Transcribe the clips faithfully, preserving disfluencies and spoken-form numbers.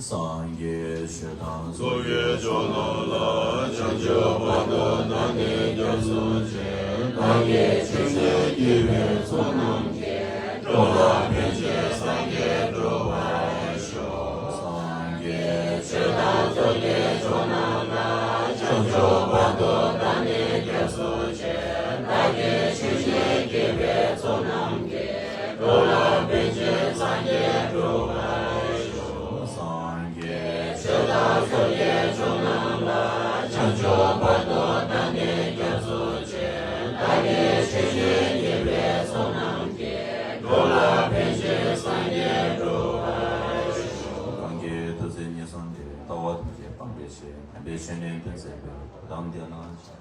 སངས་རྒྱས་ཆོས་དང་ཚོགས་ཀྱི་མཆོག་རྣམས་ལ། བྱང་ཆུབ་བར་དུ་བདག་ནི་སྐྱབས་སུ་མཆི། བདག་གིས་ཆོས་བཤད་བགྱིས་པའི་ཚོགས་རྣམས་ཀྱིས། འགྲོ་ལ་ཕན་ཕྱིར་སངས་རྒྱས་འགྲུབ་པར་ཤོག་སངས་རྒྱས་ཆོས་དང་ཚོགས་ཀྱི་མཆོག་རྣམས་ལ། བྱང་ཆུབ་བར་དུ་བདག་ནི་སྐྱབས་སུ་མཆི། བདག་གིས་ཆོས་བཤད་བགྱིས་པའི་ཚོགས་རྣམས་ཀྱིས། འགྲོ་ལ་ཕན་ཕྱིར་སངས་རྒྱས་འགྲུབ་པར་ཤོག་སངས་རྒྱས་ཆོས་དང་ཚོགས་ཀྱི་མཆོག་རྣམས་ལ། བྱང་ཆུབ་བར་དུ་བདག་ནི་སྐྱབས་སུ་མཆི། བདག་གིས་ཆོས་བཤད་བགྱིས་པའི་ཚོགས་རྣམས་ཀྱིས། འགྲོ་ལ་ཕན་ཕྱིར་སངས་རྒྱས་འགྲུབ་པར་ཤོག་གང་གིས་ཐུགས་བརྩེ་ཉེར་བཟུང་སྟེ། ལྟ་བ་ཐམས་ཅད་སྤང་བའི་ཕྱིར། དམ་པའི་ཆོས་ནི་སྟོན་མཛད་པའི། གོ་ཏམ་དེ་ན་ཕྱག་འཚལ་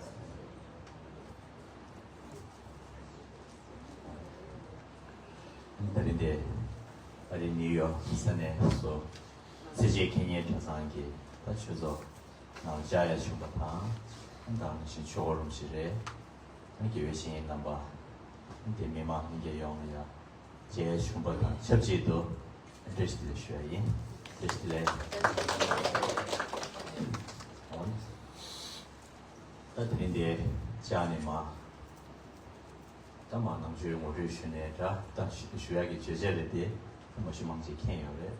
ལོ། དེ་རིང་འདི་ཨ་རི་ནིའུ་ཡོག་ས་གནས་སུ་སེར་བྱེས་མཁས་སྙན་གྲྭ་ཚང་གི་ད་ཆོས་ཚོགས་ནང་བཅར་ཡ་བྱུང་པ་དང་། ད་ནང་བཞིན་ཆོས་སྒོ་རིན་པོ་ཆེ་རེད། དགེ་བའི་བཤེས་གཉེན་རྣམ་པ། དེ་མི་མང་ལྷན་རྒྱས་ཡོངས་ལ་ཡ་མཇལ་བྱུང་པ་དང་ཆབས་ཅིག་ཏུ་བཀྲ་ཤིས་བདེ་ལེགས་ཞུ་ཡ་ཡིན། བཀྲ་ཤིས་བདེ་ལེགས། ད་དེ་རིང་འདི་བཅར་ནས་མ། ད་མ་ནང་ཆོས་ངོ་སྤྲོད་ཞུས་ནས་འདྲ། ད་ཞུ་ཞུ་ཡག་གི་བརྗོད་བྱ་རེད་དེ། མ་ཞུ་མང་ཆེ་མཁྱེན་ཡོད་རེད།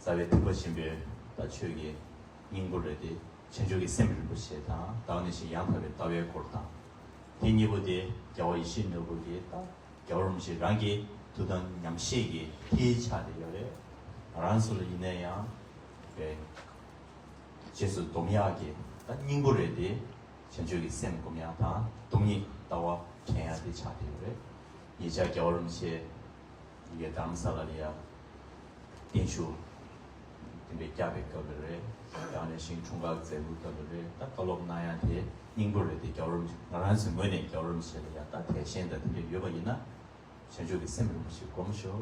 རྩ་བའི་ཐེག་པ་ཆེན་པོའི་ད་ཆོས་ཀྱི་སྙིང་པོ་རེད་དེ། བྱང་ཆུབ་ཀྱི་སེམས་རིན་པོ་ཆེ་དང་། ད་ག་ནང་བཞིན་ཡང་དག་པའི་ལྟ་བའི་སྐོར་དང་། དེ་གཉིས་པོ་དེ་རྒྱལ་བ་ཡིད་བཞིན་ནོར་བུ་གིས་ད་རྒྱལ་བ་རིན་པོ་ཆེ་རང་གི་ཐུགས་དམ་ཉམས་བཞེས་ཀྱི་ཐིག་ཆགས་བསྡད་ཡོད་རེད། ང་རང་ཚོ་ལ་ཡིན་ན་ཡང་། རྗེས་སུ་འདོམས་ཡག་གི་ད་སྙིང་པོ་རེད་དེ། བྱང་ཆུབ་ཀྱི་སེམས་སྒོམ་ཡག་དང་སྟོང་ཉིད་ལྟ་བ་དྲན་ཡག་དེ་ཆགས་བསྡད་ཡོད་རེད། ཉེ་ཆར་རྒྱལ་བ་རིན་པོ་ཆེ་ཡི་གེ་རྡ་རམ་ས་ལ་ལ་ཡ་བརྟན་བཞུགས་དེ་འདྲའི་བསྐྱབས་པའི་སྐབས་ལ་རེད། ཡང་ནས་ཤིང་འཁྲུངས་སྐར་མཛད་སྒོའི་སྐབས་ལ་རེད། ད་བཀའ་སློབ་གནང་ཡག་དེ་སྙིང་པོ་རེད་དེ། རྒྱལ་བ་རིན་པོ་ཆེ་ང་རང་ཚོའི་ངོས་ནས་རྒྱལ་བ་རིན་པོ་ཆེ་ལ་ཡ་ད་དད་ཞེན་དང་དེ་འདྲ་ཡོད་པ་ཡིན་ན། བྱང་ཆུབ་ཀྱི་སེམས་རིན་པོ་ཆེ་སྒོམ་ཤོག་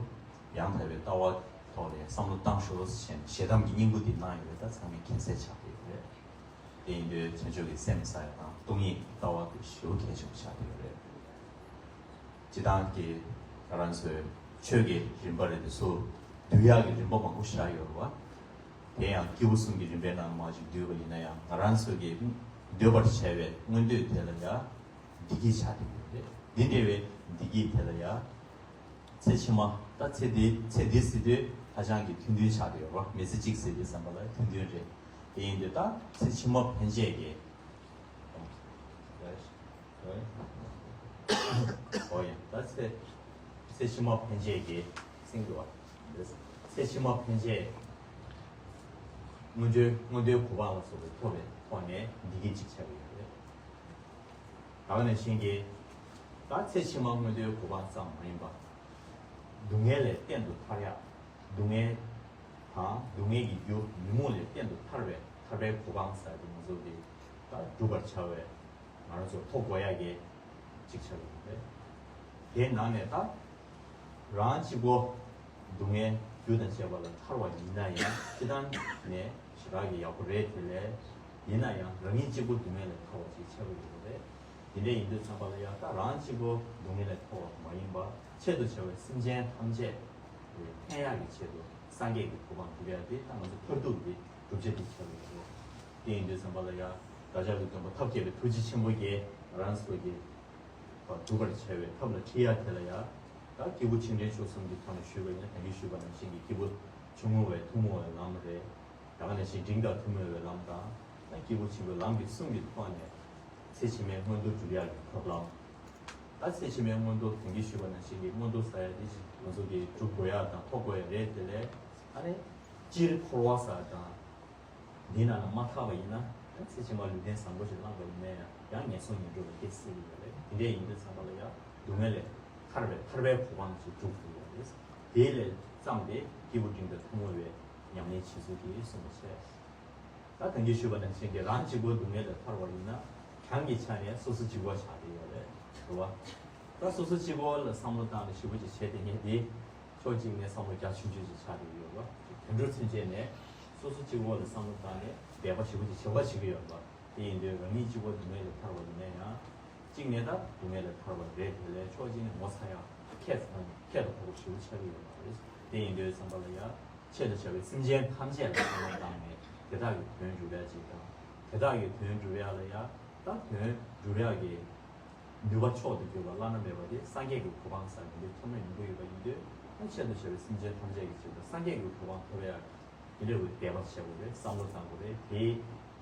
ཡང་དག་པའི་ལྟ་བ་ཐོག་ལ་ཡང་བསམ་བློ་བཏང་ཤོག་ཞེས་ཞལ་གདམས་ཀྱི་སྙིང་པོ་འདི་གནང་ཡོད་པས། ད་ཚང་མས་མཁྱེན་གསལ་ཆགས་ཀྱི་ཡོད་རེད། དེ་ཡིན་དུས་བྱང་ཆུབ་ཀྱི་སེམས་ཟེར་ཡ་དང་སྟོང་ཉིད་ལྟ་བ་དེ་ཞེ་པོ་གལ་ཆེན་པོ་ཆགས་ཀྱི་ཡོད་རེད། སྤྱིར་བཏང་གི་ང་རང་ཚོའི་ཆོས་ཀྱི་རིམ་པ་རེད་དེ་ཚོ་བསྡུ་ཡག་གི་རིམ་པ་མང་པོ་བཞག་ཡོད་རེད་བ། དེ་ཡང་སྐྱེས་བུ་གསུམ་གྱི་རིམ་པའི་ནང་མར་ཅིག་བསྡུས་པ་ཡིན་ན་ཡང་། ང་རང་ཚོ་གི་འདོད་པར་བྱ་བའི་མངོན་འདོད་དེ་ལ་ཡང་བདེ་སྐྱིད་ཆགས་བསྡད་ཡོད་རེད། འདི་འདྲ་བའི་བདེ་སྐྱིད་དེ་ལ་ཡང་ཚེ་ཕྱི་མ། ད་ཚེ་འདི་ཚེ་འདི་ཟེར་དུས་ཧ་ཅང་གི་ཐུང་ཐུང་ཆགས་བསྡད་ཡོད་རེད། མི་ཚེ་གཅིག་ཟེར་དུས་ཙམ་པ་ལ་ཐུང་ཐུང་རེད། དེ་ཡིན་དུས་ད་ཚེ་ཕྱི་མ་ཕན་ཆད་ཀྱི། ཨོ་ཡ། ད་ཚེ་ཚེ་ཕྱི་མ་ཕན་ཆད་ཀྱི་སེང་གེ་བ། ཚེ་ཕྱི་མ་ཕན་ཆད་མངོན་འདོད་མངོན་འདོད་གོ་འཕང་ལ་སོགས་པའི་ཐོབ་པའི་ཐོག་ནས་བདེ་སྐྱིད་ཅིག་ཆགས་ཀྱི་ཡོད་རེད། ད་ག་ནང་བཞིན་གྱི་ད་ཚེ་ཕྱི་མ་མངོན་མཐོའི་གོ་འཕང་ཙམ་མ་ཡིན་པ། སྡུག་བསྔལ་ལས་གཏན་དུ་ཐར་ཡག་སྡུག་བསྔལ་དང་སྡུག་བསྔལ་གྱི་རྒྱུ་ཉོན་མོངས་ལས་གཏན་དུ་ཐར་བའི་ཐར་པའི་གོ་འཕང་ཟེར་དེ་ང་ཚོ་གི་ད་བསྒྲུབ་པར་བྱ་བའི་ང་རང་ཚོ་ཐོབ་དགོས་ཡག་གི་གཅིག་ཆགས་ཡོད་རེད། དེའི་ནང་ནས་ད་རང་གཅིག་པོ་སྡུག་བསྔལ་རྒྱུ་དང་བཅས་པ་ལས་ཐར་བ་ཡིན་ན་ཡང་སྤྱིར་བཏང་ནས་ཞེ་དྲག་གི་ཡག་པོ་རེད། དེ་ལས་ཡིན་ན་ཡང་རང་ཉིད་གཅིག་པུ་སྡུག་བསྔལ་ལས་ཐར་བ་ཞིག་ཆགས་ཀྱི་ཡོད་རེད། དེ་འདྲ་ཡིན་དུས་ཙམ་པ་ལ་ཡང་ད་རང་གཅིག་པོ་སྡུག་བསྔལ་ལས་ཐར་བ་མ་ཡིན་པ་ཆེད་དུ་བྱ་བའི་སེམས་ཅན་ཐམས་ཅད་ཕན་ཡག་གི་ཆེད་དུ་སངས་རྒྱས་ཀྱི་གོ་འཕང་སྒྲུབ་ཡག་དེ་ད་ང་ཚོ་མཐར་ཐུག་གི་བསྒྲུབ་བྱ་དེ་ཆགས་ཀྱི་ཡོད་རེད། དེ་ཡིན་དུས་ཙམ་པ་ལ་ཡང་བདག་ཅག་གི་སྟོན་པ་ཐབས་མཁས་པའི་ཐུགས་རྗེ་ཆེན་པོ་གིས་ང་རང་ཚོ་གི་སྒྲུབ་པར་བྱ་བའི་ཐབས་ལ་ཁྲིད་ཡག་དེ་ལ་ཡང་། ད་སྐྱེས་བུ་ཆེ་འབྲིང་ཆུང་གསུམ་གྱི་ཐོག་ནས་ཞུས་པ་ཡིན་ན་ད་གིན་ཞུས་པ་ནང་བཞིན་གྱི་སྐྱེས་བུ་ཆུང་ངུ་བས་ཐུན་མོང་བའི་ལམ་རེད། ད་ག་ནང་བཞིན་འབྲིང་དང་ཐུན་མོང་བའི་ལམ་དང་། ད་སྐྱེས་བུ་ཆེན་པོའི་ལམ་གྱི་གསུམ་གྱི་ཐོག་ནས་ཚེ་ཕྱི་མའི་མངོན་མཐོ་སྒྲུབ་ཡག་གི་ཐབས་ལམ། ད་ཚེ་ཕྱི་མའི་མངོན་མཐོ་ད་གིན་ཞུས་པ་ནང་བཞིན་གྱི་མངོན་མཐོ་ཟེར་ཡག་དེ་ང་ཚོ་གིས་སྒྲུབ་དགོས་ཡག་དང་ཐོབ་དགོས་ཡག་རེད། དེ་ལས་ཨ་ནི་སྤྱིར་འཁོར་བ་ཟེར་ཡག་དང་། འདི་ནང་ལ་མ་ཐར་བ་ཡིན་ན་ཡང་ཚེ་ཕྱི་མ་ལུས་རྟེན་བཟང་པོ་ཞིག་བླངས་པ་ཡིན་ན་ཡང་ཡང་ངན་སོང་ངན་འགྲོ་ལ་སྐྱེ་སྲིད་ཀྱི་ཡོད་རེད། དེ་འདྲ་ཡིན་དུས་ཙམ་པ་ལ་ཡང་སྡུག་བསྔལ་ལས་ཐར་བའི་ཐར་པའི་གོ་འཕང་ཞིག་སྒྲུབ་ཐུབ་ཡོད་རེད། དེ་ལས་བརྩམས་ཏེ་སྐྱེས་བུ་འབྲིང་དང་ཐུན་མོང་བའི་ཉམས་ལེན་བྱེད་ཚུལ་གྱིས་གསུངས་པ་བྱས། ད་ད་གིན་ཞུས་པ་ནང་བཞིན་གྱི་རང་གཅིག་པོ་སྡུག་བསྔལ་ལས་ཐར་བ་ཡིན་ན་གྱང་གི་ཆ་ནས་སོ་སོ་གཅིག་པོ་ཆགས་བསྡད་ཡོད་རེད། རེད་བ། ད་སོ་སོ་གཅིག་པོ་ལ་བསམ་བློ་བཏང་ནས་ཞེ་པོ་ཅིག་བྱས་ཏེ་ངས་དེ་ཕྱོགས་གཅིག་ནས་བསམ་བློ་རྒྱ་ཆུང་ཆུང་ཅིག་ཆགས་བསྡད་ཡོད་རེད་བ། དོན་འགྲུབ་ཚུན་ཆད་ནས་སོ་སོ་གཅིག་པོ་ལ་བསམ་བློ་བཏང་ནས་འབད་པ་ཞེ་པོ་ཅིག་བྱེད་པ་བྱེད་ཀྱི་ཡོད་རེད་བ། དེ་ཡིན་དུས་རང་ཉིད་གཅིག་པོ་སྡུག་བསྔལ་ལས་ཐར་བ་ཡིན་ན་ཡང་། གཅིག་ནས་ད་སྡུག་བསྔལ་ལས་ཐར་བ་རེད། དེ་ལས་ཕྱོགས་གཅིག་ནས་ངོ་ཚ་ཡག་ཁྱད་ཁྱད་དུ་འཕགས་པ་ཞེ་པོ་ཆགས་ཀྱི་ཡོད་མ་རེད། དེ་ཡིན་དུས་ཙམ་པ་ལ་ཡ་ཆེད་དུ་བྱ་བའི་སེམས་ཅན་ཐམས་ཅད་ལ་བསམ་བློ་བཏང་ནས་དེ་དག་གི་དོན་སྒྲུབ་ཡག་ཅིག་དང་། དེ་དག་གི་དོན་སྒྲུབ་ཡག་ལ་ཡ་ད་དོན་སྒྲུབ་ཡག་གི་ནུས་པ་མཆོག་ཏུ་གྱུར་པ་བླ་ན་མེད་པ་དེ་སངས་རྒྱས་ཀྱི་གོ་འཕང་ཟེར་མི་འདི་ཐོབ་ན་ཡོང་གི་ཡོད་པ་ཡིན་དུས། ཆེད་དུ་བྱ་བའི་སེམས་ཅན་ཐམས་ཅད་ཀྱི་ཆེད་དུ་སངས་རྒྱས་ཀྱི་གོ་འཕང་ཐོབ་ཡག་དེ་འདྲ་བའི་འབད་པ་བྱེད་དགོས་རེད། བསམ་བློ་བཏང་དགོས་རེད། དེའི་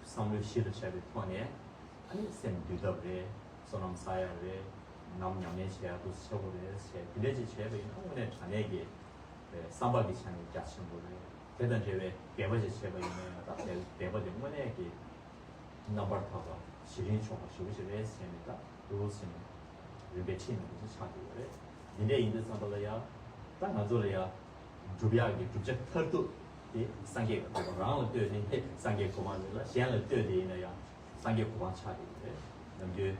བསམ་བློའི་གཞི་ལ་བྱས་པའི་ཐོག་ནས་ཨ་ནི་སེམས་འདུལ་ཐབས་རེད། བསོད་ནམས་བསག་ཡག་རེད། ནམ་ཉམས་ལེན་བྱེད་ཡག་ཏུ་བྱེད་དགོས་རེད་ཟེར། དེ་འདྲ་ཅིག་བྱས་པ་ཡིན་ན་དངོས་གནས་དྲང་གནས་ཀྱི་བསམ་པ་གི་ཆ་ནས་རྒྱ་ཆེན་པོ་རེད། དེ་དང་འབྲེལ་བའི་འབད་པ་ཅིག་བྱས་པ་ཡིན་ན་ཡང་ད་འབད་པ་དེ་དངོས་གནས་ཀྱི་རྣམ་པར་དག་པ་གཞི་རིམ་ཆོག་པ་ཞེ་པོ་ཅིག་རེད་ཟེར་ནས་ད་ལོ་ཟིན་རིམ་པས་ཁྲིད་ནས་འདི་ཚོ་ཆགས་ཀྱི་ཡོད་རེད། འདི་འདྲ་ཡིན་དུས་ཙམ་པ་ལ་ཡ་ད་ང་ཚོ་ལ་ཡ་སྒྲུབ་ཡག་གི་བསྒྲུབ་བྱ་མཐར་ཐུག་དེ་སངས་རྒྱས་ཀྱི་གོ་འཕང་། རང་ལ་ལྟོས་ནས་སངས་རྒྱས་གོ་འཕང་རེད་ལ། གཞན་ལ་ལྟོས་དེ་ཡིན་ན་ཡང་སངས་རྒྱས་གོ་འཕང་ཆགས་ཀྱི་ཡོད་རེད། ནམ་རྒྱུན་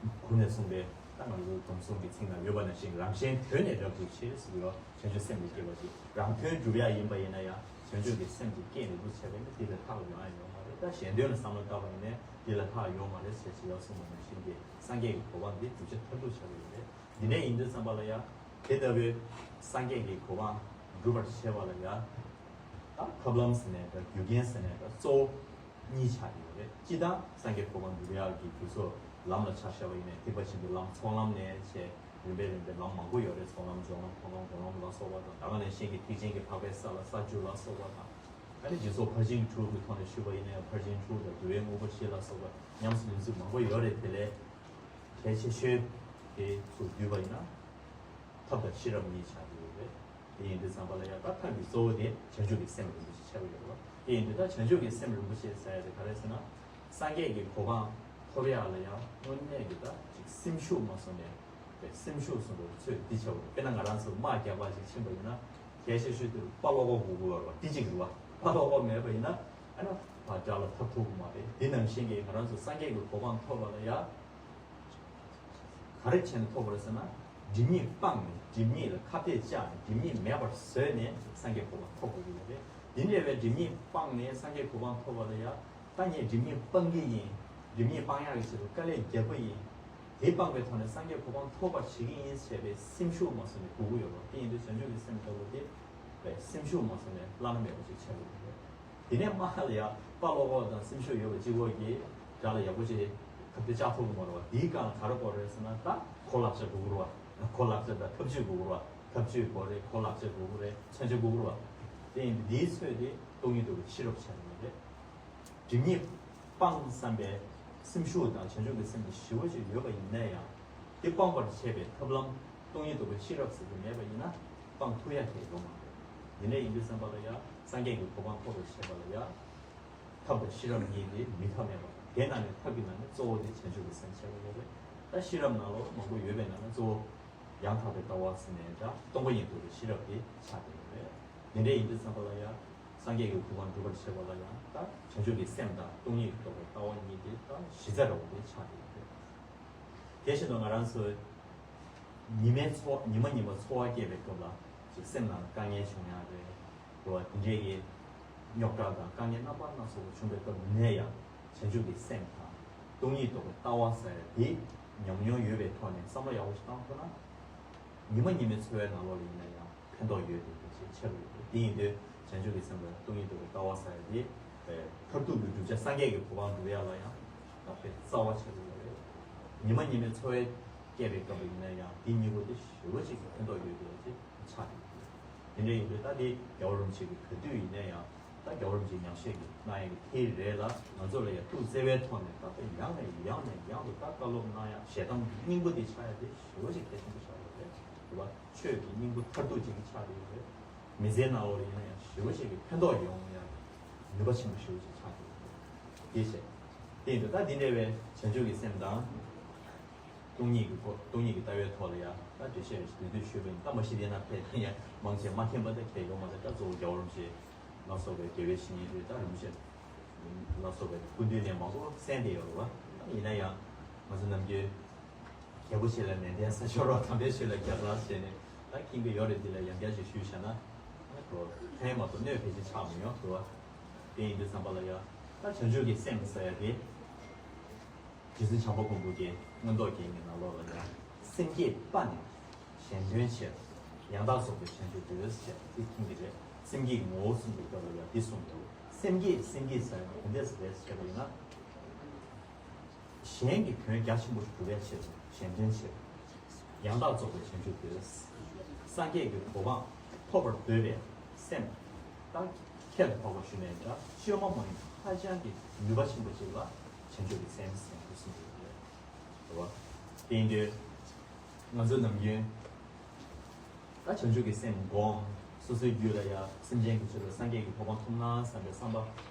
གོང་ནས་གསུངས་པའི་ད་ང་ཚོ་སྡོམ་གསུམ་གྱི་ཚིག་ནང་ཡོད་པ་ནང་བཞིན་རང་གཞན་དོན་ནི་རབ་ཏུ་ཕྱེ་ཟེར་བའི་བྱང་ཆུབ་སེམས་ལ་སྐྱེ་བ་ཅིག་རང་དོན་སྒྲུབ་ཡག་ཡིན་པ་ཡིན་ན་ཡང་བྱང་ཆུབ་ཀྱི་སེམས་ཀྱི་རྐྱེན་ལས་འདུ་བྱས་པ་ཡིན་ན་དེ་ལས་ལྷག་ཡོང་ཡ་ཡོད་མ་རེད། ད་གཞན་དོན་ལ་བསམ་བློ་བཏང་བ་ཡིན་ནའི་དེ་ལས་ལྷག་ཡོད་མ་རེད་ཟེར་ཇི་ལྟར་གསུངས་པ་ནང་བཞིན་གྱི་སངས་རྒྱས་ཀྱི་གོ་འཕང་འདི་བསྒྲུབ་བྱ་མཐར་ཐུག་ཆགས་ཀྱི་ཡོད་རེད། འདི་འདྲ་ཡིན་དུས་ཙམ་པ་ལ་ཡང་དེ་ལྟ་བུའི་སངས་རྒྱས་ཀྱི་གོ་འཕང་སྒྲུབ་པར་བྱེད་པ་ལ་ཡང་ད་ཐབས་ལམ་ཟེར་ནའི་འདྲ། རྒྱུ་རྐྱེན་ཟེར་ནའི་འདྲ། གཙོ་བོ་གཉིས་ཆགས་ཀྱི་ཡོད་རེད། སྤྱིར་བཏང་སངས་རྒྱས་གོ་འཕང་སྒྲུབ་ཡག་གི་རྒྱུ་ཚོ་ལམ་ལ་ཆ་བཞག་པ་ཡིན་ནའི་ཐེག་པ་ཆེན་པོའི་ལམ་ཚོགས་ལམ་ནས་བྱས་རིམ་པས་རིམ་པས་ལམ་མང་པོ་ཡོད་རེད། ཚོགས་ལམ་སྦྱོར་ལམ་མཐོང་ལམ་སྒོམ་ལམ་ལ་སོགས་པ་དང་། ད་ག་ནང་བཞིན་གྱི་ཐེག་ཆེན་གྱི་འཕགས་པའི་ས་ལ་ས་བཅུ་ལ་སོགས་པ་དང་། ཨ་ནི་སྦྱིན་སོགས་ཕར་ཕྱིན་དྲུག་གི་ཐོག་ནས་ཞུས་པ་ཡིན་ན་ཡང་ཕར་ཕྱིན་དྲུག་དང་འདུལ་བའི་དངོས་པོ་བཞི་ལ་སོགས་པ་ཉམས་སུ་ལེན་ཚུལ་མང་པོ་ཡོད་རེད། དེ་ལས་གལ་ཆེ་ཤོས་དེ་ཚུར་བསྡུས་པ་ཡིན་ན་ཐབས་དང་ཤེས་རབ་གཉིས་ཆགས་ཀྱི་ཡོད་རེད། དེ་ཡིན་དུས་ཙམ་པ་ལ་ཡང་ད་ཐབས་ཀྱི་གཙོ་བོ་དེ་བྱང་ཆུབ་ཀྱི་སེམས་རིན་པོ་ཆེ་ཆགས་ཀྱི་ཡོད་རེད་བ། དེ་ཡིན་དུས་ད་བྱང་ཆུབ་ཀྱི་སེམས་རིན་པོ་ཆེ་ཟེར་ཡ་དེ་ག་རེ་ཟེར་ན། སངས་རྒྱས་ཀྱི་གོ་འཕང་ཐོབ་ཡག་ལ་ཡང་དངོས་གནས་ཀྱི་ད་ཅིག་སེམས་ཤུགས་མ་སོང་ནས་པའི་སེམས་ཤུགས་སོང་བའི་ཚོད་འདི་བྱ་བ། དཔེར་ན་ང་རང་ཚོ་དམག་རྒྱག་པ་ཞིག་ཕྱིན་པ་ཡིན་ན་གལ་ཆེ་ཤོས་དེ་དཔའ་བློ་ཁོག་དགོས་ཀྱི་ཡོད་རེད་བ། འདི་གཅིག་རེད་བ། དཔའ་བློ་ཁོག་མེད་པ་ཡིན་ན་ཨ་ན་བ་དགྲ་ལ་ཐབས་ཐོབ་ཀྱི་མ་རེད། དེ་ནང་བཞིན་གྱི་ང་རང་ཚོ་སངས་རྒྱས་ཀྱི་གོ་འཕང་ཐོབ་པ་ལ་ཡང་ག་རེ་བྱས་ནས་ཐོབ་པ་རེད་ཟེར་ན། སྒྲིབ་གཉིས་སྤངས་ནས་སྒྲིབ་གཉིས་ལ་ཁ་གཏད་བཅག་ནས་སྒྲིབ་གཉིས་མེད་པར་བཟོས་ནས་སངས་རྒྱས་གོ་འཕང་ཐོབ་དགོས་ཀྱི་ཡོད་རེད། འདི་འདྲ་བའི་སྒྲིབ་གཉིས་སྤངས་ནས་སངས་རྒྱས་གོ་འཕང་ཐོབ་པ་ལ་ཡང་ད་ངས་སྒྲིབ་གཉིས་སྤང་གི་ཡིན། སྒྲིབ་གཉིས་སྤང་ཡག་གི་ཆེད་དུ་དཀའ་ལས་རྒྱག་གི་ཡིན། དེ་སྤངས་པའི་ཐོག་ནས་སངས་རྒྱས་གོ་འཕང་ཐོབ་པར་བྱེད་ཀྱི་ཡིན་ཞེས་པའི་སེམས་ཤུགས་མ་སོང་ནས་དགོས་ཀྱི་ཡོད་རེད། དེ་ཡིན་དུས་བྱང་ཆུབ་ཀྱི་སེམས་ལྟ་བུ་དེ་བའི་སེམས་ཤུགས་མ་སོང་ནས་བླ་ན་མེད་པ་ཞིག་ཆགས་ཀྱི་ཡོད་རེད། དེ་ནས་དམག་ལ་ཡང་དཔའ་བློ་ཁོག་དང་སེམས་ཤུགས་ཡོད་པ་གཅིག་པོ་གིས་དགྲ་ལ་ཡག་པོ་ཅིག་ཁ་གཏད་བཅག་ཐུབ་ཀྱི་མ་རེད་བ། དེའི་སྒང་ལ་ག་རེ་དགོས་རེད་ཟེར་ན། ད་གོ་ལག་ཆ་དགོས་ཀྱི་རེད་བ། གོ་ལག་ཆ་དང་ཐབས་ཇུས་དགོས་ཀྱི་རེད་བ། ཐབས་ཇུས་དགོས་རེད། གོ་ལག་ཆ་དགོས་ཀྱི་རེད། མཚོན་ཆ་དགོས་ཀྱི་རེད་བ། དེ་ཡིན་དུས་འདིའི་ཚོད་དེ་སྟོང་ཉིད་རྟོགས་པའི་ཤེས་རབ་བྱས་པ་རེད། སྒྲིབ་གཉིས་སྤང་བསམ་པའི་སེམས་ཤུགས་དང་བྱང་ཆུབ་ཀྱི་སེམས་ཀྱི་ཞི་བ་ཞིག་ཡོད་པ་ཡིན་ན་ཡང་། དེ་སྤང་བར་བྱེད་པའི་ཐབས་ལམ་སྟོང་ཉིད་རྟོགས་པའི་ཤེས་རབ་ཟེར་གྱི་མེད་པ་ཡིན་ན་སྤང་ཐུབ་ཡ་དེ་ཡོང་མ་རེད། འདི་འདྲ་ཡིན་དུས་ཙམ་པ་ལ་ཡང་སངས་རྒྱས་ཀྱི་གོ་འཕང་ཐོབ་པར་བྱེད་པ་ལ་ཡང་ཐབས་དང་ཤེས་རབ་གཉིས་དེ་མི་ཐབས་མེད་པ་དང་། དེ་ནང་ནས་ཐབས་ཀྱི་ནང་ནས་གཙོ་བོ་དེ་བྱང་ཆུབ་ཀྱི་སེམས་ཆགས་པ་ཡོད་རེད། ད་ཤེས་རབ་ནང་ལོགས་མང་པོ་ཡོད་པའི་ནང་ནས་གཙོ་བོ་ཡང་དག་པའི་ལྟ་བ་ཟེར་ནས་འདྲ། སྟོང་པ་ཉིད་རྟོགས་པའི་ཤེས་རབ་དེ་ཆགས་བསྡད་ཡོད་རེད། དེ་འདྲ་ཡིན་དུས་ཙམ་པ་ལ་ཡང་སངས་རྒྱས་ཀྱི་གོ་འཕང་སྒྲུབ་པར་བྱེད་པ་ལ་ཡང་ད་བྱང་ཆུབ་ཀྱི་སེམས་དང་སྟོང་ཉིད་རྟོགས་པའི་ལྟ་བ་གཉིས་དེ་ད་གཞི་རྩ་འདྲ་བོ་དེ་ཆགས་བསྡད་ཡོད་རེད། དེ་བཞིན་དུ་ང་རང་ཚོའི་ཉི་མའི་འཚོ་ཉི་མ་ཉི་མ་འཚོ་བ་སྐྱེལ་བའི་སྐབས་ལ་ཅིག་སེམས་ནང་ལ་དཀའ་ངལ་བྱུང་ཡག་རེད། འགྲོ་བ་དེ་འདྲའི་གི་རྙོག་དྲ་དང་དཀའ་ངལ་རྣམ་པ་སྣ་ཚོགས་པ་བྱུང་བའི་སྐབས་ནས་ཡང་བྱང་ཆུབ་ཀྱི་སེམས་དང་སྟོང་ཉིད་རྟོགས་པའི་ལྟ་བ་ཟེར་ཡ་དེ་ཉམས་མྱོང་ཡོད་པའི་ཐོག་ནས་བསམ་བློ་ཡག་པོ་ཞིག་བཏང་ཐུབ་ན། ཉི་མ་ཉི་མའི་འཚོ་བའི་ནང་ལོགས་ལ་ཡིན་ན་ཡང་ཕན་ཐོགས་ཡོད་དེ་ཆེ་ཆེ་རུ་ཡོད། དེ་ཡིན་དུས་བྱང་ཆུབ་ཀྱི་སེམས་དང་སྟོང་ཉིད་རྟོགས་པའི་ལྟ་བ་ཟེར་ཡ་དེ་མཐར་ཐུག་གི་བསྒྲུབ་བྱ་སངས་རྒྱས་ཀྱི་གོ་འཕང་སྒྲུབ་ཡ་ལ་ཡང་དག་པའི་རྩ་བ་ཆེ་རུ་ཡོད་རེད། ཉི་མ་ཉི་མའི་འཚོ་བའི་སྐྱེལ་བའི་སྐབས་ལ་ཡིན་ན་ཡང་དེ་གཉིས་པོ་དེ་ཞེ་པོ་ཅིག་གི་ཕན་ཐོགས་ཡོད་དེ་ཆེ་ཆགས་ཏེ་ཡོད། དེ་འདྲ་ཡིན་དུས་ད་དེ་རྒྱལ་བ་རིན་པོ་ཆེ་གིས་ག་དུས་ཡིན་ན་ཡང་ད་རྒྱལ་བ་རིན་པོ་ཆེ་ཉམས་བཞེས་ཀྱི་གནང་ཡག་གི་དེ་རེད་ལ། ང་ཚོ་ལ་ཡང་ཐུགས་བརྩེ་བའི་ཐོག་ནས་ད་ལྟ་ཡང་ནས་ཡང་ནས་ཡང་དུ་ད་བཀའ་སློབ་གནང་ཡག་ཞལ་གདམས་ཀྱི་སྙིང་པོ་དེ་ཆགས་ཡག་དེ་ཞེ་པོ་ཅིག་གལ་ཆེན་པོ་ཆགས་ཡོད་རེད། རེད་བ། ཆོས་ཀྱི་སྙིང་པོ་མཐར་ཐུག་ཅིག་ཆགས་ཡོད་རེད། མི་ཚེའི་ནང་ལོགས་ལ་ཡིན་ན་ཡང་ཞེ་པོ་ཅིག་གི་ཕན་ཐོགས་ཡོང་ཡག་ནུས་པ་ཆེན་པོ་ཞེ་པོ་ཅིག་ཆགས་ཡོད་རེད། དེ་བྱས། དེ་ཡིན་དུས་ད་འདི་འདྲ་བའི་བྱང་ཆུབ་ཀྱི་སེམས་དང་། སྟོང་ཉིད་ཀྱི་སྐོར། སྟོང་ཉིད་ཀྱི་ལྟ་བའི་ཐོག་ལ་ཡང་ད་འགྲེལ་བཤད་རེ་ཞིག་དུས་དུས་ཞུས་པ་ཡིན། ད་མ་གཞི་དེ་ན་ཕལ་ཆེར་ཡང་མང་ཆེ་མ་མཁྱེན་པ་ད་གལ་ཡོད་མ་རེད། ད་གཙོ་བོ་རྒྱལ་བ་རིན་པོ་ཆེ་ལ་སོགས་པའི་དགེ་བའི་བཤེས་གཉེན་རེད། ད་རིན་པོ་ཆེ་ལ་སོགས་པའི་སྐུ་མདུན་ནས་མང་པོ་གསན་བསྡད་ཡོད་རེད་བ། ད་ཡིན་ན་ཡང་ང་ཚོ་ནམ་རྒྱུན་རྒྱལ་པོ་ཆེ་ལ་ནན་ཏན་ས་ཤོར་བ། དམ་པའི་ཆོས་ལ་རྒྱལ་ཚར་བྱས་ནས་ད་མཁྱེན་གྱི་ཡོད་རེད། འདི་ལ་ཡང་བསྐྱར་ཞིག་ཞུས་བྱས་ན་ཕན་མ་གཏོགས་གནོད་ཕལ་ཆེར་ཆགས་མི་ཡོང་རེད་བ། དེ་ཡིན་དུས་ཙམ་པ་ལ་ཡང་ད་བྱང་ཆུབ་ཀྱི་སེམས་ཟེར་ཡ་དེ། རྗེ་བཙུན་བྱམས་པ་མགོན་པོ་གིས་ མངོན་རྟོགས་རྒྱན་གྱི་ནང་ལོགས་ལ་ཡང་སེམས་བསྐྱེད་པ་ནི་གཞན་དོན་ཕྱིར། ཡང་དག་རྫོགས་པའི་བྱང་ཆུབ་འདོད་ཟེར་འདི་མཐུན་གྱི་རེད། སེམས་བསྐྱེད་ཀྱི་ངོ་བོ་གསུངས་པའི་སྐབས་ལ་ཡང་འདི་གསུངས་འདུག་སེམས་བསྐྱེད་སེམས་བསྐྱེད་ཟེར་ཡང་དེ་འདྲས་རེད་ཟེར་བ་ཡིན་ན། གཞན་གྱི་དོན་རྒྱ་ཆེན་པོ་ཞིག་སྒྲུབ་པའི་ཕྱིར་གཞན་དོན་ཕྱིར། ཡང་དག་རྫོགས་པའི་བྱང་ཆུབ་འདོད། སངས་རྒྱས་ཀྱི་གོ་འཕང་ཐོབ་པར་འདོད་པའི་སེམས། ད་ཁྱད་དུ་འཕགས་པ་ཞུས་ནས་འདྲ་བཅོས་མ་མ་ཡིན་པ་ཧ་ཅང་གི་ནུས་པ་ཆེན་པོ་ཅིག་ལ་བྱང་ཆུབ་ཀྱི་སེམས་ཟེར་ནས་གསུངས་ཡོད་རེད། རེད་བ། དེ་ཡིན་དུས་ང་ཚོ་ནམ་རྒྱུན་ད་བྱང་ཆུབ་ཀྱི་སེམས་སྒོམ། སོ་སོའི་རྒྱུད་ལ་ཡང་སེམས་ཅན་གྱི་ཆེད་དུ་སངས་རྒྱས་ཀྱི་གོ་འཕང་ཐོབ་ན་བསམ་པའི་བསམ་པ་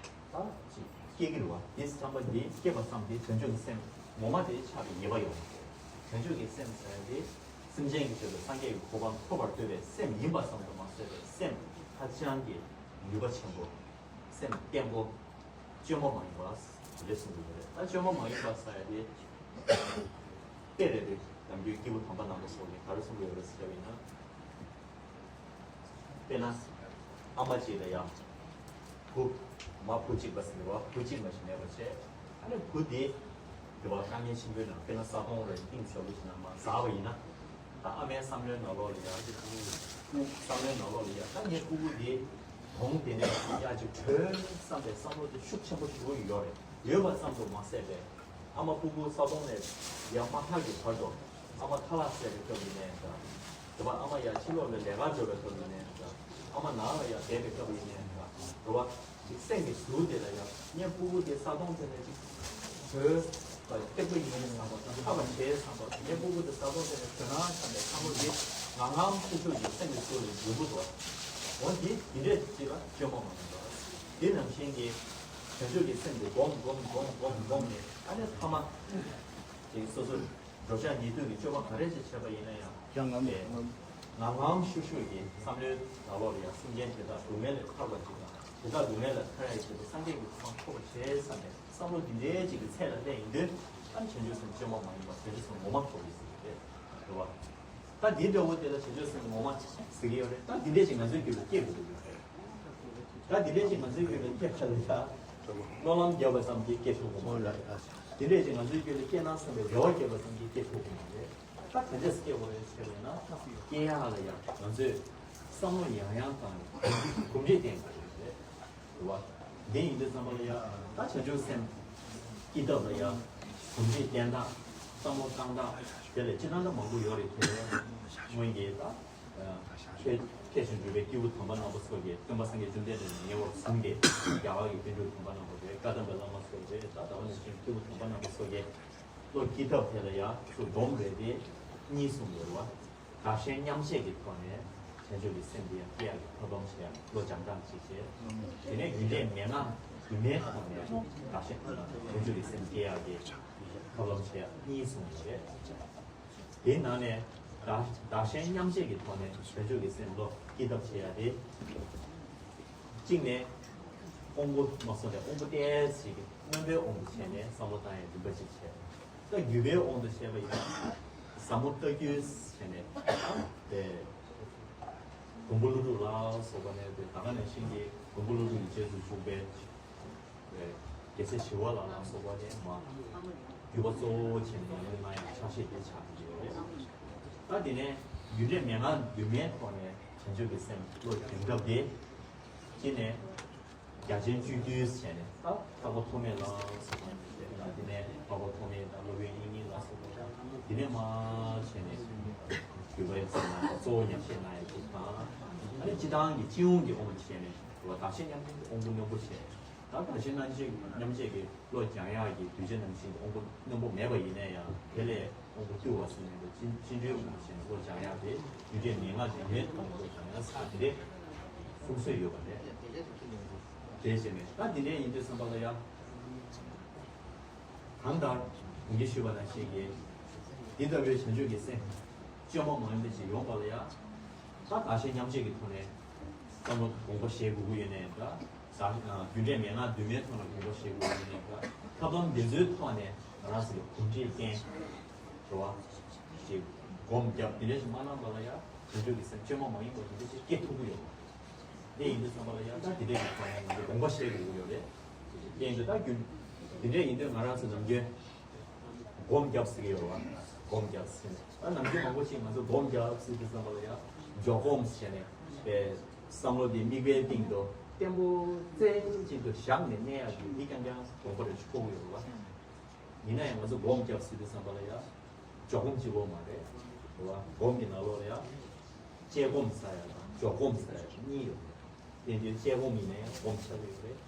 ད་ཅིག་སྐྱེ་གི་རེད་བ། དེ་བསམ་པ་འདི་སྐྱེས་པ་ཙམ་གྱིས་བྱང་ཆུབ་ཀྱི་སེམས་ངོ་མ་དེ་ཆགས་པའི་ངེས་པ་ཡོད་མ་རེད། བྱང་ཆུབ་ཀྱི་སེམས་ཟེར་ཡ་དེ་སེམས་ཅན་གྱི་ཆེད་དུ་སངས་རྒྱས་ཀྱི་གོ་འཕང་ཐོབ་པར་འདོད་པའི་སེམས་ཡིན་པ་ཙམ་དུ་མ་ཟད་པའི་སེམས་ཧ་ཅང་གི་ནུས་པ་ཆེན་པོ། སེམས་བརྟན་པོ། བཅོས་མ་མ་ཡིན་པ་རེད་གསུངས་ཡོད་རེད། ད་བཅོས་མ་མ་ཡིན་པ་ཟེར་ཡ་དེ། དཔེ་རེད་དེ། ནམ་རྒྱུན་སྐྱེས་བུ་དམ་པ་རྣམ་པ་ཚོ་གིས་ག་རེ་གསུང་གི་ཡོད་རེད་ཟེར་བ་ཡིན་ན། དཔེར་ན། ཨ་མ་གཅིག་ལ་ཡང་བུ། མ་བུ་གཅིག་པ་ཟེར་བ་བུ་གཅིག་མ་ཞིག་མེད་པ་བྱས། ཨ་ནི་བུ་དེ། དེ་བ་དཀའ་ངལ་ཆེན་པོའི་ནང་དཔེར་ན་ས་དོང་རེ་གཏིང་ཟབ་པོ་ཞིག་ནང་མར་ཟགས་པ་ཡིན་ན། ད་ཨ་མའི་བསམ་བློའི་ནང་ལོགས་ལ་ཡང་ཅིག་སྤུ་གུ་བསམ་བློའི་ནང་ལོགས་ལ་ཡང་ད་ངའི་སྤུ་གུ་དེ་དོང་དེ་ནས་ཡར་ཅིག་བྲོས་བསམ་པའི་བསམ་བློ་དེ་ཤུགས་ཆེན་པོ་ཞིག་ཡོད་རེད། ཡོད་པ་ཙམ་དུ་མ་ཟད་པའི། ཨ་མ་སྤུ་གུ་ས་དོང་ནས་ཡར་མ་ཐར་གྱི་བར་དུ། ཨ་མ་ཁ་ལག་བཟས་པའི་སྐབས་ཡིན་ནའི་འདྲ། དེ་བ་ཨ་མ་ཡར་ཕྱི་ལོགས་ལ་ལས་ཀར་འགྲོ་བའི་སྐབས་ཡིན་ནའི་འདྲ། ཨ་མ་ནང་ལ་ཡར་བསྡད་པའི་སྐབས་ཡིན་ནའི་འདྲ། རེད་བ། ཅིག་སེམས་ཀྱི་ཟུར་དེ་ལ་ཡང་ངའི་སྤུ་གུ་དེ་ས་དོང་དེ་ནས་ཅིག་བྲོས་པ་སྟེགས་བུ་ཡིན་ནའི་བསམ་པ་དང་ཁ་བ་བྱས་བསམ་པ་ངའི་སྤུ་གུ་དེ་ས་དོང་དེ་ནས་བྲོས་ན་བསམ་པའི་བསམ་བློ་དེ་ངང་ངམ་ཤུགས་ཤུགས་ཀྱིས་སེམས་ཀྱི་ཟུར་ལ་ཡོང་གི་འདུག་འོ་དེ་དེ་འདྲས་ཅིག་ལ་བཅོས་མ་མ་ཡིན་པ། དེ་ནང་བཞིན་གྱི་བྱང་ཆུབ་ཀྱི་སེམས་དེ་སྒོམ་སྒོམ་སྒོམ་སྒོམ་སྒོམ་ནས་ཨ་ནི་ཐ་མ་ཅིག་སོ་སོ། འགྲོ་འཆག་ཉལ་འདུག་གི་སྤྱོད་པ་ག་རེ་ཞིག་བྱས་པ་ཡིན་ན་ཡང་། ཡང་ངམ་ངམ་ངམ་ཤུགས་ཤུགས་ཀྱིས་བསམ་བློའི་ནང་ལོགས་ལ་ཡང་སེམས་ཅན་དེ་དག་སྡུག་བསྔལ་ལས་ཐར་བ་ཅིག་དང་དེ་དག་སྡུག་བསྔལ་ལས་ཐར་ཡག་ཆེད་དུ་སངས་རྒྱས་ཀྱི་གོ་འཕང་ཐོབ་པར་བྱེད་བསམ་པའི་བསམ་བློ་འདི་འདྲའི་ཅིག་གི་ཚད་ལ་སླེབས་ཡིན་དུས་ཨ་ནི་བྱང་ཆུབ་སེམས་བཅོས་མ་མ་ཡིན་པ་བྱང་ཆུབ་སེམས་ངོ་མ་ཐོབ་ཡོད་ཟེར་གྱི་རེད། རེད་བ། ད་འདི་འདྲ་བོ་དེ་ལ་བྱང་ཆུབ་སེམས་ངོ་མ་ཟེར་གྱི་ཡོད་རེད། ད་འདི་འདྲས་ཅིག་ང་ཚོའི་རྒྱུད་ལ་སྐྱེ་དགོས་ཀྱི་ཡོད་རེད། ད་འདི་འདྲས་ཅིག་ང་ཚོའི་རྒྱུད་ལ་སྐྱེ་ཁ་ལ་ཡ། སྨོན་ལམ་བརྒྱབ་པ་ཙམ་གྱིས་སྐྱེ་ཆོག་གི་མ་རེད། འདི་འདྲས་ཅིག་ང་ཚོའི་རྒྱུད་ལ་སྐྱེ་ན་བསམ་པའི་རེ་བ་བརྒྱབ་པ་ཙམ་གྱིས་སྐྱེ་ཆོག་གི་མ་རེད། ད་ག་འདྲས་སྐྱེ་དགོས་རེད་ཟེར་བ་ཡིན་ན། སྐྱེ་ཡག་ལ་ཡ་ང་ཚོས་བསམ་བློ་ཡང་ཡང་བཏང་ནས་གོམས་འདྲིས་གོམས་འདྲིས་བསྟེན་དགོས་རེད། རེད་བ། འདི་ཡིན་དུས་ཙམ་པ་ལ་ཡ། ད་བྱང་ཆུབ་སེམས་སྐྱེ་ཐབས་ལ་ཡ། གོམས་འདྲིས་བསྟེན་སྟངས། བསམ་བློ་བཏང་སྟངས། དེ་ལས་སྤྱིར་བཏང་ད་མང་པོ་ཡོད་རེད་དེ། སྔོན་གྱི་ད། མཁས་མཁས་ཤིང་གྲུབ་པའི་སྐྱེས་བུ་དམ་པ་རྣམ་པ་ཚོ་གིས་སྟོན་པ་སངས་རྒྱས་བཅོམ་ལྡན་འདས་ནས་ཉེ་བར་བཟུང་སྟེ་རྒྱ་གར་གྱི་པཎ་གྲུབ་དམ་པ་རྣམ་པ་རེད། བཀའ་གདམས་པའི་བླ་མ་ཚོ་རེད། ད་ད་བར་ནས་བཟུང་སྐྱེས་བུ་དམ་པ་རྣམ་པ་ཚོ་གིས་བློ་སྐྱེ་ཐབས་དེ་ལ་ཡ་ཚུར་སྡོམ་རེད་དེ། གཉིས་གསུངས་ཡོད་རེད་བ། བདག་གཞན་མཉམ་བརྗེ་གི་ཐོག་ནས་བྱང་ཆུབ་ཀྱི་སེམས་དེ་ཡང་སྐྱེ་ཡག་གི་ཐབས་ལམ་བྱེད་ཡག་བློ་སྦྱང་སྟངས་གཅིག་བྱས། དེ་ནས་རྒྱུ་འབྲས་མན་ངག་དུ་མའི་ཐོག་ནས་བདག་གཞན་བྱང་ཆུབ་ཀྱི་སེམས་སྐྱེ་ཡག་གི་ཐབས་ལམ་བྱེད་ཡག་གཉིས་གསུངས་ཡོད་རེད། དེའི་ནང་ནས་བདག་བདག་གཞན་མཉམ་བརྗེ་གི་ཐོག་ནས་བྱང་ཆུབ་ཀྱི་སེམས་བློ་སྐྱེ་ཐབས་བྱེད་ཡག་དེ། གཅིག་ནས་དབང་པོ་མ་སོང་ནས་དབང་པོ་ཏོག་ཙམ་ཞིག་གི་རྣོན་པོའི་དབང་དུ་བྱས་ནས་བསམ་བློ་བཏང་ཡག་རིམ་པ་གཅིག་བྱས། ད་རྒྱུད་པའི་དབང་དུ་བྱས་པ་ཡིན་ན། ཟབ་མོ་ལྟ་བརྒྱུད་བྱས་ནས་དེ། མགོན་པོ་ཀླུ་སྒྲུབ་ལ་སོགས་པ་ནས་དེ་ད་ག་ནང་བཞིན་གྱི་མགོན་པོ་ཀླུ་སྒྲུབ་ཀྱི་རྗེས་སུ་ཞུགས་པའི། རྒྱལ་སྲས་ཞི་བ་ལྷ་ལ་སོགས་པ་ནས་མ། བརྒྱུད་པ་གཙོ་བོ་བྱས་ནས་ཡོང་གནང་ཡག་ཕྱག་བཞེས་དེ་ཆགས་ཀྱི་ཡོད་རེད། ད་དེ་ནས་རྒྱུ་འབྲས་མན་ངག་འདུས་མའི་ཐོག་ནས་བྱང་ཆུབ་ཀྱི་སེམས་བློ་སྦྱོང་ཐབས་དེ། གཅིག་ནས། རྒྱ་ཆེན་བཅུད་བསྡུས་བྱས་ནས་ད་འཕགས་པ་ཐོགས་མེད་ལ་སོགས་པ་ནས་བཤད་པ་དང་དེ་ནས་འཕགས་པ་ཐོགས་མེད་དང་སློབ་དཔོན་དབྱིག་གཉེན་ལ་སོགས་པ་དང་དེ་ནས་མར་བྱས་ནས་བརྒྱུད་པ་ཡང་ཟེར་ན་གཙོ་བོ་ཉམས་བཞེས་གནང་ཡག་ཅིག་དང་། ཨ་ནི་སྤྱི་བཏང་གི་སྤྱི་ཡོངས་ཀྱི་དབང་དུ་བྱས་ནས་བདག་གཞན་མཉམ་བརྗེ་གི་དབང་པོ་རྣོན་པོ་བྱས། ད་བདག་གཞན་མཉམ་བརྗེ་མཉམ་བརྗེ་གི་བློ་སྦྱང་ཡག་གི་གདུལ་བྱ་ནང་བཞིན་དབང་པོ་རྣོན་པོ་མེད་པ་ཡིན་ན་ཡང་དེ་ལས་དབང་པོ་རྟུལ་བ་ཟེར་ནས་ཅི་ཅི་འདྲའི་དབང་དུ་བྱས་ནས་བློ་སྦྱང་ཡག་དེ་རྒྱུ་འབྲས་མན་ངག་འདུས་མའི་ཐོག་ནས་བློ་སྦྱང་ཡག་ཟེར་དེ་འདྲའི་གསུང་སྲོལ་ཡོད་པ་རེད། དེ་བྱས་ནས་ད་འདི་འདྲའི་ཡིན་དུས་ཙམ་པ་ལ་ཡང་། གང་ལྟར་གོང་གི་ཞུས་པ་ནང་བཞིན་གྱི་འདི་ལྟ་བུའི་བྱང་ཆུབ་ཀྱི་སེམས་བཅོས་མ་མ་ཡིན་པ་ཞིག་ཡོང་བ་ལ་ཡང་། ད་བདག་གཞན་མཉམ་བརྗེ་གི་ཐོག་ནས་བསམ་བློ་དགོངས་པ་བཞེས་དགོས་ཀྱི་ཡོད་ནའི་འདྲ། རྒྱུ་འབྲས་མན་ངག་འདུས་མའི་ཐོག་ནས་དགོངས་པ་བཞེས་དགོས་ཀྱི་ཡོད་ནའི་འདྲ། ཐབས་ལམ་འདི་ཚོའི་ཐོག་ནས་ང་རང་ཚོ་ལ་གོམས་འདྲིས་བསྟེན། རེད་བ། ཞེས་སྒོམ་བརྒྱབ་འདི་འདྲ་ཞིག་མ་གནང་བ་ལ་ཡང་བྱང་ཆུབ་ཀྱི་སེམས་བཅོས་མ་མ་ཡིན་པ་འདི་འདྲ་ཞིག་སྐྱེ་ཐུབ་ཀྱི་ཡོད་མ་རེད། དེ་ཡིན་དུས་ཙམ་པ་ལ་ཡང་ད་འདི་འདྲ་ཡིན་པ་ཡང་ང་ཚོ་དགོངས་པ་བཞེས་དགོས་ཀྱི་ཡོད་རེད། དེ་ཡིན་དུས་ད་རྒྱུ་འདི་འདྲ་ཡིན་དུས་ང་རང་ཚོ་ནམ་རྒྱུན། སྒོམ་རྒྱབ་ཟེར་གྱི་ཡོད་རེད་བ། སྒོམ་རྒྱབ་ཟེར་ནས་ད་ནམ་རྒྱུན་མང་པོ་ཞིག་ང་ཚོ་སྒོམ་རྒྱབ་ཟེར་དུས་ཙམ་པ་ལ་ཡང་འཇོག་སྒོམ་ཟེར་ནས་པའི་བསམ་བློ་དེ་དམིགས་པའི་སྟེང་དུ་བརྟན་པོ་རྩེ་གཅིག་ཏུ་བཞག་ནས་གནས་ཡག་གི་འདི་རྐྱང་རྐྱང་དགོངས་པ་རེ་ཆོད་ཀྱི་ཡོད་རེད་བ། ཡིན་ན་ཡང་ང་ཚོ་སྒོམ་རྒྱབ་ཟེར་དུས་ཙམ་པ་ལ་ཡང་འཇོག་སྒོམ་གཅིག་པོ་མ་རེད། རེད་བ། སྒོམ་གྱི་ནང་ལོགས་ལ་ཡང་དཔྱད་སྒོམ་ཟེར་ཡག་དང་འཇོག་སྒོམ་ཟེར་ཡག་གཉིས་ཡོད་རེད། དེ་དུས་དཔྱད་སྒོམ་ཡིན་ན་ཡང་སྒོམ་ཆགས་ཀྱི་ཡོད་རེད།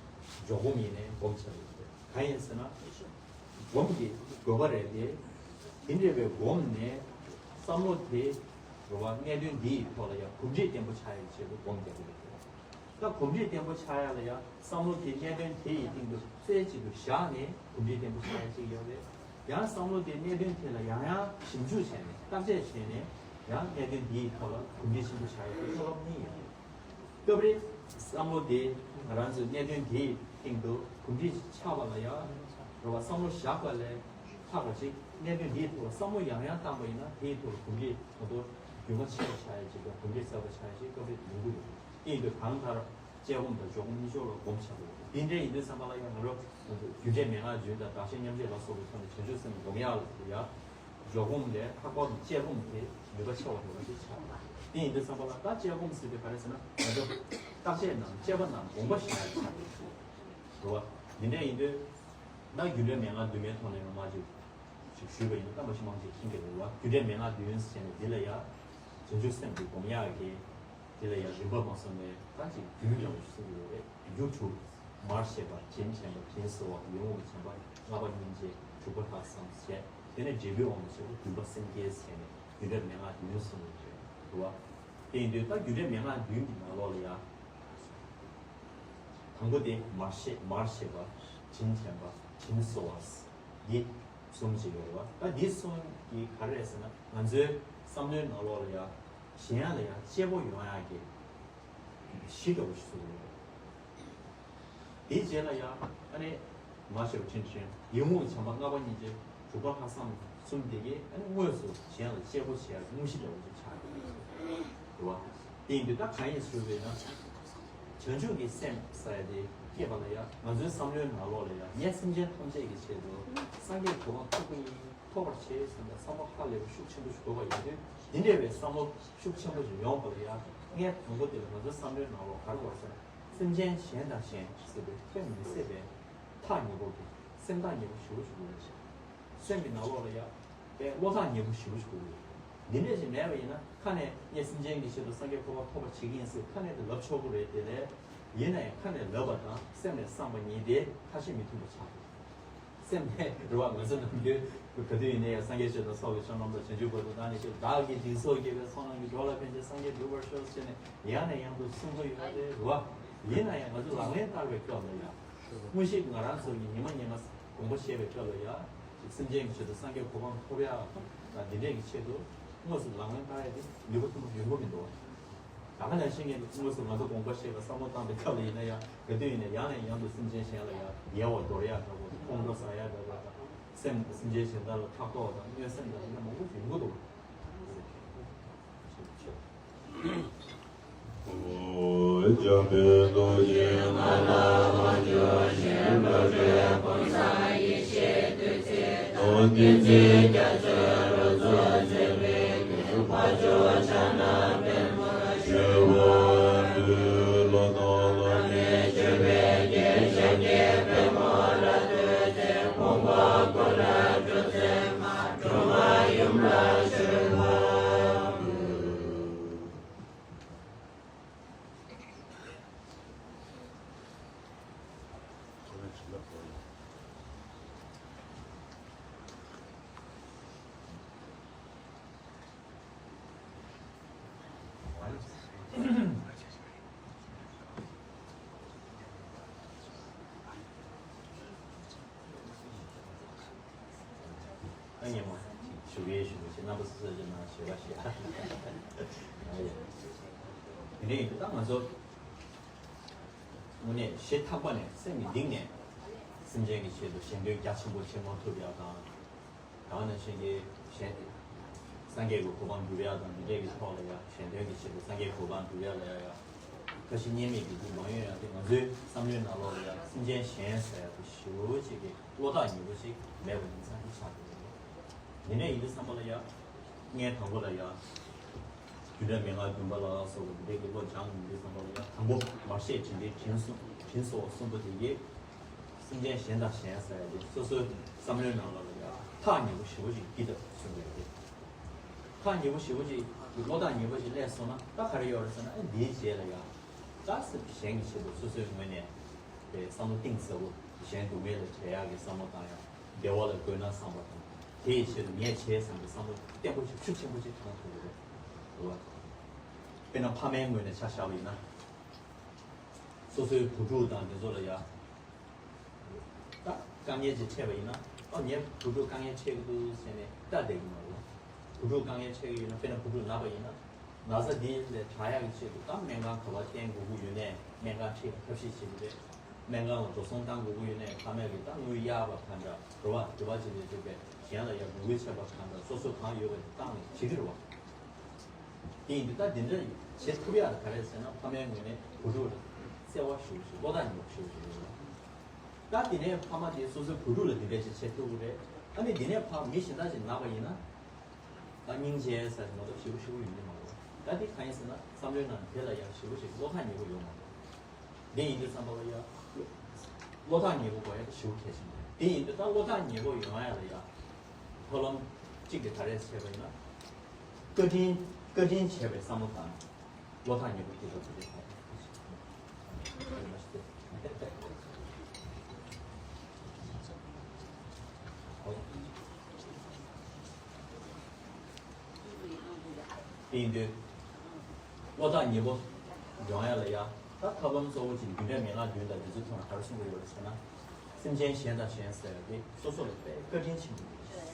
འཇོག་སྒོམ་ཡིན་ན་ཡང་སྒོམ་ཆགས་ཀྱི་ཡོད་རེད། གང་ཡིན་ཟེར་ན། སྒོམ་གྱི་དགོས་པ་རེད་དེ། དེ་འདྲ་བའི་སྒོམ་ནས་བསམ་བློ་དེ་རེད་བ། གནད་དོན་འདི་ཡི་ཐོག་ལ་ཡང་གོམས་འདྲིས་བརྟན་པོ་ཆགས་ཡག་ཆེད་དུ་སྒོམ་རྒྱག་གི་ཡོད་རེད། ད་གོམས་འདྲིས་བརྟན་པོ་ཆགས་ཡག་ལ་ཡང་བསམ་བློ་དེ་གནད་དོན་དེ་ཡི་སྟེང་དུ་རྩེ་གཅིག་ཏུ་བཞག་ནས་གོམས་འདྲིས་བརྟན་པོ་ཆགས་ཡག་ཅིག་ཡོད་རེད། ཡང་བསམ་བློ་དེ་གནད་དོན་དེ་ལ་ཡང་ཡང་ཞིབ་འཇུག་བྱས་ནས་བརྟག་དཔྱད་བྱས་ནས་ཡང་གནད་དོན་དེ་ཡི་ཐོག་ལ་གོམས་འདྲིས་ཆེན་པོ་བྱ་ཡག་གི་བློ་སློབ་གཉིས་ཡོད་རེད། སྐབས་རེ་བསམ་བློ་དེ་ང་རང་ཚོའི་གནད་དོན་དེའི་སྟེང་དུ་གོམས་འདྲིས་ཆགས་པ་ལ་ཡང་རེད་བ། བསམ་བློ་བཞག་པ་ལས་ལྷག་པ་ཅིག་གནད་དོན་དེའི་ཐོག་ལ་བསམ་བློ་ཡང་ཡང་བཏང་པ་ཡིན་ན་དེའི་ཐོག་ལ་གོམས་འདྲིས་ད་དུང་རྒྱུན་མ་ཆད་པ་ཆགས་ཡག་ཅིག་དང་གོམས་འདྲིས་གསར་པ་ཆགས་ཡག་ཅིག་སྐབས་རེ་ཡོང་གི་ཡོད་རེད། དེ་ཡིན་དུས་གང་ལྟར་དཔྱད་སྒོམ་དང་འཇོག་སྒོམ་གཉིས་ཆར་ལ་སྒོམ་བྱ་དགོས། དེ་འདྲ་ཡིན་དུས་ཙམ་པ་ལ་ཡང་ང་རང་རྒྱུ་འབྲས་མན་ངག་རྒྱུན་དང་བདག་གཞན་མཉམ་བརྗེ་ལ་སོགས་པའི་ཐོག་ནས་བྱང་ཆུབ་སེམས་སྒོམ་ཡག་ལ་ཡང་འཇོག་སྒོམ་ལས་ལྷག་པར་དུ་དཔྱད་སྒོམ་དེ་ནུས་པ་ཆེ་བ་འདྲ་བ་ཞིག་ཆགས། དེ་ཡིན་དུས་ཙམ་པ་ལ་ད་དཔྱད་སྒོམ་ཟེར་དུས་ག་རེ་ཟེར་ན་ང་ཚོ་བརྟག་དཔྱད་ནམ་དཔྱད་པ་ནམ་དགོངས་པ་ཞིག་ཆགས་ཡོད་རེད་བ། འདི་འདྲ་ཡིན་དུས་ད་རྒྱུ་འབྲས་མན་ངག་བདུན་མའི་ཐོག་ནས་མ་ཅིག་ཞུས་པ་ཡིན་ན་ད་མ་ཤི་མང་ཅིག་ཤིང་གི་རེད་བ། རྒྱུ་འབྲས་མན་ངག་བདུན་ཟེར་ནས་འདི་ལ་ཡང་བྱང་ཆུབ་སེམས་ཀྱི་སྒོམ་ཡག་གི་དེ་ལ་ཡང་རིམ་པ་མ་སོང་ནས་ད་ཅིག་རྒྱུན་རིང་པོ་ཞིག་གསུངས་ཡོད་རེད། རྒྱུ་དྲུག་མར་ཤེས་པ། དྲིན་དྲན་པ། དྲིན་གཟོ་བ། ཡིད་འོང་བའི་བྱམས་པ། ལྔ་པ་སྙིང་རྗེ། དྲུག་པ་ལྷག་བསམ་བྱས། དེ་ནས་འབྲས་བུའི་དབང་དུ་བྱས་པ་བདུན་པ་སེམས་བསྐྱེད་བྱས་ནས་རྒྱུ་འབྲས་མན་ངག་བདུན་གསུངས་ཡོད་རེད་བ། དེ་ཡིན་དུས་ད་རྒྱུ་འབྲས་མན་ངག་བདུན་གྱི་ནང་ལོགས་ལ་ཡང་དང་པོ་དེ་མར་ཤེས་མར་ཤེས་པ། དྲིན་དྲན་པ། དྲིན་གཟོ་བ། འདི་གསུམ་ཅིག་ཡོད་རེད་བ། ད་འདི་གསུམ་གྱིས་ག་རེ་རེད་ཟེར་ན་ང་ཚོའི་བསམ་བློའི་ནང་ལོགས་ལ་ཡང་གཞན་ལ་ཡང་གཅེས་པོ་ཡོང་ཡག་གི་གཞི་འདྲ་བོ་ཞིག་བཟོ་གི་ཡོད་རེད། དེའི་རྗེས་ལ་ཡང་ཨ་ནི་མར་ཤེས་པ། དྲིན་དྲན། ཡིད་འོང་བའི་བྱམས་པ། ལྔ་པ་སྙིང་རྗེ། དྲུག་པ་ལྷག་བསམ་གསུམ་དེ་གས་ཨ་ནི་དངོས་སུ་གཞན་ལ་གཅེས་པོ་བྱེད་ཡག་དངོས་གཞི་འདྲ་བོ་ཅིག་ཆགས་ཡོད་རེད་བ། དེ་ཡིན་དུས་ད་གང་ཡིན་ཞུས་པས་ན། བྱང་ཆུབ་ཀྱི་སེམས་ཟེར་ཡ་དེ་སྐྱེས་པ་ལ་ཡང་ང་ཚོའི་བསམ་བློའི་ནང་ལོགས་ལ་ཡང་ངས་སེམས་ཅན་ཐམས་ཅད་ཀྱི་ཆེད་དུ་སངས་རྒྱས་གོ་འཕང་ཐོབ་ཀྱི་ཡིན། ཐོབ་པར་བྱེད་ཟེར་ནས་བསམ་བློ་ཧ་ལས་པ་ཤུགས་ཆེན་པོ་ཞིག་དགོས་པ་ཡིན་དུས། འདི་འདྲ་བའི་བསམ་བློ་ཤུགས་ཆེན་པོ་ཞིག་ཡོང་བ་ལ་ཡང་ངས་དང་པོ་དེ་ལ་ང་ཚོའི་བསམ་བློའི་ནང་ལོགས་ག་རེ་དགོས་ཟེར་ན། སེམས་ཅན་གཞན་དང་གཞན་ཟེར་བའི་ཁྱད་མི་སྲིད་པའི་ཐག་ཉེ་པོ་གི་སེམས་ཐག་ཉེ་པོ་ཞེ་པོ་ཞིག་དགོས་ཀྱི་རེད། སེམས་ཀྱི་ནང་ལོགས་ལ་ཡང་པའི་བློ་ཐག་ཉེ་པོ་ཞེ་པོ་ཞིག་དགོས་ཀྱི་རེད། འདི་འདྲ་ཞིག་མེད་པ་ཡིན་ན་ཁ་ནས་ངས་སེམས་ཅན་གྱི་ཆེད་དུ་སངས་རྒྱས་གོ་འཕང་ཐོབ་པར་བྱེད་ཀྱི་ཡིན་ཟེར་ཁ་ནས་དེ་ལབ་ཆོག་གི་རེད། དེ་ལས་ཡིན་ན་ཡང་ཁ་ནས་ལབ་པ་དང་སེམས་ནས་བསམ་པ་གཉིས་དེ་ཁ་ཞེ་མི་མཐུན་པ་ཆགས་འདུག་སེམས་ནས་རེད་བ། ང་ཚོ་ནམ་རྒྱུན་ག་དུས་ཡིན་ན་ཡང་སངས་རྒྱས་ཆོས་དང་ཚོགས་ཀྱི་མཆོག་རྣམས་དང་། བྱང་ཆུབ་གོ་འཕང་དང་ནི་ཤེས། བདག་གིས་སྦྱིན་སོགས་བགྱིས་པའི་ཚོགས་རྣམས་ཀྱིས། འགྲོ་ལ་ཕན་ཕྱིར་སངས་རྒྱས་འགྲུབ་པར་ཤོག་ཟེར་ནས་ཡང་ནས་ཡང་དུ་གསུང་གི་ཡོད་རེད་བ། ཡིན་ན་ཡང་ང་ཚོ་ལག་ལེན་བསྟར་བའི་སྐབས་ལ་ཡང་དངོས་གཞི་ང་རང་ཚོ་གི་ཉི་མ་ཉི་མ་དགོངས་པ་བཞེས་པའི་སྐབས་ལ་ཡང་སེམས་ཅན་གྱི་ཆེད་དུ་སངས་རྒྱས་གོ་འཕང་ཐོབ་ཡག་དང་འདི་འདྲས་ཀྱི་ཆེད་དུ་དངོས་སུ་ལག་ལེན་བསྟར་ཡག་དེ་ནུས་པ་ཐོན་པ་ཡོང་གི་མི་འདུག་བ། ད་ག་ནང་བཞིན་གྱི་དངོས་སུ་ང་ཚོ་དགོངས་པ་བཞེས་པ་བསམ་བློ་བཏང་པའི་སྐབས་ལ་ཡིན་ན་ཡང་ག་དུས་ཡིན་ན་ཡང་ནས་ཡང་དུ་སེམས་ཅན་གཞན་ལ་ཡང་ཡལ་བ་འདོར་ཡག་འདྲ་བོ་དང་། ཁོང་ཁྲོ་ཟ་ཡག་འདྲ་བོ་དང་། སེམས་སེམས་ཅན་གཞན་དག་ལ་ཕྲག་དོག་དང་གནོད་སེམས་དང་དེ་འདྲ་མང་པོ་ཡོང་གི་འདུག། འཇམ་དཔལ་རྡོ་རྗེ་ང་ལ་དབང་བསྒྱུར་ཞིང་། འགྲོ་དྲུག་གོང་ས་ཡེ་ཤེས་བདུད་རྩི་དང་། བསྟན་འཛིན་རྒྱ་མཚོའི་རོལ་མཚོ་རྩེ་བའི་ཕ་ཇོ་ཕྱག་ན་པདྨོར་བཞུགས། བློ་དང་བླ་མའི་སྤྱོད་པའི་རྒྱན། ཕྱག་རྒྱའི་པདྨོ་ལ་བཏུད་དེ། ཕོངས་པ་ཀུན་ལས་སྒྲོལ་མཛད་མ། སྒྲོལ་མ་ཡུམ་ལ་བཞུགས། ཨ་ཉེ་མོ་ཞུ་གི་ཞུ་གི་ཞེ་རྣམ་པ་སོ་སོ་ཅིག་ནང་ཞུ་བ་ཞིག་ཨ་ཡེ། དེ་ནས་ད་ང་ཚོ་དངོས་གནས་ཞེ་ཐག་པ་ནས་སེམས་ཀྱི་གཏིང་ནས་སེམས་ཅན་གྱི་ཆེད་དུ་གཞན་དོན་རྒྱ་ཆེན་པོ་ཆེན་མོ་ཐུབ་ཡག་དང་། ད་ག་ནང་བཞིན་གྱི་གཞན་སངས་རྒྱས་ཀྱི་གོ་འཕང་འགྲུབ་ཡག་དང་འདི་འདྲས་ཀྱི་ཐོག་ལ་ཡང་གཞན་དོན་གྱི་ཆེད་དུ་སངས་རྒྱས་གོ་འཕང་འགྲུབ་ཡག་ལ་ཡང་ཡང་ཁ་ཞེ་གཉིས་མེད་ཀྱི་རྒྱུ་མང་ཡོད་ཡང་དེ་ང་ཚོའི་བསམ་བློའི་ནང་ལོགས་ལ་ཡང་སེམས་ཅན་གཞན་ཟེར་ཡག་དེ་ཞེ་པོ་ཅིག་གི་བློ་ཐག་ཉེ་པོ་ཞིག་མེད་པ་ཡིན་ཙང་དེ་ཆགས་ཀྱི་ཡོད། དེ་ནས་ཡིན་དུས་ཙམ་པ་ལ་ཡ། ངས་དང་པོ་ལ་ཡ། རྒྱུ་འབྲས་མན་ངག་བདུན་པ་ལ་སོགས་པ་འདི་འདྲའི་གི་བློ་སྦྱངས་ཡོང་དུས་ཙམ་པ་ལ་ཡ། དང་པོ་མར་ཤེས་དྲིན་དྲན་དྲིན་གསོ་དྲིན་གསོ་བ་གསུམ་པོ་དེ་གིས། སེམས་ཅན་གཞན་དང་གཞན་ཟེར་ཡ་དེ་སོ་སོའི་བསམ་བློའི་ནང་ལོགས་ལ་ཡ། ཐག་ཉེ་པོ་ཞེ་པོ་ཅིག་འདི་ལྟ་བུ་མཚོན་པ་རེད། ཐག་ཉེ་པོ་ཞེ་པོ་ཅིག་བློ་ཐག་ཉེ་པོ་ཅིག་སླེབས་སོང་ན་ད་ག་རེ་ཡོད་རེད་ཟེར་ན། ཨ་འདིའི་རྗེས་ལ་ཡ། ད་སེམས་གཞན་གྱི་ཆེད་དུ་སོ་སོའི་ངོས་ནས་དེ་བསམ་བློ་གཏིང་ཟབ་པོ་གཞན་སྡུག་བསྔལ་ལ་བྲེལ་ཡག་གི་བསམ་བློ་བཏང་ཡག་བདེ་བ་ལ་དགོས་ན་བསམ་པ་དང་། དེ་ཡི་ཆེད་དུ་ངས་བྱས་བསམ་པའི་བསམ་བློ་བརྟན་པོ་ཞིག་ཤུགས་ཆེན་པོ་ཞིག་བཏང་ཐུབ་ཀྱི་རེད། རེད་བ། དཔེར་ན་ཕ་མའི་ངོས་ནས་ཆ་བཞག་པ་ཡིན་ན། སོ་སོའི་བུ་ཕྲུག་དང་དེ་ཚོ་ལ་ཡ། ད་དཀའ་ངལ་ཅིག་འཕྲད་པ་ཡིན་ན། ཨ་ངའི་བུ་ཕྲུག་དཀའ་ངལ་འཕྲད་ཀྱི་འདུག་ཟེར་ནས་ལྟ་བསྡད་ཀྱི་མ་རེད། བུ་ཕྲུག་དཀའ་ངལ་འཕྲད་ཀྱི་ཡོད་ན། དཔེར་ན་བུ་ཕྲུག་ན་བ་ཡིན་ན། ན་ཚ་འདི་ལས་དྲག་ཡག་གི་ཆེད་དུ་ད་སྨན་ཁང་ག་པར་བསྟེན་དགོས་ཀྱི་ཡོད་ནའི་སྨན་ཁང་ཁྲིད་པར་ཐབས་ཤེས་བྱེད་ཀྱི་རེད། སྨན་ཁང་ལ་འགྲོ་སོང་བཏང་དགོས་ཀྱི་ཡོད་ནའི་ཕ་མས་ཀྱིས་ད་དངུལ་གཡར་བ་གང་འདྲ་རེད་བ། དེ་བ་ཅིག་ལས་ཅིག་པས་གཞན་ལ་ཡང་མོས་གུས་ཆེ་བ་གང་འདྲ་སོ་སོ་གང་ཡོད་པ་དེ་བཏང་ནས་བྱེད་ཀྱི་རེད་བ། དེ་ཡིན་དུས་ད་དེ་འདྲ་བྱེད་ཐུབ་ཡག་ལ་ག་རེ་ཟེར་ན། ཕ་མའི་ངོས་ནས་བུ་ཕྲུག་ལ་བརྩེ་བ་ཞེ་པོ་ཞིག་བློ་ཐག་ཉེ་པོ་ཞེ་པོ་ཞིག་ཡོད་རེད། ད་དེ་ནས་ཕ་མ་དེས་སོ་སོའི་བུ་ཕྲུག་ལ་དེ་འདྲ་ཞིག་བྱེད་ཐུབ་ཀྱི་རེད། ཨ་ནི་དེ་ནས་ཕ་མི་གཞན་དག་ཅིག་ན་བ་ཡིན་ན། ད་སྙིང་རྗེ་ཟེར་ནས་མ་གཏོགས་ཞེ་པོ་ཞེ་པོ་ཡོང་གི་མ་རེད། ད་དེ་གང་ཡིན་ཟེར་ན། བསམ་བློའི་ནང་དེ་ལ་ཡང་ཞེ་པོ་ཞིག་བློ་ཐག་ཉེ་པོ་ཡོད་མ་རེད། དེ་ཡིན་དུས་ཙམ་པ་ལ་ཡ། བློ་ཐག་ཉེ་པོ་དགོས་ཡ་དེ་ཞེ་པོ་གལ་ཆེན་པོ་རེད། དེ་ཡིན་དུས་ད་བློ་ཐག་ཉེ་པོ་ཡོང་ཡ་ལ་ཡ། ཐབས་ལམ་གཅིག་དེ་ག་རེ་བྱས་པ་ཡིན་ན། བཀའ་དྲིན་བཀའ་དྲིན་ཆེ་བའི་བསམ་བློ་དང་། བློ་ཐག་ཉེ་པོ་དེ་དག་དེ་རེད། དེ་ཡིན་དུས། བློ་ཐག་ཉེ་པོ་ཡོང་ཡ་ལ་ཡ། ད་ཐབས་ལམ་གཙོ་བོ་གཅིག་རྒྱུ་འབྲས་མན་ངག་བདུན་དང་འདི་ཚོའི་ཐོག་ནས་ག་རེ་གསུང་གི་ཡོད་རེད་ཟེར་ན། སེམས་ཅན་གཞན་དང་གཞན་ཟེར་ཡ་དེ་སོ་སོ་ལ་དཔེ་བཀའ་དྲིན་ཆེན་པོ་རེད། རེད་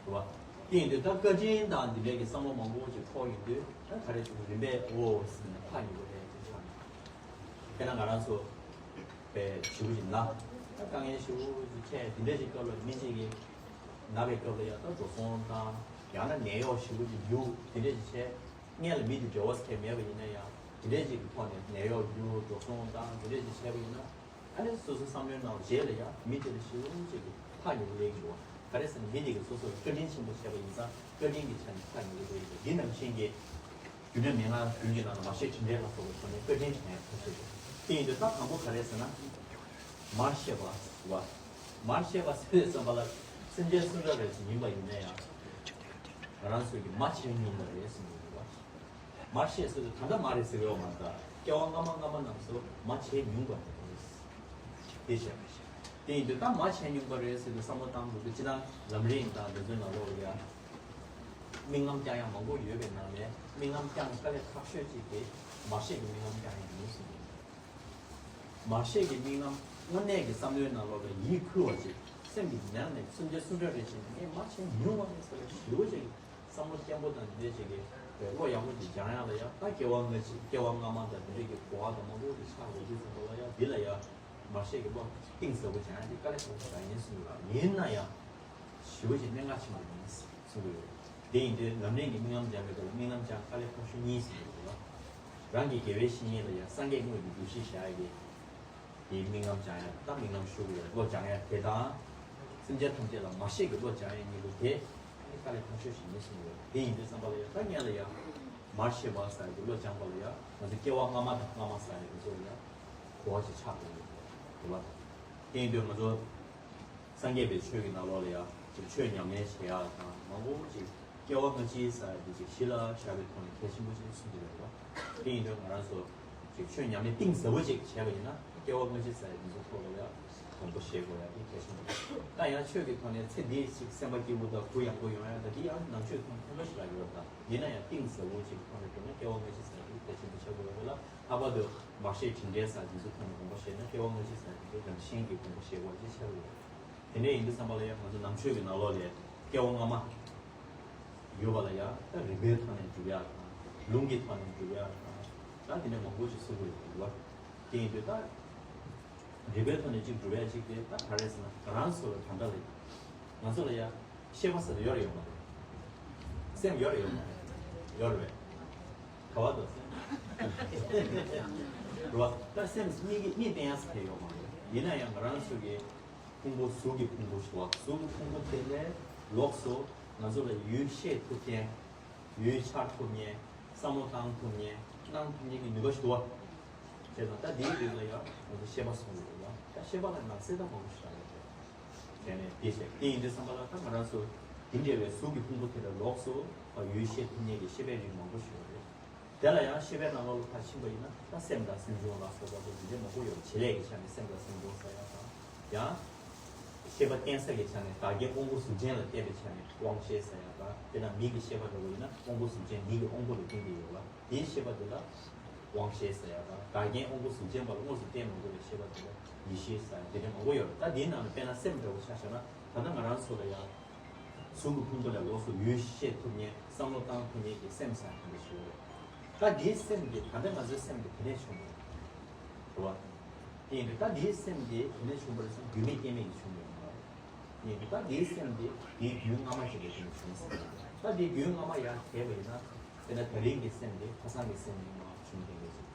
བ། དེ་ཡིན་དུས་ད་བཀའ་དྲིན་དང་འདི་འདྲའི་གི་བསམ་བློ་མང་པོ་ཅིག་ཕོག་ཡོང་དུས། ད་ག་རེ་ཞུ་རིམ་པས་འོ་ཟེར་ནས་ཐག་ཉེ་པོ་རེད་ཅེས་ཆགས་ནས། དཔེར་ན་ང་རང་ཚོ་དཔེ་ཞེ་པོ་ཅིག་ན། ད་དཀའ་ངལ་ཞེ་པོ་ཅིག་འཕྲད་འདི་འདྲ་ཅིག་སྐབས་ལ་མི་གཅིག་གིས་ན་བའི་སྐབས་ལ་ཡ་ད་འགྲོ་སོང་བཏང་། ཡང་ན་ནད་གཡོག་ཞེ་པོ་ཅིག་རྒྱུགས། འདི་འདྲ་ཅིག་བྱས། སྔོན་ལ་མི་དེ་འབྲེལ་བ་ཟེར་མཁན་མེད་པ་ཡིན་ན་ཡང་། འདི་འདྲ་ཅིག་གི་ཐོག་ནས་ནད་གཡོག་རྒྱུགས། འགྲོ་སོང་བཏང་། འདི་འདྲ་ཅིག་བྱས་པ་ཡིན་ན། ཨ་ནི་སོ་སོའི་བསམ་བློའི་ནང་རྗེས་ལ་ཡང་མི་དེ་ལ་ཞེ་པོ་ཅིག་གི་ཐག་ཉེ་པོ་སླེབས་ཀྱི་འདུག་བ། ག་རེ་ཟེར་ན་མི་དེ་གིས་སོ་སོར་བཀའ་དྲིན་ཆེན་པོ་བྱས་པ་ཡིན་ཙང་། བཀའ་དྲིན་གྱི་ཆ་ནས་ཐག་ཉེ་པོ་སླེབས་ཀྱི་འདུག་འདི་ནང་བཞིན་གྱི་རྒྱུ་འབྲས་མན་ངག་བདུན་གྱི་ནང་ལ་མར་ཤེས་དྲིན་དྲན་ལ་སོགས་པའི་ཐོག་ནས་བཀའ་དྲིན་དྲན་ཡག་ཐབས་ཤེས་རེད། དེ་ཡིན་དུས་ད་དང་པོ་ག་རེ་ཟེར་ན། མར་ཤེས་པ་བ། མར་ཤེས་པ་ཟེར་དུས་ཙམ་པ་ལ་སེམས་ཅན་སུ་འདྲ་རེད་ཟེར་ཡིན་པ་ཡིན་ན་ཡང་། ང་རང་ཚོས་ཀྱི་མ་བྱས་མྱོང་བ་རེད་ཟེར་གྱི་འདུག་བ། མར་ཤེས་ཟེར་དུས་ད་ལྟ་མ་རེད་ཟེར་གྱི་ཡོད་མ་རེད། ད་སྐྱེ་བ་སྔ་མ་སྔ་མ་རྣམས་སུ་མ་བྱས་མྱོང་བ་རེད། དེ་བྱས། དེ་ཡིན་དུས་ད་མ་བྱས་མྱོང་བ་རེད་ཟེར་དུས་བསམ་བློ་བཏང་དགོས་ཀྱི། སྤྱིར་བཏང་ལམ་རིམ་དང་དེ་ཚོའི་ནང་ལོགས་ལ་ཡ། རྨི་ལམ་རྐྱང་ཡག་མང་པོ་ཡོད་པའི་ནང་ནས་རྨི་ལམ་རྐྱང་དཀའ་ལས་ཁག་ཤོས་གཅིག་དེ་མར་ཤེས་ཀྱི་རྨི་ལམ་རྐྱང་ཡག་ཡིན་ཟེར་གྱི་འདུག་མར་ཤེས་ཀྱི་རྨི་ལམ་དངོས་གནས་ཀྱི་བསམ་བློའི་ནང་ལོགས་ལ་ཡིད་འཁུལ་བ་ཅིག་སེམས་ཀྱི་ནང་ནས་སེམས་ཅན་སུ་འདྲ་རེ་བཞིན་ངས་མ་བྱས་མྱོང་བ་རེད་ཟེར་བའི་ཞེ་པོ་ཅིག་བསམ་བློ་བརྟན་པོ་དང་འདི་འདྲ་ཅིག་གི་བློ་ཡག་པོ་ཅིག་སྦྱང་ཡག་ལ་ཡ། ད་སྐྱེ་བ་སྔ་ཕྱི་སྐྱེ་བ་སྔ་མ་དང་འདི་འདྲ་གི་གོ་བ་དང་མང་པོ་ཅིག་ཆགས་འགྲོ་དུས་ཙམ་པ་ལ་ཡ། འདི་ལ་ཡ་མར་ཤེས་ཀྱི་བློ་གཏིང་ཟབ་པོ་སྦྱང་ཡག་འདི་དཀའ་ལས་ཁག་པོ་ཞིག་ཡིན་གསུངས་ཡོད་པ་ཡིན་ན་ཡང་། ཞེ་པོ་ཅིག་གནད་འགག་ཆེན་པོ་ཡིན་གསུང་གི་ཡོད། དེ་ཡིན་དུས་ལམ་རིམ་གྱི་རྨི་ལམ་སྦྱང་བའི་སྐབས་ལ་རྨི་ལམ་སྦྱང་དཀའ་ལས་ཁག་ཤོས་གཉིས་ཟེར་གྱི་ཡོད། རང་གི་དགེ་བའི་བཤེས་གཉེན་ལ་ཡང་སངས་རྒྱས་དངོས་ཀྱི་འདུ་ཤེས་བཞག་ཡག་གི་དེའི་རྨི་ལམ་སྦྱང་ཡག་དང་རྨི་ལམ་ཞུ་གི་ཡོད། བློ་སྦྱང་ཡག་དེ་དང་། སེམས་ཅན་ཐམས་ཅད་ལ་མར་ཤེས་ཀྱི་བློ་སྦྱང་ཡག་གཉིས་པོ་དེ་དཀའ་ལས་ཁག་ཤོས་ཤིག་ཡིན་གསུང་གི་ཡོད། དེ་ཡིན་དུས་བསམ་པ་ལ་ཡང་ད་སྔོན་ལ་ཡང་མར་ཤེས་པ་ཟེར་གྱི་བློ་སྦྱང་པ་ལ་ཡང་ང་ཚོ་སྐྱེ་བ་སྔ་མ་དང་སྔ་མ་ཟེར་ཡག་དེ་ཚོ་ལ་ཡང་གོ་བ་ཞིག་ཆགས་ཡོད་རེད་བ། དེ་ཡིན་དུས་ང་ཚོ། སངས་རྒྱས་པའི་ཆོས་ཀྱི་ནང་ལོགས་ལ་ཡང་ཅིག་ཆོས་ཉམས་ལེན་བྱེད་ཡག་དང་མང་པོ་ཅིག་སྐྱེ་བ་སྔ་ཕྱི་ཟེར་ཡག་འདི་ཅིག་གཞི་ལ་བཞག་པའི་ཐོག་ནས་གལ་ཆེན་པོ་ཅིག་གསུངས་ཀྱི་ཡོད་རེད་བ། དེ་ཡིན་དུས་ང་རང་ཚོ་ཅིག་ཆོས་ཉམས་ལེན་གཏིང་ཟབ་པོ་ཅིག་བྱས་པ་ཡིན་ན་སྐྱེ་བ་སྔ་ཕྱི་ཟེར་ཡག་འདི་ཚོ་ཐོག་ལ་ཡང་དགོངས་པ་བཞེས་དགོས་ཡག་འདི་གལ་ཆེན་པོ་རེད། ད་ཡང་ཆོས་ཀྱི་ཐོག་ནས་ཚེ་འདིའི་ཅིག་སེམས་པ་སྐྱིད་པོ་དང་གུ་ཡངས་པོ་ཡོང་ཡག་ད་འདི་ཡང་ནང་ཆོས་ཐོག་ནས་ཕན་པ་ཞིག་རག་གི་ཡོད་རེད། ད་ཡིན་ན་ཡང་གཏིང་ཟབ་པོ་ཅིག་ཐོག་ནས་འགྲོ་ན་སྐྱེ་བ་སྔ་ཕྱི་ཟེར་ཡག་འདི་གལ་ཆེན་པོ་ཆགས་དགོས་ཡོད་རེད་ལ། ལྷག་པར་དུ་མར་ཤེས་དྲིན་དྲན་ཟེར་འདི་ཚོ་ཐོག་ནས་དགོངས་པ་བཞེས་ན་སྐྱེ་བ་སྔ་ཕྱི་ཟེར་འདི་ཚོ་རང་བཞིན་གྱིས་དགོངས་པ་བཞེས་དགོས་ཅེས་བྱ་བ་ཡོད། དེ་འདྲ་ཡིན་དུས་ཙམ་པ་ལ་ཡང་ང་ཚོ་ནང་ཆོས་ཀྱི་ནང་ལོགས་ལས་སྐྱེ་བ་སྔ་མ་ཡོད་པ་ལ་ཡང་ད་རིགས་པའི་ཐོག་ནས་སྒྲུབ་ཡག་དང་ལུང་གི་ཐོག་ནས་སྒྲུབ་ཡག་དང་ད་དེ་འདྲ་མང་པོ་ཞིག་གསུང་གི་ཡོད་པ། དེ་ཡིན་དུས་ད་རིགས་པའི་ཐོག་ནས་གཅིག་སྒྲུབ་ཡག་གཅིག་དེ་ད་ག་རེ་ཟེར་ན་ང་རང་ཚོ་ལ་ད་ལྟ་ལ་ང་ཚོ་ལ་ཡང་། ཤེས་པ་ཟེར་དུ་ཡོད་རེད་ཡོད་མ་རེད། སེམས་ཡོད་རེད་ཡོད་མ་རེད། ཡོད་རེད་པས། ག་བ་དུ་སེམས། རེད་བ། ད་སེམས་གཉིས་ཀྱི་གཉིས་བསྟན་ཡག་ཟེར་ཡོད་མ་རེད། ཡིན་ན་ཡང་ང་རང་ཚོ་གི་ཕུང་པོ་གཟུགས་ཀྱི་ཕུང་པོ་ཞུ་བ་གཟུགས་ཀྱི་ཕུང་པོ་དེ་ལས་ལོགས་སུ་ ང་ཚོ་ལ་ཡུལ་ཤེས་ཐུབ་མཁན། ཡུལ་འཆར་ཐུབ་མཁན། བསམ་བློ་བཏང་ཐུབ་མཁན། སྣང་ཐུབ་མཁན་གྱི་ནུས་པ་ཞིག་འདུག་བ། བྱས་ཙང་ད་འདིའི་རིགས་ལ་ཡང་ང་ཚོ་ཤེས་པ་གསུངས་ཡོད་ལ། ད་ཤེས་པ་ལ་ནང་གསེས་དང་མང་པོ་ཞིག་རག་ཡོད་རེད། བྱས་ནས་འདི་བྱས་དེ་ཡིན་དུས་ཙམ་པ་ལ་ད་ང་རང་ཚོ་འདི་འདྲ་བའི་གཟུགས་ཀྱི་ཕུང་པོ་དེ་ལ་ལོགས་སུ་ཡུལ་ཤེས་ཐུབ་མཁན་གྱི་ཤེས་པའི་རིགས་མང་པོ་ཞིག་ཡོད་རེད། དེ་ལ་ཡང་ཤེས་པའི་ནང་ལོགས་ལ་ཕར་ཕྱིན་པ་ཡིན་ན་ད་སེམས་དང་སེམས་བྱུང་ལ་སོགས་པ་ཚོ་འདི་འདྲ་མང་པོ་ཡོད་རེད། བྱེད་ལས་ཀྱི་ཆ་ནས་སེམས་དང་སེམས་བྱུང་ཟེར་ཡག་དང་། ཡང་། ཤེས་པ་བརྟེན་ས་ཀྱི་ཆ་ནས་བདག་རྐྱེན་དབང་པོ་གཟུགས་ཅན་ལ་བརྟེན་པའི་ཆ་ནས་དབང་ཤེས་ཟེར་ཡག་དང་། དཔེར་ན་མིག་གི་ཤེས་པ་འདྲ་བོ་ཡིན་ན་དབང་པོ་གཟུགས་ཅན་མིག་གི་དབང་པོ་ལ་བརྟེན་ཏེ་ཡོད་ལ། དེའི་ཤེས་པ་དེ་ལ་དབང་ཤེས་ཟེར་ཡག་དང་། བདག་རྐྱེན་དབང་པོ་གཟུགས་ཅན་པ་ལ་དངོས་སུ་བརྟེན་མ་དགོས་པའི་ཤེས་པ་དེ་ལ་ཡིད་ཤེས་ཟེར་ཡག་དེ་འདྲ་མང་པོ་ཡོད་རེད། ད་དེའི་ནང་ནས་དཔེར་ན་སེམས་འདྲ་བོ་ཆ་བཞག་ན། ད་ལྟ་ང་རང་ཚོ་ལ་ཡང་གཟུགས་ཀྱི་ཕུང་པོ་ལས་ལོགས་སུ་ཡུལ་ཤེས་ཐུབ་མཁན། བསམ་བློ་བཏང་ཐུབ་མཁན་གྱི་སེམས་ཟེར་ཡག་དེ་འདྲ་ཞིག་ཡོད་རེད། ད་དེའི་སེམས་དེ་ད་ལྟ་ང་ཚོའི་སེམས་དེ་ག་ནས་བྱུང་བ་རེད་བ། དེ་ཡིན་དུས་ད་དེའི་སེམས་དེ་ག་ནས་བྱུང་བ་རེད་ཟེར་ན་རྒྱུ་མེད་རྐྱེན་མེད་ཀྱིས་བྱུང་བ་ཡིན་པ་རེད། དེ་ཡིན་དུས་ད་དེའི་སེམས་དེ་དེའི་རྒྱུན་སྔ་མ་ཞིག་ལ་བརྟེན་ནས་བྱུང་ཟེར་བ་རེད། ད་དེའི་རྒྱུན་སྔ་མ་ཡར་དེད་པ་ཡིན་ན། དཔེར་ན་ད་རིང་གི་སེམས་དེ་ཁ་སང་གི་སེམས་ཡིན་པ་བྱུང་བསྡད་ཀྱི་རེད།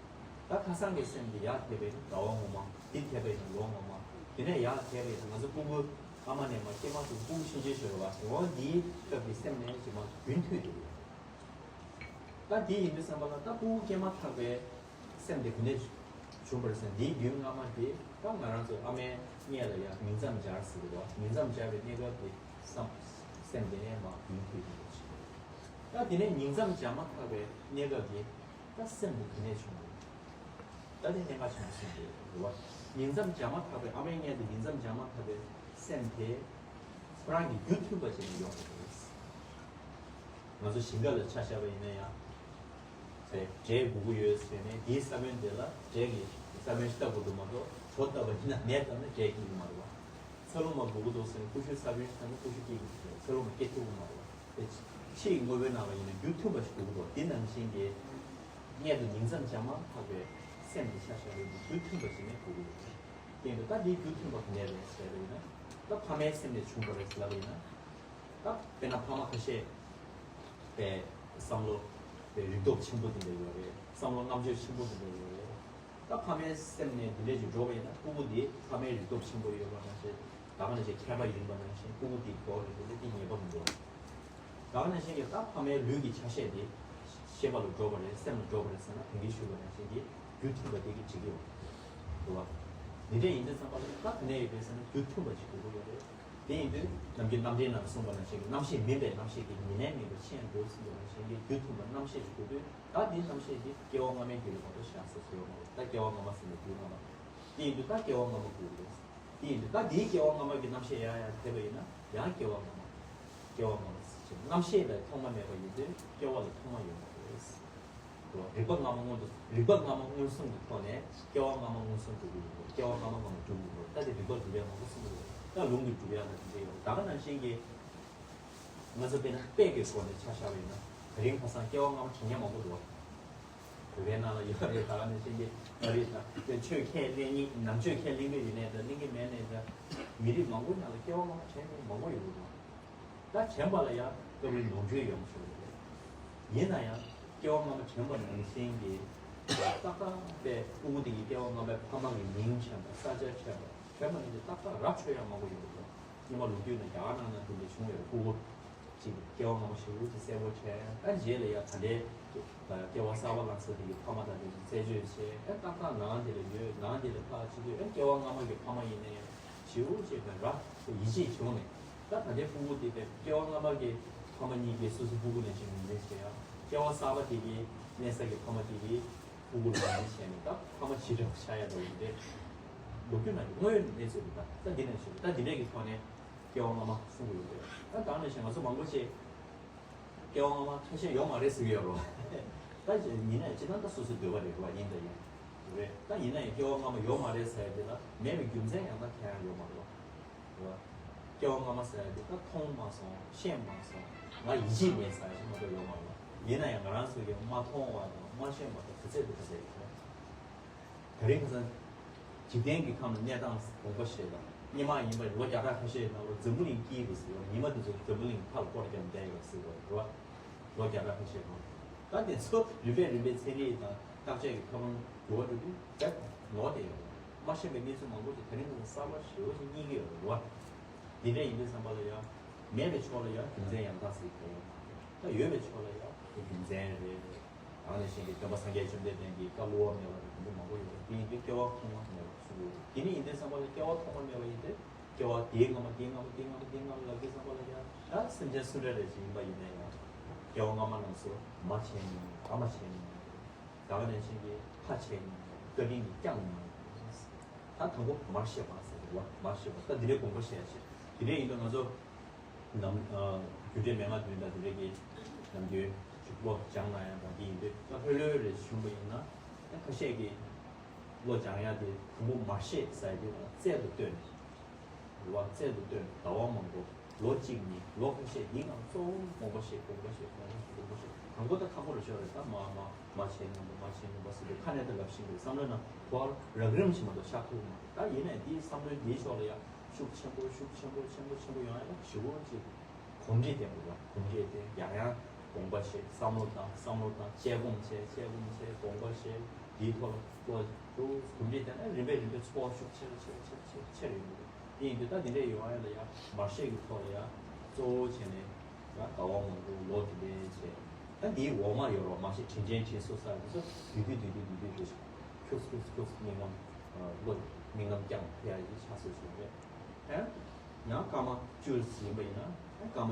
ད་ཁ་སང་གི་སེམས་དེ་ཡར་དེད་པ་ཡིན་ན་ཟླ་བ་སྔོན་མ། དེ་དེད་པ་ཡིན་ན་ལོ་སྔོན་མ། དེ་ནས་ཡར་དེད་པ་ཡིན་ན་ང་ཚོ་སྤུ་གུ་ཨ་མ་ནས་མར་སྐྱེས་མ་ཐག་སྤུ་གུ་ཆུང་ཆུང་ཞིག་རེད་བ། འོ་འདིའི་སྐབས་ཀྱི་སེམས་ནས་ཅིག་མར་རྒྱུན་མཐུད་དེ་ཡོད། ད་དེ་ཡིན་དུས་ཙམ་པ་ལ་ད་སྤུ་གུ་སྐྱེས་མ་ཐག་པའི་སེམས་དེ་ག་ནས་བྱུང་བ་རེད་ཟེར་ན། འདིའི་རྒྱུན་སྔ་མ་དེ་ད་ང་རང་ཚོ་ཨ་མའི་མངལ་ལ་ཡར་ཉིང་མཚམས་སྦྱར་ཟེར་གྱི་འདུག་ཉིང་མཚམས་སྦྱར་བའི་གནས་སྐབས་དེ་སམ་སེམས་དེ་ནས་མར་རྒྱུན་མཐུད་དེ་ཡོད་ཅིང་། ད་དེ་ནས་ཉིང་མཚམས་སྦྱར་མ་ཐག་པའི་གནས་སྐབས་དེ་ད་སེམས་དེ་ག་ནས་བྱུང་བ་རེད། ད་དེ་གནད་འགག་ཆེན་པོ་གསུངས་ཏེ་རེད་བ། ཉིང་མཚམས་སྦྱར་མ་ཐག་པའི་ཨ་མའི་མངལ་དུ་ཉིང་མཚམས་སྦྱར་མ་ཐག་པའི་སེམས་དེ་ཁོ་རང་གི་རྒྱུ་མཐུན་པ་བྱས་ནས་ཡོང་བ་རེད། ང་ཚོ་ཞིང་ཁ་ལ་ཆ་བཞག་པ་ཡིན་ན་ཡང་། དེ་འབྲས་དགོས་ཀྱི་ཡོད་ཟེར་ནས་དེའི་ས་བོན་དེ་ལ་འབྲས་ཀྱི་ས་བོན་ཞིག་བཏབ་དགོས་འདུག་མ་གཏོགས་གྲོ་བཏབ་པ་ཡིན་ན་མེ་བཏབ་ན་འབྲས་སྐྱེ་གི་མ་རེད་བ། ཚ་ལུ་མ་དགོས་ཀྱི་འདུག་ཟེར་ནས་ཀུ་ཤུའི་ས་བོན་ཞིག་བཏབ་ན་ཀུ་ཤུ་སྐྱེ་གི་མ་རེད། ཚ་ལུ་མ་སྐྱེ་ཐུབ་ཀྱི་མ་རེད་བ། དེ་ཕྱིའི་དངོས་པོའི་ནང་ལ་ཡིན་ན་རྒྱུ་མཐུན་པ་ཞིག་དགོས་ཀྱི་འདུག་དེ་ནང་བཞིན་གྱི། མངལ་དུ་ཉིང་མཚམས་སྦྱར་མ་ཐག་པའི་སེམས་ཀྱི་ཆ་བཞག་པའི་རྒྱུ་མཐུན་པ་ཞིག་ནས་གོ་གི་ཡོད་རེད། དེ་ཡིན་དུས་ད་འདིའི་རྒྱུ་མཐུན་པ་ག་ནས་རེད་ཟེར་བ་ཡིན་ན། ད་ཕ་མའི་སེམས་ནས་བྱུང་བ་རེད་ཟེར་ལབ་པ་ཡིན་ན། ད་དཔེར་ན་ཕ་མ་ཁ་ཤས་པའི་བསམ་བློ་པའི་རིག་སྟོབས་ཆེན་པོ་དེ་འདྲ་ཡོད་རེད། བསམ་བློ་རྣམ་དཔྱོད་ཆེན་པོ་དེ་འདྲ་ཡོད་རེད། ད་ཕ་མའི་སེམས་ནས་འདི་འདྲ་ཞིག་འགྲོ་བ་ཡིན་ན་སྤུ་གུ་འདི་ཕ་མའི་རིག་སྟོབས་ཆེན་པོ་ཡོད་པ་ནང་བཞིན། ད་ག་ནང་བཞིན་མཁས་པ་ཡིན་པ་ནང་བཞིན་སྤུ་གུ་འདི་མགྱོགས་ནས་འགྲོ་ལས་འདི་ཉེས་པ་མི་འདུག་ད་ག་ནང་བཞིན་གྱི་ད་ཕ་མའི་ལུས་ཀྱི་ཆ་ཤས་དེ་ཤེས་པ་ལ་འགྲོ་བ་རེད། སེམས་ལ་འགྲོ་བ་རེད་ཟེར་ན་དེང་གི་ཞུས་པ་ནང་བཞིན་གྱི་རྒྱུ་མཐུན་པ་དེ་གིས་འགྲིག་གི་ཡོད་རེད་བ། འདི་འདྲ་ཡིན་དུས་ཙམ་པ་ལ་ད་ག་ནས་ཡོད་རེད་ཟེར་ན་རྒྱུ་མཐུན་པ་ཅིག་དགོས་ཀྱི་ཡོད་རེད། དེ་ཡིན་དུས་ནམ་རྒྱུན་རྣམ་འགྲེལ་ནང་གསུངས་པ་ནང་བཞིན་གྱི་རྣམ་ཤེས་མིན་པའི་རྣམ་ཤེས་ཀྱིས་ཉེར་ལེན་མིན་པར་ཕྱིར་ཡང་འདུག་གསུངས་པ་ནང་བཞིན་གྱི་རྒྱུ་མཐུན་པ་རྣམ་ཤེས་ཅིག་དགོས་དུས། ད་འདིའི་རྣམ་ཤེས་འདི་སྐྱེ་བ་སྔ་མའི་རྒྱུ་ལས་མ་གཏོགས་གཞན་ས་སུ་ཡོད་མ་རེད། ད་སྐྱེ་བ་སྔ་མ་ཟེར་ནས་རྒྱུ་སྔ་མ། དེ་ཡིན་དུས་ད་སྐྱེ་བ་སྔ་མ་དགོས་རེད། དེ་ཡིན་དུས་ད་དེའི་སྐྱེ་བ་སྔ་མ་གི་རྣམ་ཤེས་ཡར་ཡར་དེད་པ་ཡིན་ན་ཡང་སྐྱེ་བ་སྔ་མ། སྐྱེ་བ་སྔ་མ་ཟེར་ཆེད་རྣམ་ཤེས་ལ་ཐོག་མ་མེད་པ་ཡིན་དུས་སྐྱེ་བ་ལ་ཐོག་མ་ཡོད་མ་རེད། རེད་བ། རིག་པ་སྔ་མ་སྔོན་དུ། རིག་པ་སྔ་མ་མངོན་སུམ་གྱི་ཐོག་ནས་སྐྱེ་བ་སྔ་མ་མངོན་སུམ་དུ་གྱུར་ཡོད། སྐྱེ་བ་སྔ་མ་སྔ་མ་གྲུབ་ཡོད། ད་དེ་རིག་པ་གྲུབ་ཡག་མང་པོ་གསུངས་ཡོད། ད་ལུང་གི་གྲུབ་ཡག་ལ་དེ་འདྲ་ཡོད། ད་ག་ནང་བཞིན་གྱི། ང་ཚོ་དཔེར་ན་དཔེ་གི་སྒོ་ནས་ཆ་བཞག་པ་ཡིན་ན། དེ་རིང་ཁ་སང་སྐྱེ་བ་སྔ་མ་དྲན་མཁན་མང་པོ་འདུག་བ། བོད་པའི་ནང་ལ་ཡོད་རེད། ད་ག་ནང་བཞིན་གྱི་ཨ་རི་དང་དེ་ཆོས་ཁས་ལེན་མཁན། ནང་ཆོས་ཁས་ལེན་གྱི་ཡིན་ནའི་འདྲ། ལེན་གྱི་མེད་ནའི་འདྲ། མི་རིགས་མང་པོའི་ནང་ལ་སྐྱེ་བ་སྔ་མ་དྲན་མཁན་མང་པོ་ཡོད་འདུག་བ། ད་དྲན་པ་ལ་ཡང་སྐབས་རེ་ནོར་འཁྲུལ་ཡོང་ཆོག་གི་རེད། ཡིན་ན་ཡང་སྐྱེ་བ་སྔ་མ་དྲན་པ་ནང་བཞིན་གྱི་ཏག་ཏག་པའི་སྤུ་གུ་དེ་གི་སྐྱེ་བ་སྔ་མའི་ཕ་མ་གི་མིང་དྲན་པ། ས་ཆ་དྲན་པ། དྲན་པ་ནང་བཞིན་ཏག་ཏག་ར་འཕྲོད་ཡག་མང་པོ་ཡོད་རེད། སྔོན་མ་ལོ་རྒྱུས་ནང་རྒྱ་གར་ནང་ན་དེ་འདྲ་བྱུང་ཡོད་རེད། སྤུ་གུ་གཅིག་སྐྱེ་བ་སྔ་མ་ཞེ་པོ་ཅིག་གསལ་པོ་དྲན། ཨ་རྗེས་ལ་ཡང་ད་ལྟའི་སྐྱེ་བ་གསར་པ་བླངས་ཚར་དེ་གི་ཕ་མ་དང་དེ་ཚོ་རྩད་གཅོད་བྱས། ཨ་ཏག་ཏག་ནང་དེ་ལ་ཡོད། ནང་དེ་ལ་ཕར་ཕྱིན་དུས་ཨ་སྐྱེ་བ་སྔ་མ་གི་ཕ་མ་ཡིན་ནའི་ཞེ་པོ་ཅིག་ར་ཡིད་ཆེས་བྱུང་ནས། ད་ད་ལྟའི་སྤུ་གུ་དེ་དེ་སྐྱེ་བ་སྔ་མ་གི་ཕ་མ་གཉིས་ཀྱིས་སོ་སོའི་སྤུ་གུ་ནང་བཞིན་ངོས་འཛིན་བྱེད་ཡ། སྐྱེ་བ་གསར་པ་དེ་གི་གནས་ས་གི་ཕ་མ་དེ་གིས་སྤུ་གུ་ལ་ངོས་འཛིན་བྱས་ནས་ད་ཕ་མ་བྱེ་བྲག་ཆགས་ཡ་འདྲ་བོ་དེ་ལོ་རྒྱུས་ནང་གི་དངོས་ཡོད་གནས་ཚུལ་རེད། ད་ད་འདི་ནང་བཞིན་ད་འདི་འདྲས་ཀྱི་ཐོག་ནས་སྐྱེ་བ་སྔ་མ་གསུང་གི་ཡོད་རེད། ད་ད་ནང་བཞིན་ང་ཚོ་མང་པོ་ཅིག་སྐྱེ་བ་སྔ་མ་ཐ་ཤལ་ཡོད་མ་རེད་ཟེར་གྱི་ཡོད་རེད་བ། ད་ཡིན་ན་ཡང་སྤྱིར་བཏང་ད་སོ་སོའི་འདོད་པ་རེད་བ། ཡིན་ད་ཡིན་རེད། ད་ཡིན་ན་ཡང་སྐྱེ་བ་སྔ་མ་ཡོད་མ་རེད་ཟེར་ཡ་དེ་ལ་མེད་པའི་རྒྱུ་མཚན་ཡང་ད་གང་ཡང་ཡོད་མ་རེད་བ། རེད་བ། སྐྱེ་བ་སྔ་མ་ཟེར་ཡ་དེ་ད་མཐོང་མ་སོང་། ཤེས་མ་སོང་། ང་ཡིད་ཆེས་མེད་ཟེར་ཡ་ཞིག་མ་གཏོགས་ཡོད་མ་རེད་བ། ཡིན་ན་ཡང་ང་རང་ཚོ་གིས་མ་མཐོང་བ་དང་མ་ཤེས་པ་དང་ག་ཚད་དེ་ག་ཚད་ཡོད་རེད། དེ་རིང་ཁ་སང་འཇིག་རྟེན་གྱི་ཁམས་ལ་གནས་སྟངས་དགོངས་པ་བཞེས་དང་། སྔོན་མ་ཡིན་པ་ལོ་བརྒྱ་ཕྲག་ཁ་ཤས་ནང་ལ་འཛམ་བུ་གླིང་སྐྱིད་རེད་ཟེར་བ། ཉི་མ་དེ་ཚོ་འཛམ་བུ་གླིང་ཕར་ལ་སྐོར་རྒྱབ་བསྡད་ཡོད་ཟེར་བ་རེད་བ། ལོ་བརྒྱ་ཕྲག་ཁ་ཤས་གོང་། ད་དེ་ཚོ་རིམ་པས་རིམ་པས་ཚན་རིག་དང་བརྟག་དཔྱད་ཀྱི་ཁ་པར་འགྱུར་བ་འགྲོ་དུས་དེབ་ནོར་བསྡད་ཡོད་རེད། མ་ཤེས་པའི་གནས་ཚུལ་མང་པོ་ཞིག་དེ་རིང་ཁ་སང་གསར་པ་ཞེ་པོ་ཞིག་རྙེད་ཀྱི་ཡོད་རེད་བ། འདི་འདྲ་ཡིན་དུས་ཙམ་པ་ལ་ཡང་ མེད་པའི་ཕྱོགས་ལ་ཡང་རྒྱུ་མཚན་ཡང་དག་ཟེར་གྱི་ཡོད་མ་རེད། ད་ཡོད་པའི་ཕྱོགས་ལ་ཡང་དེ་རྒྱུ་མཚན་རེད། ད་ནས་བཤད་ཀྱི་སྟོན་པ་སངས་རྒྱས་བཅོམ་ལྡན་འདས་ཀྱིས་བཀའ་བསླུ་བ་མེད་པ་དང་དེ་འདྲ་མང་པོ་ཡོད་རེད། དེ་ཡིན་དུས་སྐྱེ་བ་ཐོག་མ་མེད་པ་གསུངས་ཡོད་རེད། དེ་ནི་ཡིན་དུས་ཙམ་པ་ལ་སྐྱེ་བ་ཐོག་མ་མེད་པ་ཡིན་དུས་སྐྱེ་བ་དེའི་སྔ་མ་དེའི་སྔ་མ་དེའི་སྔ་མ་དེའི་སྔ་མ་ལབ་དུས་ཙམ་པ་ལ་ཡང་ད་སེམས་ཅན་སུ་འདྲ་རེ་ཞིག་ཡིན་པ་ཡིན་ན་ཡང་སྐྱེ་བ་སྔ་མ་རྣམས་སུ་མ་བྱས་མྱོང་། ཨ་མ་བྱས་མྱོང་། ད་ག་ནང་བཞིན་གྱི་ཕ་བྱས་མྱོང་། བཀའ་དྲིན་གྱིས་བསྐྱངས་མྱོང་། ད་དང་པོ་མར་ཤེས་པ་ཟེར་བ། མར་ཤེས་པ་ད་འདི་འདྲའི་དགོངས་པ་བཞེས་ཡ་བྱེད། དེ་འདྲ་ཡིན་དུས་ང་ཚོ་ནམ་ཨ་རྒྱུ་འབྲས་མན་ངག་བདུན་དང་དེ་འདྲ་གི་ནམ་རྒྱུན་བློ་སྦྱང་ན་ཡང་དང་དེ་ཡིན་དུས་ད་ལྷོད་ལྷོད་རེ་བྱུང་བ་ཡིན་ན་ད་ཁ་ཤས་ཀྱིས་བློ་སྦྱང་ཡ་དེ་དང་པོ་མར་ཤེས་ཟེར་དུས་ལ་རྩལ་དུ་བཏོན་ནས། རེད་བ། རྩལ་དུ་བཏོན་ཟླ་བ་མང་པོ་ལོ་གཅིག་གཉིས་ལོ་ཁ་ཤས་འདི་ནང་གཙོ་བོ་དགོངས་པ་བཞེས། དགོངས་པ་བཞེས། དགོངས་པ་བཞེས། དགོངས་པ་བཞེས། དང་པོ་ད་ཁག་པོ་རེ་ཤོར་རེད། ད་མ་མ་མ་བྱས་མྱོང་པ། མ་བྱས་མྱོང་པ་ཟེར་དུས་ཁ་ནས་ད་ལབ་བཞིན་རེད། བསམ་བློའི་ནང་དུ་རགས་རིམ་བཞིན་མ་གཏོགས་ཤར་ཐུབ་མ་རེད། ད་ཡིན་ནའི་འདིའི་བསམ་བློའི་འདིའི་ཕྱོགས་ལ་ཡང་ཤུགས་ཆེན་པོ་ཤུགས་ཆེན་པོ་ཆེན་པོ་ཆེན་པོ་ཡོང་ཡ་ཡང་ཞེ་པོ་ཅིག་གོམས་འདྲིས་ལྡན་པ་རེད་བ། གོམས་འདྲིས་ལྡན། ཡང་ཡང་དགོངས་པ་བཞེས། བསམ་བློ་བཏང་། བསམ་བློ་བཏང་། དཔྱད་སྒོམ་བྱས། དཔྱད་སྒོམ་བྱས། དགོངས་པ་བཞེས། འདིའི་ཐོག་ལ་ལོ་གོམས་འདྲིས་ལྡན་ན་རིམ་པས་རིམ་པས་ཚོར་བ་ཤུགས་ཆེ་རུ་ཆེ་རུ་ཆེ་རུ་ཆེ་རུ་ཆེ་རུ་ཡོང་གི་འདུག་དེ་ཡིན་དུས་ད་དེ་འདྲས་ཡོང་ཡ་ལ་ཡ་མར་ཤེས་ཀྱི་ཐོག་ལ་ཡ་གཙོ་བོ་བྱས་ནས་ཡ་ཟླ་བ་མང་པོ་ལོ་དེ་འདྲས་བྱས། ད་འདིའི་འོག་མ་ཡོད་རོགས། མར་ཤེས་དྲིན་ཅན་དྲིན་གཟོ་ཟེར་དེ་ཚོ་དུས་དུས་དུས་དུས་དུས་དུས་རེ་ཁྱུག་ཁྱུག་ཁྱུག་སྨིན་ལམ་བློ་སྨིན་ལམ་བསྐྱངས་ཕེ་ཡ་ཡི་ཆ་སྲོལ་ཞིག་རེད། ཡང་སྐར་མ་བཅུ་ཡིན་པ་ཡིན་ན་ཡང་སྐར་མ་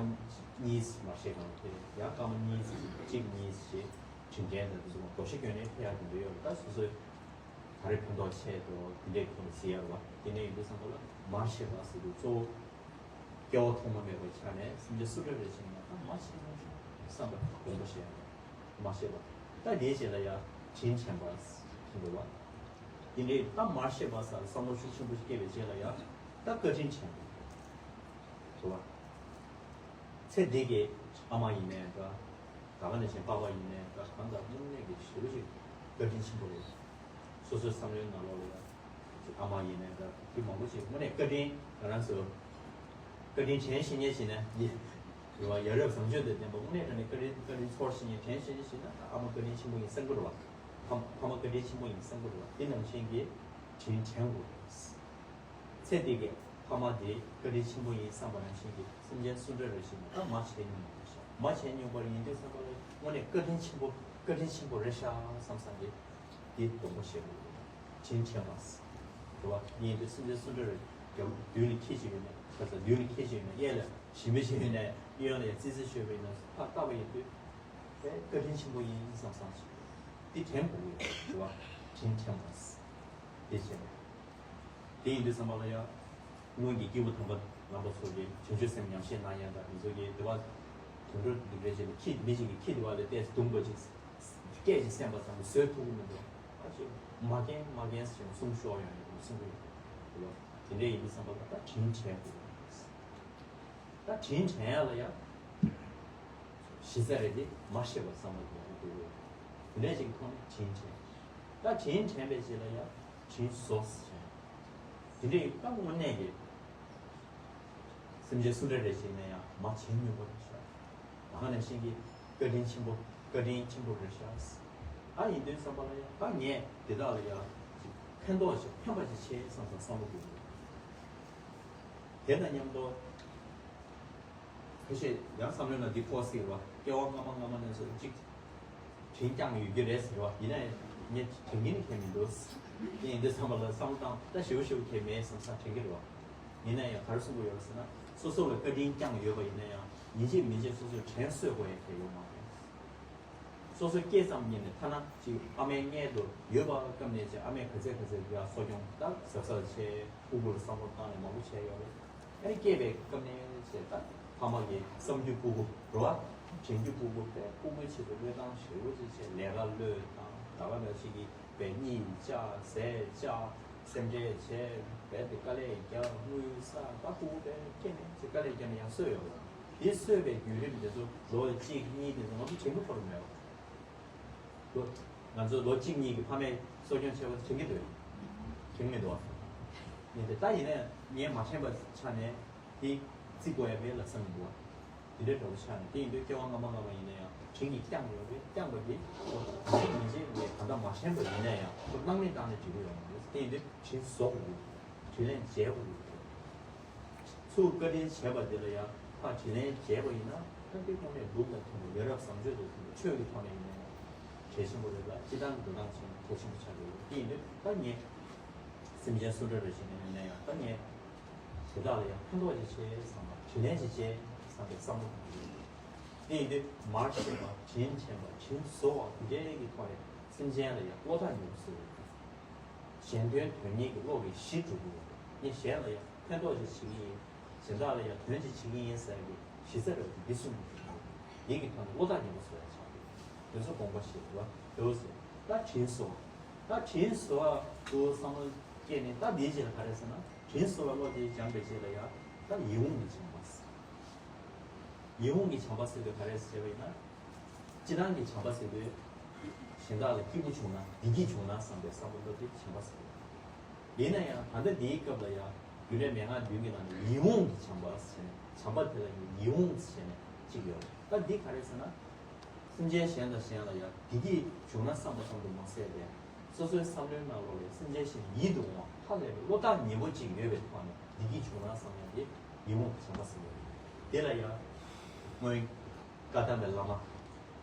གཉིས་མར་ཤེས་གང་ཕེ། ཡང་སྐར་མ་གཉིས་གཅིག་གཉིས་ཞེས་དྲིན་ཅན་དང་དེ་ཚོ་སྒོ་ཕྱེ་གྱོན་ནས་ཕེ་ཡ་དེ་འདྲས་ཡོད་རེད། ད་སོ་སོའི་ག་རེ་ཕན་ཐོགས་ཆེ་དོ་དེ་འདྲའི་ཐོག་ནས་གཟིགས་ཡ་རེད་བ། དེ་ནས་ཡིན་དུས་ཙམ་པ་ལ་མར་ཤེས་པ་ཟེར་དུས་གཙོ་བོ་སྐྱེ་བ་ཐོག་མ་མེད་པའི་ཆ་ནས་སེམས་ཅན་སུ་འདྲ་རེ་བྱས་ན་ད་མ་ཤེས་ན་བསམ་པ་དགོངས་པ་བཞེས་ཡ་རེད། མ་ཤེས་པ་ད་དེའི་རྗེས་ལ་ཡ་དྲིན་དྲན་པ་ཟེར་འདུག་བ། དེ་འདྲའི་ད་མར་ཤེས་པ་ཟེར་བསམ་བློ་ཤུགས་ཆེན་པོ་ཞིག་སྐྱེས་པའི་རྗེས་ལ་ཡ་ད་བཀའ་དྲིན་དྲན་དགོས་རེད་བ། ཚེ་འདི་གི་ཨ་མ་ཡིན་ནའི་འདྲ། ད་ག་ནང་བཞིན་པ་ཕ་ཡིན་ནའི་འདྲ། གང་ལྟར་དངོས་གནས་ཀྱི་ཞེ་པོ་ཅིག་བཀའ་དྲིན་ཆེན་པོ་རེད། སོ་སོའི་བསམ་བློའི་ནང་ལོགས་ལ་ཡང་ཨ་མ་ཡིན་ནའི་འདྲ། དེ་མང་པོ་ཞིག་དངོས་གནས་བཀའ་དྲིན་ང་རང་ཚོ་བཀའ་དྲིན་དྲན་ཤེས་མཁན་ཞིག་ན་ཡིན། རེད་བ། ཡ་རབས་བཟང་སྤྱོད་དང་ལྡན་པ་དངོས་གནས་དྲང་གནས་བཀའ་དྲིན་བཀའ་དྲིན་ཚོར་ཤེས་མཁན་དྲན་ཤེས་མཁན་ཞིག་ན་ཨ་མ་བཀའ་དྲིན་ཆེན་པོ་ཡིན་བསམ་གྱི་རེད་བ། ཕ་ཕ་མ་བཀའ་དྲིན་ཆེན་པོ་ཡིན་བསམ་གྱི་རེད་བ། དེ་ནང་བཞིན་གྱི་དྲིན་དྲན་དགོས་རེད། ཚེ་འདི་གའི་ཕ་མ་དེ་བཀའ་དྲིན་ཆེན་པོ་ཡིན་བསམ་པ་ནང་བཞིན་གྱི་སེམས་ཅན་སུ་འདྲ་རེ་ཞིག་ན་ད་མ་བྱས་མྱོང་བ་རེད་ཤག་མ་བྱས་མྱོང་བ་ཡིན་དུས་ཙམ་པ་ལ་དངོས་གནས་བཀའ་དྲིན་ཆེན་པོ་བཀའ་དྲིན་ཆེན་པོ་རེད་ཤག་བསམ་བསམ་གྱི་དེ་སྡོམ་པ་བཞེས་དགོས་རེད། དྲིན་དྲན་པ་རེད་བ། ཡིན་དུས་སེམས་ཅན་སུ་འདྲ་རེ་རྒྱབ་མདུན་ལ་འཁྱེར་བྱས་ཡོད་ན་ཁ་ས་མདུན་ལ་འཁྱེར་བྱས་ཡོད་ན་གཡས་ལ་ཞི་མི་བྱས་ཡོད་ན་གཡོན་ལ་ཡ་ཙི་ཙི་ཤོད་པ་ཡིན་ན་ཕར་ལྟ་བ་ཡིན་དུས་དཔེ་བཀའ་དྲིན་ཆེན་པོ་ཡིན་བསམ་བསམ་ཞིག་དེ་དྲན་དགོས་རེད་བ། དྲིན་དྲན་པ་དེ་བྱས་ནས། དེ་ཡིན་དུས་ཙམ་པ་ལ་ཡང་སྔོན་གྱི་སྐྱེས་བུ་དམ་པ་རྣམ་པ་ཚོ་གིས་བྱང་ཆུབ་སེམས་ཉམས་བཞེས་གནང་ཡག་དང་དེ་ཚོ་གིས་དེ་བ་དུད་འགྲོ་འདི་འདྲ་ཅིག་ལ་ཁྱི་མི་གཅིག་གིས་ཁྱི་དེ་བ་ལ་བལྟས་རྡུང་པ་ཅིག་སྐད་ཅིག་གསན་པ་ཙམ་གྱིས་བཟོད་ཐུབ་ཀྱི་མི་འདུག་ཨ་ཅེ་མ་རྒན་མ་རྒན་ཟེར་ནས་གསུང་ཤོར་ཡོང་ཡོད་པ་གསུང་གི་ཡོད་རེད། དེ་འདྲ་ཡིན་དུས་ཙམ་པ་ལ་ད་དྲིན་དྲན་དགོས། ད་དྲིན་དྲན་ཡག་ལ་ཡང་གཞི་རྩ་རེད་དེ་མ་ཤེས་པ་བསམ་བློ་ཡག་པོ་དགོས། དེ་འདྲ་ཞིག་གི་ཐོག་ནས་དྲིན་དྲན། ད་དྲིན་དྲན་པའི་རྗེས་ལ་ཡང་དྲིན་གཟོ་ཟེར། དེ་འདྲ་ཡིན་ད་དངོས་གནས་ཀྱི་སེམས་ཅན་སུ་འདྲ་རེ་ཞིག་ནས་ཡང་མ་བྱེད་མྱོང་པ་རེད་ཤག་ད་ག་ནང་བཞིན་གྱི་བཀའ་དྲིན་ཆེན་པོ་བཀའ་དྲིན་ཆེན་པོ་རེད་ཤག་ཨ་ཡིན་དུས་ཙམ་པ་ལ་ཡང་ད་ངས་དེ་དག་ལ་ཡང་ཕན་ཐོགས་ཤིག་ཕན་པ་ཞིག་བྱེད་བསམ་བསམ་བསམ་བློ་འདུག་དེ་དང་མཉམ་དུ། ཁ་ཤས་ཡང་བསམ་བློའི་ནང་འདི་ཕོག་སྲིད་རེད་བ། སྐྱེ་བ་སྔ་མ་སྔ་མ་ནས་བཟུང་གཅིག་དྲིན་བསྐྱངས་ཡོད་ཀྱི་རེད་ཟེར་བ་ཡིན་ན་ཡང་ངས་དྲན་གྱི་ནི་ཁྱད་མི་འདུག་དེ་ཡིན་དུས་ཙམ་པ་ལ་བསམ་བློ་བཏང་ད་ཞེ་པོ་ཞེ་པོ་ཁྱད་མེད་བསམ་བསམ་དྲན་གྱི་རེད་བ། ཡིན་ན་ཡང་ག་རེ་གསུང་གི་ཡོད་རེད་ཟེར་ན་སོ་སོ་ལ་བཀའ་དྲིན་བསྐྱངས་ཡོད་པ་ཡིན་ན་ཡང་ཡིན་གཅིག་མིན་གཅིག་སོ་སོས་དྲན་གསོས་དགོས་ཡ་གལ་ཡོད་མ་རེད། སོ་སོ་སྐྱེས་ཙམ་ཉིད་ནས་ཐ་ན་ཅིག་ཨ་མའི་མངལ་དུ་ཡོད་པ་སྐབས་ནས་ཅིག་ཨ་མས་ག་ཚད་ག་ཚད་ཡ་གསོ་སྐྱོང་ད་གཟབ་གཟབ་བྱས་ཕྲུ་གུ་ལ་བསམ་བློ་བཏང་ནས་མང་པོ་བྱས་ཡོད་རེད། ཨ་ནི་སྐྱེས་པའི་སྐབས་ནས་བྱས་ད་ཕ་མ་གི་བསམ་རྒྱུ་ཕྲུ་གུ་རེད་བ། དྲན་རྒྱུ་ཕྲུ་གུ་དཔེ་ཕྲུ་གུའི་ཆེད་དུ་བློས་བཏང་ཞེ་པོ་ཅིག་བྱས་ལས་ཀ་བློས་བཏང་ད་ག་ནང་བཞིན་གྱི་དཔེ་གཉིད་བཅག་ཟས་བཅག་སེམས་ཁྲལ་བྱས་དཔེ་དེ་དཀའ་ལས་རྒྱག་དངུལ་བསགས་ད་ཕྲུ་གུ་དཔེ་སྐྱེས་ནས་ཅིག་དཀའ་ལས་རྒྱག་ནས་ཡང་གསོས་ཡོད་རེད། དེ་གསོས་པའི་བརྒྱུད་རིམ་དེ་ཚོ་ལོ་གཅིག་གཉིས་དེ་ཚོ་ང་ཚོ་དྲན་རྒྱུ་ཁོ་རང་མེད་པ། ལོ་ང་ཚོ་ལོ་གཅིག་གཉིས་ཀྱི་ཕ་མས་གསོ་སྐྱོང་བྱས་པ་དེ་དྲན་གྱི་འདུག་དྲན་མི་འདུག་ཡིན་ཏེ་ད་ཡིན་ན་ངས་མ་དྲན་པ་ཆ་ནས་དེ་བརྩི་དགོས་ཡ་མེད་ལབ་བསམ་གྱི་འདུག་དེ་འདྲའི་འདྲ་པོ་ཆགས་ནས་དེ་ཡིན་དུས་སྐྱེ་བ་སྔ་མ་སྔ་མ་ཡིན་ན་ཡང་དྲིན་གྱིས་བསྐྱངས་ཡོད་རེད། བསྐྱངས་པ་དེ་ཁོ་མི་བྱེད་ངས་ད་ལྟ་མ་དྲན་པ་ཡིན་ན་ཡང་ཁོ་སྣང་མེད་བཏང་ནས་འགྲིག་གི་ཡོད་མ་རེད། དེ་ཡིན་དུས་དྲིན་གཟོ་དགོས་ཀྱི་རེད། དྲིན་ལན་འཇལ་དགོས་ཀྱི་རེད། ཚུར་བཀའ་དྲིན་བྱས་པ་དེ་ལ་ཡང་ ཁ་དྲིས་ལན་བྱས་པ་ཡིན་ན་ད་དེ་ཁོ་ནས་སྒྲུབ་དང་མཐུན་པ། ཡ་རབས་བཟང་སྤྱོད་དང་མཐུན་པ། ཆོས་ཀྱི་ཐོག་ནས་ཡིན་ན་ཡང་གལ་ཆེན་པོ་རེད་ལ། སྤྱི་བཏང་གི་འགྲོ་སྟངས་ཆེན་གལ་ཆེན་པོ་ཆགས་ཀྱི་ཡོད། དེ་ཡིན་དུས་ད་ངས་སེམས་ཅན་སུ་འདྲ་རེ་བྱེད་ན་ཡིན་ན་ཡང་ད་ངས་དེ་དག་ལ་ཡང་ཕན་ཐོགས་ཅིག་བྱེད་བསམ་པ། དྲིས་ལན་ཅིག་བྱེད་བསམ་པའི་བསམ་བློ་གཏོང་གི་ཡོད། དེ་ཡིན་དུས་མར་ཤེས་པ། དྲིན་ཆེན་པ། དྲིན་གཟོ་བ་དེ་འདྲའི་གི་ཐོག་ནས་སེམས་ཅན་ལ་ཡང་བློ་ཐག་ཉེ་པོ་བཟོ་བའི་གཞན་དོན་དོན་གཉེར་གྱི་བློ་གི་གཞི་གྲུབ་ཀྱི་ཡོད་རེད། ངས་གཞན་ལ་ཡང་ཕན་ཐོགས་ཅིག་བྱེད་ཀྱི་ཡིན། གཞན་དག་ལ་ཡང་དོན་ཅིག་བྱེད་ཀྱི་ཡིན་ཟེར་གྱི་གཞི་རྩ་རེད་པ། འདི་གསུངས་ཡོད་རེད། འདི་གི་ཐོག་ནས་བློ་ཐག་ཉེ་པོ་བཟོ་ཡ་ཆགས་ཀྱི་ཡོད། དེ་ཚོ་དགོངས་པ་བཞེས་རེད་པ། དེ་བཟོ། ད་དྲིན་གཟོ་བ། ད་དྲིན་གཟོ་བ་དུ་བསམ་བློ་སྐྱེས་ནས་ད་འདིའི་རྗེས་ལ་ག་རེ་ཟེར་ན། དྲིན་གཟོ་བའི་བློ་དེ་སྦྱངས་པའི་རྗེས་ལ་ཡང་ད་ཡིད་འོང་གི་བྱམས་པ། ཡིད་འོང་གི་བྱམས་པ་ཟེར་དུས་ག་རེ་ཟེར་བ་ཡིན་ན། སྤྱིར་བཏང་གི་བྱམས་པ་ཟེར་དུས་གཞན་དག་ལ་སྐྱིད་པོ་བྱུང་ན། བདེ་སྐྱིད་བྱུང་ན་བསམ་པའི་བསམ་བློ་འདི་བྱམས་པ་ཟེར། ཡིན་ན་ཡང་ད་ལྟ་འདིའི་སྐབས་ལ་ཡང་རྒྱུད་ལས་མན་ངག་བདུན་གྱི་ནང་ནས་ཡིད་འོང་གི་བྱམས་པ་ཟེར་ནས། བྱམས་པ་དེ་ལ་ཡང་ཡིད་འོང་ཟེར་ནས་གཅིག་ཡོད་རེད། ད་འདི་ག་རེ་ཟེར་ན། སེམས་ཅན་གཞན་དང་གཞན་ལ་ཡང་བདེ་སྐྱིད་བྱུང་ན་བསམ་པ་ཙམ་དུ་མ་ཟད་པའི་སོ་སོའི་བསམ་བློའི་ནང་ལོགས་ལ་སེམས་ཅན་གཞན་ཡིད་དུ་འོང་བ་ཧ་ལས་པའི་བློ་ཐག་ཉེ་པོ་ཅིག་ཡོད་པའི་ཐོག་ནས་བདེ་སྐྱིད་བྱུང་ན་བསམ་ཡ་དེ་ཡིད་འོང་གི་བྱམས་པ་ཟེར་གྱི་ཡོད། དེ་ལ་ཡང་སྔོན་བཀའ་གདམས་པའི་བླ་མ་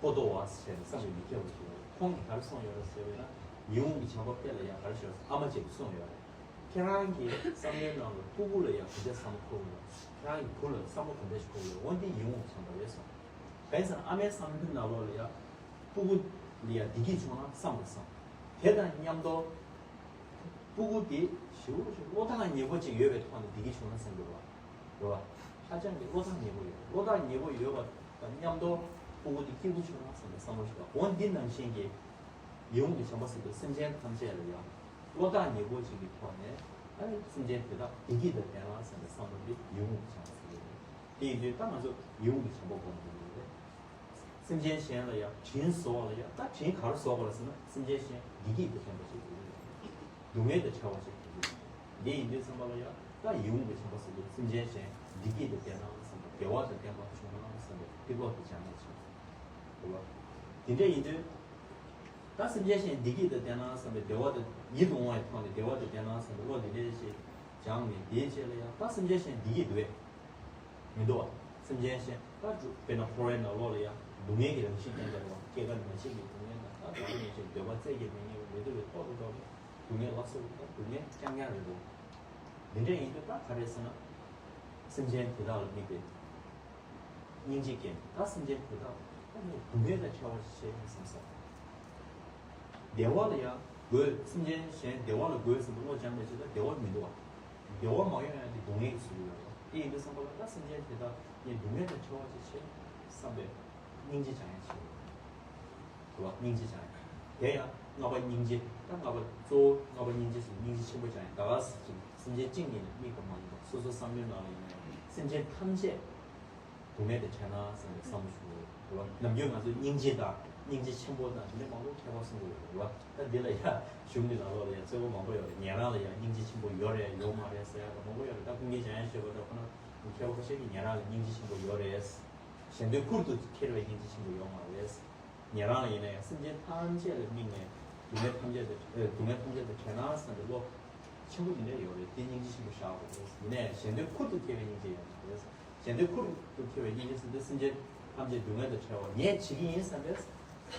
པོ་ཏོ་བ་ཟེར་ནས་བསམ་པའི་མི་ཁྱབ་པ་ཞིག་ཡོད་རེད། ཁོང་གིས་ག་རེ་གསུངས་ཡོད་རེད་ཟེར་བས་ན། ཡིད་འོང་གི་བྱམས་པ་དཔེ་ལ་ཡང་ག་རེ་ཞུ་ཨ་མ་ཅིག་གིས་གསུངས་ཡོད་རེད། ཁྱེད་རང་གི་བསམ་བློའི་ནང་ལ་སྤུ་གུ་ལ་ཡང་ག་འདྲ་བསམ་བློ་འཁོར་གྱི་ཡོད། ཁྱེད་རང་གི་བུ་ལ་བསམ་བློ་ག་འདྲ་ཞིག་འཁོར་གྱི་ཡོད། འོ་འདི་ཡིད་འོང་བྱམས་པ་རེད་གསུངས། གང་ཡིན་ཟེར་ན་ཨ་མའི་བསམ་བློའི་ནང་ལོགས་ལ་ཡང་སྤུ་གུ་ལ་ཡང་བདེ་སྐྱིད་བྱུང་ན་བསམ་པ་བསམ། དེ་དང་མཉམ་དུ་སྤུ་གུ་དེ་ཞེ་པོ་ཞིག་བློ་ཐག་ཉེ་པོ་ཅིག་ཡོད་པའི་ཐོག་ནས་བདེ་སྐྱིད་བྱུང་ན་བསམ་གྱི་རེད་པ། རེད་པ། ཧ་ཅང་གི་བློ་ཐག་ཉེ་པོ་ཡོད། བློ་ཐག་ཉེ་པོ་ཡོད་པ་དང་མཉམ་དུ་སྤུ་གུ་དེ་སྐྱིད་པོ་བྱུང་ན་བསམ་པའི་བསམ་བློ་ཞིག་དང་། འོ་འདི་ནང་བཞིན་གྱི་ཡིད་འོང་གི་བྱམས་པ་ཟེར་དུས་སེམས་ཅན་ཐམས་ཅད་ལ་ཡང་བློ་ཐག་ཉེ་པོ་ཅིག་གི་ཐོག་ནས་ཨ་ནི་སེམས་ཅན་དེ་དག་བདེ་སྐྱིད་དང་ལྡན་ན་བསམ་པའི་བསམ་བློ་འདི་ཡིད་འོང་གི་བྱམས་པ་ཟེར་གྱི་རེད། དེ་ཡིན་དུས་ད་ང་ཚོ་ཡིད་འོང་གི་བྱམས་པ་སྒོམ་དགོས་ཀྱི་རེད། སེམས་ཅན་གཞན་ལ་ཡང་དྲིན་གཟོ་བ་ལ་ཡང་ད་དྲིན་ག་རེ་གཟོ་དགོས་རེད་ཟེར་ན། སེམས་ཅན་གཞན་བདེ་སྐྱིད་དང་ལྡན་པ་ཞིག་དགོས་ཀྱི་རེད། སྡུག་བསྔལ་དང་བྲལ་བ་ཞིག་དགོས་ཀྱི་རེད། འདི་ཡིན་དུས་ཙམ་པ་ལ་ཡང་ད་ཡིད་འོང་གི་བྱམས་པ་ཟེར་དུས་སེམས་ཅན་གཞན་བདེ་སྐྱིད་དང་ལྡན་ན་བསམ་པ། བདེ་བ་དང་ལྡན་པ་བྱུང་ན་བསམ་པའི་ཏི་ལོག་དེ་སྦྱང་ཡག་ཆེད་དུ། རེད་པ། དེ་འདྲ་ཡིན་དུས་ད་སེམས་ཅན་གཞན་བདེ་སྐྱིད་དང་ལྡན་ན་བསམ་པའི་བདེ་བ་དང་ཡིད་དུ་འོང་བའི་ཐོག་ནས་བདེ་བ་དང་ལྡན་ན་བསམ་པའི་བློ་འདི་འདྲ་ཞིག་སྦྱངས་ནས། དེའི་རྗེས་ལ་ཡང་ད་སེམས་ཅན་གཞན་བདེ་སྐྱིད་འདུག་གས། མི་འདུག་བ། སེམས་ཅན་གཞན་ད་དཔེར་ན་འཁོར་བའི་ནང་ལོགས་ལ་ཡང་སྡུག་བསྔལ་གྱི་རང་བཞིན་ལྡན་པ་རེད་པ། སྐྱེ་རྒ་ན་འཆི་གི་སྡུག་བསྔལ་དང་། ད་དགྲ་བོ་ནང་བཞིན་འདོད་པ་བཙལ་གྱིས་མི་རྙེད་པ། མི་འདོད་པའི་ཐོག་ཏུ་འགྲོ་བའི་སྡུག་བསྔལ་ལ་སོགས་པ། ད་སྡུག་བསྔལ་རྐྱང་རྐྱང་རེད་འདུག་འདི་འདྲ་ཡིན་དུས་ད་ག་རེ་ཟེར་ན། སེམས་ཅན་དེ་དག་ལ་དམིགས་ཏེ་སྙིང་རྗེ་སྐྱེས་ནས། ད་སེམས་ཅན་དེ་དག་ད་ངས་སྡུག་བསྔལ་དང་བྲལ་བ་ཞིག་བྱེད་བསམ་ས། བདེ་བ་ལ་ཡང་དགོས། སེམས་ཅན་གཞན་བདེ་བ་ལ་དགོས་བསམ་པའི་བློ་སྦྱངས་པའི་རྗེས་ལ་བདེ་བ་མི་འདུག་བ། བདེ་བ་མ་ཡོང་ཡང་དེ་སྡུག་བསྔལ་གྱི་ཟུར་དུ་ཡོད་རེད། དེ་ཡིན་དུས་ཙམ་པ་ལ་ད་སེམས་ཅན་དེ་དག་ངས་སྡུག་བསྔལ་དང་བྲལ་བ་ཅིག་བྱེད་བསམ་པའི་སྙིང་རྗེ་སྦྱང་ཡག་ཆེད་དུ། རེད་པ། སྙིང་རྗེ་སྦྱང་ཡག་དེ་ཡང་ལྔ་པ་སྙིང་རྗེ། ད་ལྔ་པ་གཙོ་བོ་ལྔ་པ་སྙིང་རྗེ་ཟེར། སྙིང་རྗེ་ཆེན་པོ་སྦྱང་ཡག་ད་ག་ཟེར་ཅིག་སེམས་ཅན་གཅིག་ཉིད་ལ་དམིགས་པ་མ་ཡིན་པ། སོ་སོའི་བསམ་བློའི་ནང་ལ་ཡིན་ན་ཡང་སེམས་ཅན་ཐམས་ཅད་སྡུག་བསྔལ་དང་བྲལ་ན་བསམ་པའི་བསམ་བློ་ཞིག་དགོས་རེད་པ། ནམ་རྒྱུན་ང་ཚོས་སྙིང་རྗེ་དང་སྙིང་རྗེ་ཆེན་པོ་དང་དེ་འདྲ་མང་པོ་མཁས་པ་གསུང་གི་ཡོད་རེད་པ། ད་འདི་ལ་ཡང་གཞུང་གི་ནང་ལོགས་ལ་ཡང་རྩོད་པ་མང་པོ་ཡོད་རེད། ཉན་རང་ལ་ཡང་སྙིང་རྗེ་ཆེན་པོ་ཡོད་རེད་ཡོད་མ་རེད་ཟེར་ཡག་དང་མང་པོ་ཡོད་རེད། ད་ཀུན་མཁྱེན་འཇམ་དབྱངས་བཞད་པ་འདྲ་ཁོ་ན་མཁས་པ་ཁ་ཤས་ཀྱིས་ཉན་རང་ལ་སྙིང་རྗེ་ཆེན་པོ་ཡོད་རེད། གཞན་དོན་ཁུར་དུ་འཁྱེར་བའི་སྙིང་རྗེ་ཆེན་པོ་ཡོད་མ་རེད། ཉན་རང་ལ་ཡིན་ན་ཡང་སེམས་ཅན་ཐམས་ཅད་ལ་དམིགས་ནས་སྡུག་བསྔལ་ཐམས་ཅད་དང་ཨེ་སྡུག་བསྔལ་ཐམས་ཅད་དང་བྲལ་ན་བསམ་པའི་བློ་ཆེན་པོ་དེ་འདྲ་ཡོད་རེད། དེ་སྙིང་རྗེ་ཆེན་པོ་བཞག་དགོས་རེད། ཡིན་ནའི་གཞན་དོན་ཁུར་དུ་འཁྱེར་བའི་སྙིང་རྗེ་ཡོད་མ་རེད། གཞན་དོན་ཁུར་དུ་འཁྱེར་བའི་སྙིང་རྗེ་ཟེར་དུས་སེམས་ཅན་ཐམས་ཅད་སྡུག་བསྔལ་དང་བྲལ་བ་ངས་བྱེད་ཀྱི་ཡིན་བསམ་པས་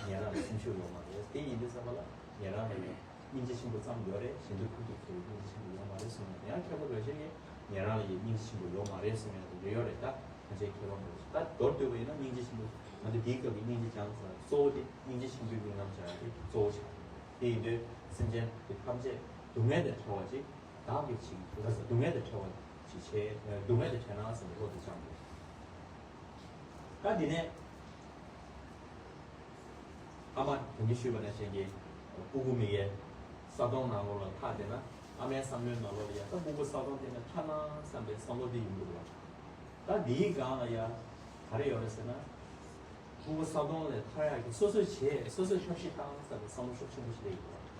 ཉན་རང་ལ་སེམས་ཤུགས་ཡོད་མ་རེད། དེ་ཡིན་དུས་ཙམ་པ་ལ་ཉན་རང་ལ་ཡང་སྙིང་རྗེ་ཆེན་པོ་ཙམ་ཡོད་རེད། གཞན་དོན་ཁུར་དུ་འཁྱེར་བའི་སྙིང་རྗེ་ཆེན་པོ་ཡོད་མ་རེད་གསུངས་ཡོད། ཡང་མཁས་པ་འགའ་ཤས་ཀྱིས་ཉན་རང་ལ་ཡང་སྙིང་རྗེ་ཆེན་པོ་ཡོད་མ་རེད་གསུངས་ཡོད་དེ་འདྲ་ཡོད་རེད། ད་ང་ཚོའི་མཁས་པ་འགའ་ཤས་ད་མདོར་བསྡུས་པ་ཡིན་ན་སྙིང་རྗེ་ཆེན་པོ་ང་ཚོ་དེའི་སྐབས་ཀྱི་སྙིང་རྗེ་སྦྱང་ས་གཙོ་བོ་དེ་སྙིང་རྗེ་ཆེན་པོའི་དམིགས་རྣམ་སྦྱང་ཡག་དེ་གཙོ་བོ་ཆགས་ཡོད་རེད། དེ་ཡིན་དུས་སེམས་ཅན་དེ་ཐམས་ཅད་སྡུག་བསྔལ་དང་བྲལ་བ་ཅིག་བདག་གིས་བྱེད་ཀྱི་འདུག་ད་ཟེར། སྡུག་བསྔལ་དང་བྲལ་བ་ཅིག་བྱེད། སྡུག་བསྔལ་དང་བྲལ་ན་བསམ་པའི་བློ་དེ་སྦྱངས་དགོས། ད་འདི་ནས་ཨ་མ་དེ་ནས་ཞུས་པ་ནང་བཞིན་གྱི་སྤུ་གུ་མི་ཡས་ས་དོང་ནང་ལོགས་ལ་ཐག་བསྡད་ན། ཨ་མའི་བསམ་བློའི་ནང་ལོགས་ལ་ཡ་ད་སྤུ་གུ་ས་དོང་དེ་ན་ཐར་ན་བསམ་པའི་བསམ་བློ་དེ་ཡོང་གི་འདུག་ལ། ད་འདིའི་སྒང་ལ་ཡ་ག་རེ་ཡོད་རེད་ཟེར་ན། སྤུ་གུ་ས་དོང་ལས་ཐར་ཡག་གི་སོ་སོས་བྱས། སོ་སོས་ཐབས་ཤེས་བཏང་བསམ་པའི་བསམ་བློ་ཤུགས་ཆེན་པོ་ཞིག་སླེབས་ཡོད་པ།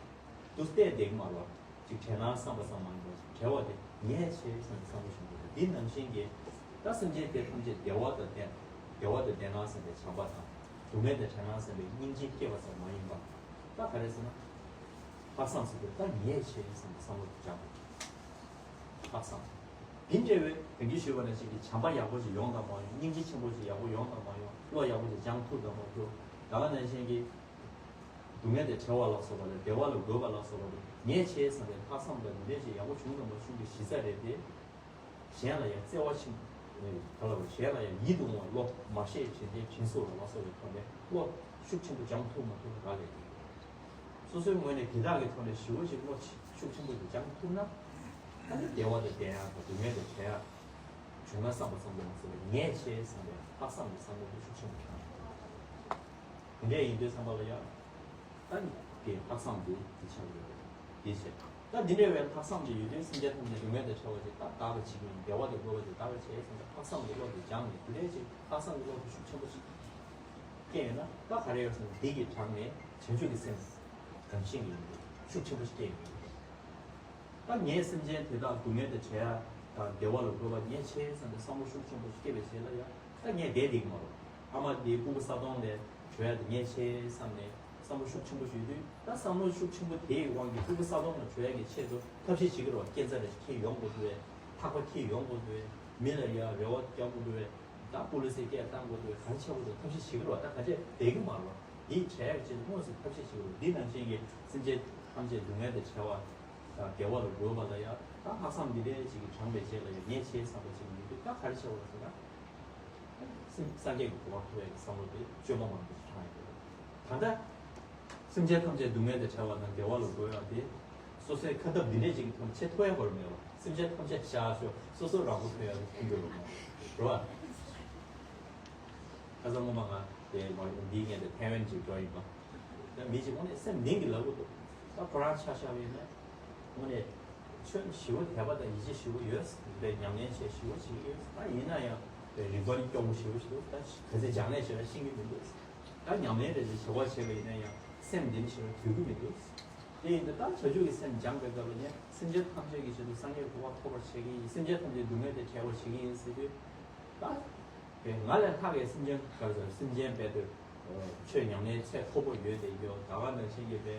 དུ་བལྟས་བསྡད་ཀྱི་མ་རེད་པ། ཅིག་བྲལ་ན་བསམ་པ་ཙམ་མ་ཡིན་པར་བྲལ་བ་དེ་ངས་བྱས་བསམ་པའི་བསམ་བློ་ཞིག་འདུག་འདི་ནང་བཞིན་གྱི་ད་སེམས་ཅན་དེ་ཐམས་ཅད་བདེ་བ་དང་ལྡན། བདེ་བ་དང་ལྡན་ན་བསམ་པའི་བྱམས་པ་དང་། སྡུག་བསྔལ་དང་བྲལ་ན་བསམ་པའི་སྙིང་རྗེ་སྐྱེས་པ་ཙམ་མ་ཡིན་པར། ད་ག་རེ་ཟེར་ན། ལྷག་བསམ་ཟེར་དུས་ད་ངས་བྱས་བསམ་པའི་བསམ་བློ་དེ་སྦྱངས་དགོས། ལྷག་བསམ། དེ་འདྲ་བའི་དོན་གྱིས་ཞུས་པ་ནང་བཞིན་གྱི་བྱམས་པ་ཡག་པོ་ཞིག་ཡོང་དང་མ་ཡོང་། སྙིང་རྗེ་ཆེན་པོ་ཞིག་ཡག་པོ་ཡོང་དང་མ་ཡོང་། བློ་ཡག་པོ་ཞིག་སྦྱང་ཐུབ་དང་མ་ཐུབ། ད་ག་ནང་བཞིན་གྱི་སྡུག་བསྔལ་དང་བྲལ་བ་ལ་སོགས་པ་དང་བདེ་བ་ལ་འགོད་པ་ལ་སོགས་པ་དེ་ངས་བྱས་བསམ་པའི་ལྷག་བསམ་དང་འདི་འདྲ་ཞིག་ཡག་པོ་བྱུང་དང་མ་བྱུང་གི་གཞི་རྩ་རེད་དེ། གཞན་ལ་ཡང་བརྩེ་བ་ཆེན་པོ། ག་ལ་བ་གཞན་ལ་ཡང་ཡིད་དུ་འོང་བའི་བློ། མར་ཤེས་དྲིན་ལྡན་དྲིན་གཟོ་བ་ལ་སོགས་པའི་ཐོག་ནས་བློ་ཤུགས་ཆེན་པོ་སྦྱང་ཐུབ་མ་ཐུབ་ལ་རག་ལས་ཀྱི་ཡོད། སོ་སོའི་ངོས་ནས་དེ་དག་གི་ཐོག་ནས་ཞི་བ་ཞིག་བློ་ཤུགས་ཆེན་པོ་ཞིག་སྦྱང་ཐུབ་ན། ཨ་ནི་བདེ་བ་དང་ལྡན་ཡག་དང་སྡུག་བསྔལ་དང་བྲལ་ཡག་བྱུང་ན་བསམ་པ་ཙམ་དུ་མ་ཟད་པར་ངས་བྱས་བསམ་པའི་ལྷག་བསམ་གྱི་བསམ་བློ་དེ་ཤུགས་ཆེན་པོ་བྱུང་། དེ་འདྲ་ཡིན་དུས་ཙམ་པ་ལ་ཡང་། ད་ནི་དེ་ལྷག་བསམ་དེ་དེ་ཆགས་ཡོད་རེད། དེ་བྱས། ད་འདི་འདྲ་བའི་ལྷག་བསམ་དེ་ཡོད་དུས་སེམས་ཅན་ཐམས་ཅད་སྡུག་བསྔལ་དང་བྲལ་བ་ཅིག་ད་དག་པ་བྱེད་ཀྱི་ཡིན། བདེ་བ་དང་འགོད་པ་ཅིག་དག་པ་བྱེད་ཟེར་ནས་ལྷག་བསམ་གྱི་བློ་དེ་སྦྱངས་ནས། དེ་འདྲའི་ཅིག་ལྷག་བསམ་གྱི་བློ་དེ་ཤུགས་ཆེན་པོ་ཞིག་སྐྱེས་ཡོད་ན། ད་ག་རེ་ཡོད་ཟེར་ན། འདི་གི་དྲང་ནས་བྱང་ཆུབ་ཀྱི་སེམས་དམ་ཤེས་ཀྱི་ཡོན་ཏན་ཤུགས་ཆེན་པོ་ཞིག་སྐྱེས་ཡོད། ད་ངས་སེམས་ཅན་དེ་དག་སྡུག་བསྔལ་དང་བྲལ་ཡག་དང་བདེ་བ་ལ་འགོད་པ་ངས་བྱས་བསམ་པའི་བསམ་བློ་ཤུགས་ཆེན་པོ་ཞིག་སྐྱེས་པའི་རྗེས་ལ་ཡང་། ད་ངས་བསྡད་བསྡད་ཀྱི་མ་རེད། ཨ་མ་དེའི་ཕྲུ་གུ་ས་དོང་ལས་བྲོས་ཡག་དེ་ངས་བྱས་བསམ་ནས་བསམ་བློ་ཤུགས་ཆེན་པོ་ཞིག་ཡོད་དུས། ད་བསམ་བློ་ཤུགས་ཆེན་པོ་དེའི་དབང་གིས་ཕྲུ་གུ་ས་དོང་ལ་བྲོས་ཡག་གི་ཆེད་དུ་ཐབས་ཤེས་བྱེད་ཀྱི་རེད་བ། སྐས་འཛེག་རེ་ཁྱེར་ཡོང་དགོས་འདུག་བས། ཐག་པ་ཁྱེར་ཡོང་དགོས་འདུག་བས། མི་ལ་ཡ་རེ་བ་རྒྱག་དགོས་འདུག་བས། ད་པུ་ལི་སི་སྐད་བཏང་དགོས་འདུག་བས། ག་རེ་བྱེད་དགོས་འདུག་ཐབས་ཤེས་བྱེད་ཀྱི་རེད་བ། ད་ག་ཚད་བསྡད་ཀྱི་མ་རེད་བ། དེའི་བྲལ་ཡག་ཆེད་དུ་དངོས་སུ་ཐབས་ཤེས་བྱེད་དགོས། འདི་ནང་བཞིན་གྱི་སེམས་ཅན་ཐམས་ཅད་སྡུག་བསྔལ་དང་བྲལ་བ་དང་བདེ་བ་ལ་འགོད་པ་ལ་ཡང་། ད་ལྷག་བསམ་འདི་འདྲའི་ཅིག་གིས་དྲངས་པའི་རྗེས་ལ་ཡང་ངས་བྱས་བསམ་པ་ཅིག་མི་འདུག་ད་ག་རེ་བྱེད་དགོས་ཟེར་ན། སེམས་སངས་རྒྱས་ཀྱི་གོ་འཕང་ཐོབ་པའི་བསམ་བློ་དེ་བཅོས་མ་མང་པོ་ཞིག་དྲངས་ཡོད། ད་ལྟ་སེམས་ཅན་ཐམས་ཅད་སྡུག་བསྔལ་དང་བྲལ་བ་དང་བདེ་བ་ལ་འགོད་ཡག་དེ། སོ་སོའི་ཁ་ཐབས་འདི་འདྲའི་ཅིག་གི་ཐོག་ནས་བྱེད་ཐུབ་ཡག་བར་མེད་པ། སེམས་ཅན་ཐམས་ཅད་བཞག་ཤོག་སོ་སོ་རང་མགོ་ཐོན་ཡག་གི་ཁུངས་འདུག་རོགས་མ་རེད་བ། ཁ་སང་སྔོན་མ་ང་དེ་མ་འདིའི་ངས་དེ་ཐའེ་ཝན་ཅིག་འགྲོ་ཡིན་པ། ད་མི་ཅིག་དངོས་གནས་སེམས་ནང་གི་ལབ་གི་འདུག་ད་ཁོ་རང་ཆ་བཞག་པ་ཡིན་ན། དངོས་གནས་ཆོས་ཞེ་པོ་དད་པ་དང་ཡིད་ཆེས་ཞེ་པོ་ཡོད། དེ་ཉམས་ལེན་བྱས་ཞེ་པོ་བྱེད་ཀྱི་ཡོད། ད་ཡིན་ན་ཡང་དེ་རིག་པ་ནི་སྐྱོ་པོ་ཞེ་པོ་ཞིག་འདུག་ད་ག་ཚོད་སྦྱངས་ནས་བྱས་ན་ཤེས་ཀྱི་མི་འདུག་ད་ཉམས་ལེན་རེ་རེ་བྱེད་པ་བྱས་པ་ཡིན་ན་ཡང་སེམས་འདི་ནི་ཞེ་པོ་དུལ་གྱི་མི་འདུག་དེ་ཡིན་དུས་ད་བྱང་ཆུབ་ཀྱི་སེམས་སྦྱངས་པའི་སྐབས་ལ་ནི་སེམས་ཅན་ཐམས་ཅད་ཀྱི་ཆེད་དུ་སངས་རྒྱས་གོ་འཕང་ཐོབ་པར་བྱེད་ཀྱི་ཡིན། སེམས་ཅན་ཐམས་ཅད་སྡུག་བསྔལ་དེ་བྲལ་བར་བྱེད་ཀྱི་ཡིན་ཟེར་དུས། ད་དེ་ང་ལས་ལྷག་པའི་སེམས་ཅན་ག་རེ་ཟེར། སེམས་ཅན་རྦད་དེ་ཆོས་ཉམས་ལེན་ཚད་མཐོ་པོ་ཡོད་དེ་ཡོད། ད་ག་ནང་བཞིན་གྱི་རྦད་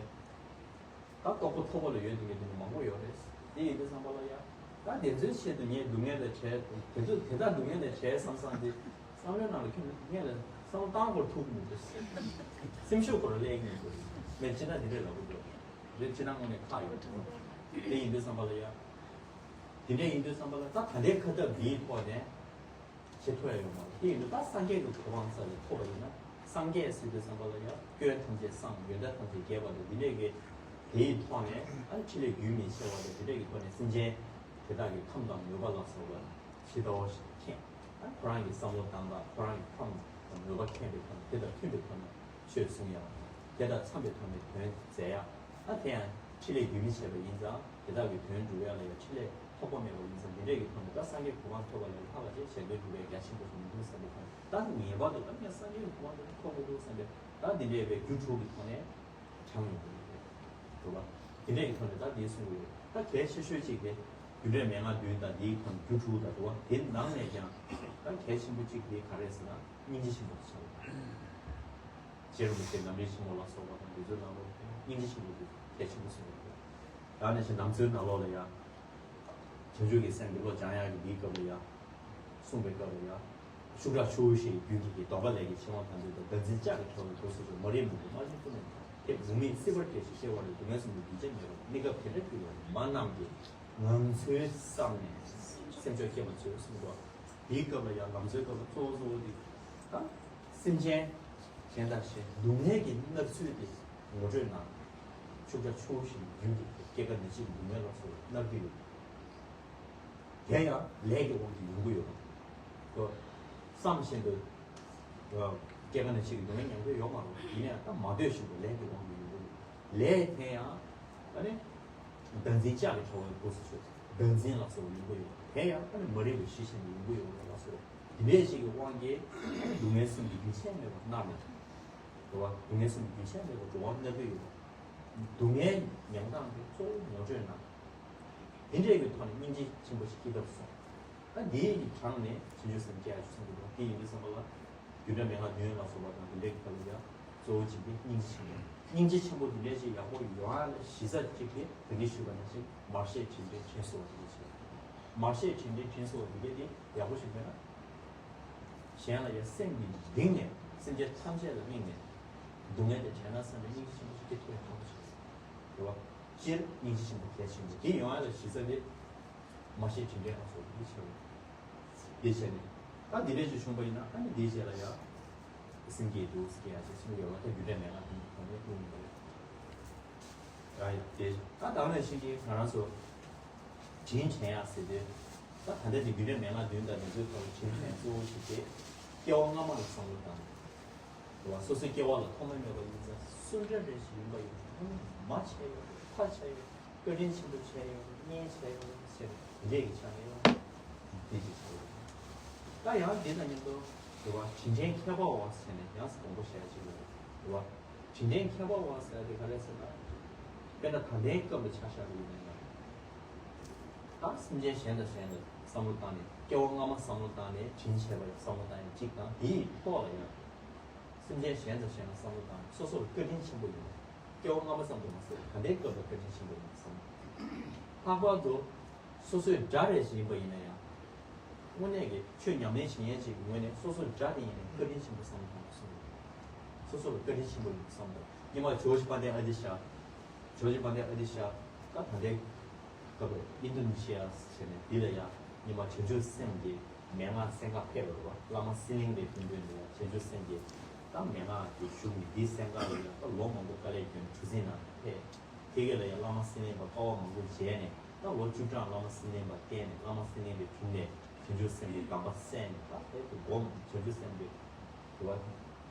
ད་རྟོགས་པ་མཐོ་པོ་ལ་ཡོད་དེ་ཡོད་དེ་མང་པོ་ཡོད་རེད། དེ་ཡིན་དུས་ཙམ་པ་ལ་ཡ། ད་དེ་ཚོའི་ཆེད་དུ་ངས་སྡུག་བསྔལ་དང་བྲལ། དེ་ཚོ་དེ་དག་སྡུག་བསྔལ་དང་བྲལ་བསམ་བསམ་དེ། བསམ་བློའི་ནང་ལ་ཁྱོན་ནས་ངས་ལ་བསམ་བློ་བཏང་དགོས་ཐུག་མི་འདུག་སེམས་ཤུགས་ཁོ་རང་སླེབས་ཀྱི་མི་འདུག་མི་སྤྱིར་བཏང་དེ་འདྲས་ལབ་ཀྱི་འདུག་རེད། སྤྱིར་བཏང་དངོས་གནས་ཁག་ཡོད་འདུག་དེ་ཡིན་དུས་ཙམ་པ་ལ་ཡ། དེ་འདྲས་ཡིན་དུས་ཙམ་པ་ལ་ད་ད་ལྟའི་ཁ་ཐབས་འདིའི་ཐོག་ནས་བྱེད་ཐུབ་ཡ་ཡོད་མ་རེད། དེ་ཡིན་དུས་ད་སངས་རྒྱས་ཀྱི་གོ་འཕང་རྩ་ལས་ཐོབ་པ་ཡིན་ན། སངས་རྒྱས་ཟེར་དུས་ཙམ་པ་ལ་ཡ་སྐྱོན་ཐམས་ཅད་སངས། ཡོན་ཏན་ཐམས་ཅད་རྒྱས་པ་དང་། འདི་འདྲས་ཀྱི་དེའི་ཐོག་ནས་ཨ་ནི་ཕྲིན་ལས་རྒྱུན་མི་འཆད་པ་དང་། འདི་འདྲས་ཀྱི་ཐོག་ནས་སེམས་ཅན་དེ་དག་གི་ཁམས་དང་མོས་པ་ལ་སོགས་པ་ཇི་ལྟ་བ་བཞིན་མཁྱེན། ཨ་ཁོ་རང་གི་བསམ་བློ་བཏང་སྟངས། ཁོ་རང་གི་ཁམས་དང་མོས་པ་མཁྱེན་པའི་ཐོག་ནས་དེ་དང་མཐུན་པའི་ཐོག་ནས་ཆོས་གསུང་ཡག་དང་། དེ་དང་འཚམ་པའི་ཐོག་ནས་དོན་མཛད་ཡག་ཨ་དེ་ཡང་ཕྲིན་ལས་རྒྱུན་མི་འཆད་པ་ཡིན་ཙང་། དེ་དག་གི་དོན་སྒྲུབ་ཡག་ལ་ཡང་ཕྲིན་ལས་ཐོགས་པ་མེད་པ་ཡིན་ཙང་། འདི་འདྲས་ཀྱི་ཐོག་ནས་ད་སངས་རྒྱས་གོ་འཕང་ཐོབ་པ་ལས་ལྷག་པ་ཅིག་གཞན་དོན་སྒྲུབ་པའི་རྒྱ་ཆེན་པོ་ཞིག་མི་འདུག་བསམ་པའི་ཐོག་ནས། ད་ངེས་པར་དུ་ད་ངས་སངས་རྒྱས་གོ་འཕང་དེ་ཐོབ་དགོས་འདུག་བསམ་པའི། ད་འདི་འདྲས་པའི་རྒྱུ་དྲུག་གི་ཐོག་ནས་དྲངས་ཡོང་གི་རེད། རེད་པ། འདི་འདྲས་ཀྱི་ཐོག་ནས་ད་འདི་གསུང་གི་ཡོད། ད་གལ་ཆེ་ཤོས་གཅིག་དེ་རྒྱུ་འབྲས་མན་ངག་བདུན་དང་འདིའི་ཐོག་ནས་རྒྱུ་དྲུག་དང་། རེད་པ། དེ་ནང་ནས་ཀྱང་ད་གལ་ཆེན་པོ་གཅིག་དེ་ག་རེ་ཟེར་ན། སྙིང་རྗེ་ཆེན་པོ་དེ་ཆགས་ཡོད། རྗེ་རིན་པོ་ཆེ་རྣམ་འདྲེན་ཆེན་མོ་ལ་སོགས་པ་དང་། འདི་ཚོའི་ནང་ལོགས་སྙིང་རྗེ་ཆེན་པོ་དེ་གལ་ཆེན་པོ་གསུངས་ཡོད། ད་ནས་བྱས་ནམ་འཚོའི་ནང་ལོགས་ལ་ཡང་། བྱང་ཆུབ་ཀྱི་སེམས་ཀྱི་བློ་སྦྱང་ཡག་གི་འདིའི་སྐབས་ལ་ཡང་། གསུངས་པའི་སྐབས་ལ་ཡང་། ཤུགས་དྲག་ཆུ་བོ་བཞིན་རྒྱུན་གྱི་གྱི། ལྡོག་པ་ལས་ཀྱི་འཆིང་བ་དང་བཅས་པ། བདག་འཛིན་ལྕགས་ཀྱི་ཕྲ་བའི་སྒོ་སུ་ཕྱེ། མ་རིག་མུན་པའི་རྨ་བྱའི་ཁུར་ནས་ཐོན་ཏེ། མུ་མེད་སྲིད་པར་སྐྱེ་ཞིང་སྐྱེ་བ་ལས། སྡུག་བསྔལ་གསུམ་གྱི་རྒྱུན་ཆད་མེད་པར། གནས་སྐབས་དེ་འདྲར་གྱུར་པའི་མ་རྣམས་ཀྱིས་ངང་ཚུལ་བསམས་ནས་སེམས་མཆོག་སྐྱེས་པ་མཛོད་གསུངས་པ། དེའི་སྐབས་ལ་ཡང་ལམ་འཚོའི་སྐབས་ལ་གཙོ་བོ་གཙོ་བོ་དེ་ད་སེམས་ཅན་གཞན་དང་གཞན་སྡུག་བསྔལ་གྱི་མནར་ཚུལ་དེ་ངོ་སྤྲོད་གནང་། ཤུགས་དྲག་ཆུ་བོ་བཞིན་རྒྱུན་གྱི་སྐྱེ་རྒ་ན་འཆིའི་སྡུག་བསྔལ་ལ་སོགས་པ་མནར་གྱི་ཡོད། དེ་ཡང་ལས་ཀྱི་དབང་གིས་ཡོང་གི་ཡོད་པ། ཁོ་བསམ་བཞིན་དུ་སྐྱེ་རྒ་ན་འཆི་གི་སྡུག་བསྔལ་མྱོང་གི་ཡོད་མ་རེད། ཡིན་ཡང་ད་མ་འདོད་བཞིན་དུ་ལས་ཀྱི་དབང་གིས་ཡོང་གི་ཡོད། ལས་དེ་ཡང་ཨ་ནི་བདག་འཛིན་ལྕགས་ཀྱི་ཕྲ་བའི་སྒོ་སུ་ཕྱེ། བདག་འཛིན་ལ་སོགས་པ་ཡོང་གི་ཡོད། དེ་ཡང་ཨ་ནི་མ་རིག་པའི་གཞི་བཞིན་དུ་ཡོང་གི་ཡོད་པ་ལ་སོགས། དེ་འདྲའི་ཞིག་གི་དབང་གིས་སྡུག་བསྔལ་གསུམ་གྱི་རྒྱུན་ཆད་མེད་པར་མནར་ནས། རེད་བ། སྡུག་བསྔལ་གསུམ་གྱི་རྒྱུན་ཆད་མེད་པར་འགྲོ་བ་མནར་གྱི་ཡོད་པ། སྡུག་བསྔལ་མྱོང་སྟངས་དེ་གཙོ་བོ་ངོ་སྤྲོད་གནང་། དེ་འདྲའི་གི་ཐོག་ནས་སྙིང་རྗེ་ཆེན་པོ་ཞིག་སྐྱེ་ཐབས་སོང་། ད་འདིའི་གི་དྲངས་ནས་བྱང་ཆུབ་སེམས་སྐྱེ་ཡག་ཞིག་གསུངས་འདུག་དེ་ཡིན་དུས་ཙམ་པ་ལ། རྒྱུ་འབྲས་མན་ངག་བདུན་ལ་སོགས་པ་དང་། དེ་འདྲའི་གི་ཐོག་ལ་ཡང་གཙོ་བོ་གཅིག་དེ་སྙིང་རྗེ་ཆེན་པོ། སྙིང་རྗེ་ཆེན་པོ་དེ་འདྲའི་ཞིག་ཡག་པོ་ཡོང་ཡག་ལ་གཞི་རྩ་གཅིག་དེ་ད་གིན་ཞུས་པ་ནང་བཞིན་མར་ཤེས་དྲིན་དྲན་དྲིན་གཟོ་བ་དེ་འདྲ་ཞིག་མར་ཤེས་དྲིན་དྲན་དྲིན་གཟོ་བ་འདི་གས་དེ་ཡག་པོ་ཞིག་དགོས་ན། གཞན་ལ་ཡང་སེམས་ཀྱི་གཏིང་ནས་སེམས་ཅན་ཐམས་ཅད་ལ་དམིགས་ནས་སྡུག་བསྔལ་དེ་དྲན་ན་བསམ་པའི་སྙིང་རྗེ་ཆེན་པོ་ཞིག་སྐྱེ་ཐུབ་ཡག་ཁག་པོ་ཞིག་རེད་བ། སྤྱིར་སྙིང་རྗེ་ཆེན་པོ་གལ་ཆེན་པོ་དེ་ཡོང་ཡ་ལ་གཞི་རྩ་དེ་མར་ཤེས་དྲིན་དྲན་གཟོ་བ་འདི་ཆེ་བ། དེ་བྱས་ནས་ད་འདི་འདྲས་ཅིག་བྱུང་པ་ཡིན་ན་ཨ་ནི་དེའི་རྗེས་ལ་ཡང་སེམས་བསྐྱེད་འདུག་སྐྱེ་ཡ་ཅིག་སེམས་ཡོད་པ་ད་རྒྱུ་འབྲས་མན་ངག་དེ་གོང་ནས་བསླུ་མི་འདུག་ཡ་ཡ་དེ་ད་ད་ནང་བཞིན་གྱི་ང་རང་ཚོ་དྲིན་དྲན་ཡ་ཟེར་དུས་ད་ད་ལྟ་དེ་རྒྱུ་འབྲས་མན་ངག་བདུན་དང་དེ་ཚོའི་ཐོག་ལ་དྲིན་དྲན་གཙོ་བོ་ཞིག་དེ་སྐྱེ་བ་སྔ་མ་ལ་བསམ་བློ་བཏང་། རེད་བ། སོ་སོའི་སྐྱེ་བ་ལ་ཐོག་མ་མེད་པ་ཡིན་ཙང་སུ་འདྲ་རེ་ཞིག་ཡིན་པ་ཡིན་ན་ཐོག་མ་མ་བྱས་ཡོད་རེད། ཕ་བྱས་ཡོད་རེད། བཀའ་དྲིན་ཆེན་པོ་བྱས་ཡོད་རེད། གཉེན་བྱས་ཡོད་རེད་ཟེར་ནས་དེ་འདྲས་ཀྱི་ཆ་ནས་ཡོད་རེད། དེ་ཅིག་ཆགས་ཡོད་རེད། ད་ཡང་འདི་དང་མཉམ་དུ་རེད་བ། དྲིན་དྲན་མཁས་པའོ་ཟེར་ནས་ཡང་དགོངས་པ་བཞེས་ཡ་ཅིག་ཡོད་རེད་བ། དྲིན་དྲན་མཁས་པའོ་ཟེར་ཡ་དེ་ག་རེ་ཟེར་ན། དཔེར་ན་ད་ལྟའི་སྐབས་ལ་ཆ་བཞག་པ་ཡིན་ན་ཡང་། ད་སེམས་ཅན་གཞན་དང་གཞན་ལ་བསམ་བློ་བཏང་ནས་སྐྱེ་བ་སྔ་མ་བསམ་བློ་བཏང་ནས་དྲིན་ཆེ་བ་བསམ་བློ་བཏང་ཡ་གཅིག་དང་དེའི་ཐོག་ལ་ཡང་། སེམས་ཅན་གཞན་དང་གཞན་ལ་བསམ་བློ་བཏང་ནས་སོ་སོར་བཀའ་དྲིན་ཆེན་པོ་ཡོད་ན། སྐྱེ་བ་སྔ་མ་བསམ་དུ་མ་ཟད་ད་ལྟའི་སྐབས་ལ་བཀའ་དྲིན་ཆེན་པོ་ཡོད་ན་བསམ། ལྷག་པར་དུ་སོ་སོའི་དགྲ་རེ་ཞིག་ཡིན་པ་ཡིན་ན་ཡང་། དངོས་གནས་ཀྱི་ཆོས་ཉམས་ལེན་བྱེད་མཁན་ཅིག་གི་ངོས་ནས་སོ་སོའི་དགྲ་དེ་ཡིན་ནའི་བཀའ་དྲིན་ཆེན་པོ་བསམ་བློ་བཏང་དགོས་གསུངས་ཡོད། སོ་སོར་བཀའ་དྲིན་ཆེན་པོ་ཡོད་བསམ་དང་། སྔོན་མ་ཇོ་ཇི་དཔལ་ལྡན་ཨ་ཏི་ཤ། ཇོ་ཇི་དཔལ་ལྡན་ཨ་ཏི་ཤ། ད་ད་ལྟའི་སྐབས་ལ་ཨིན་དོ་ནི་ཤི་ཡ་ཟེར་ནས་འདི་ལ་ཡང་སྔོན་མ་བྱང་ཆུབ་སེམས་ཀྱི་མན་ངག་གསན་ཁང་ཕེབས་པ་རེད་བ། བླ་མ་སེང་བློན་པའི་ཕན་ཚུན་ལ་ཡང་བྱང་ཆུབ་སེམས་ཀྱི་ད་མན་ངག་གི་གཞུང་གི་འདི་གསན་ཁང་ལ་ཡང་ད་ལོ་མང་པོ་དཀའ་ལས་བརྒྱབ་གྲུ་གཟིངས་ནང་ཕེབས། དེ་ག་ལ་ཡང་བླ་མ་སེང་བློན་པ་དཀའ་བ་མང་པོ་བྱས་ནས་ད་ལོ་བཅུ་གྲངས་བླ་མ་སེང་བློན་པ་བསྟེན་ནས་བླ་མ་སེང་བློན་པའི་དྲུང་ནས་བྱང་ཆུབ་སེམས་ཀྱི་གདམས་པ་གསན་ནས་ད་དེ་དུ་སྒོམ། བྱང་ཆུབ་སེམས་ཀྱི་དུ་བ་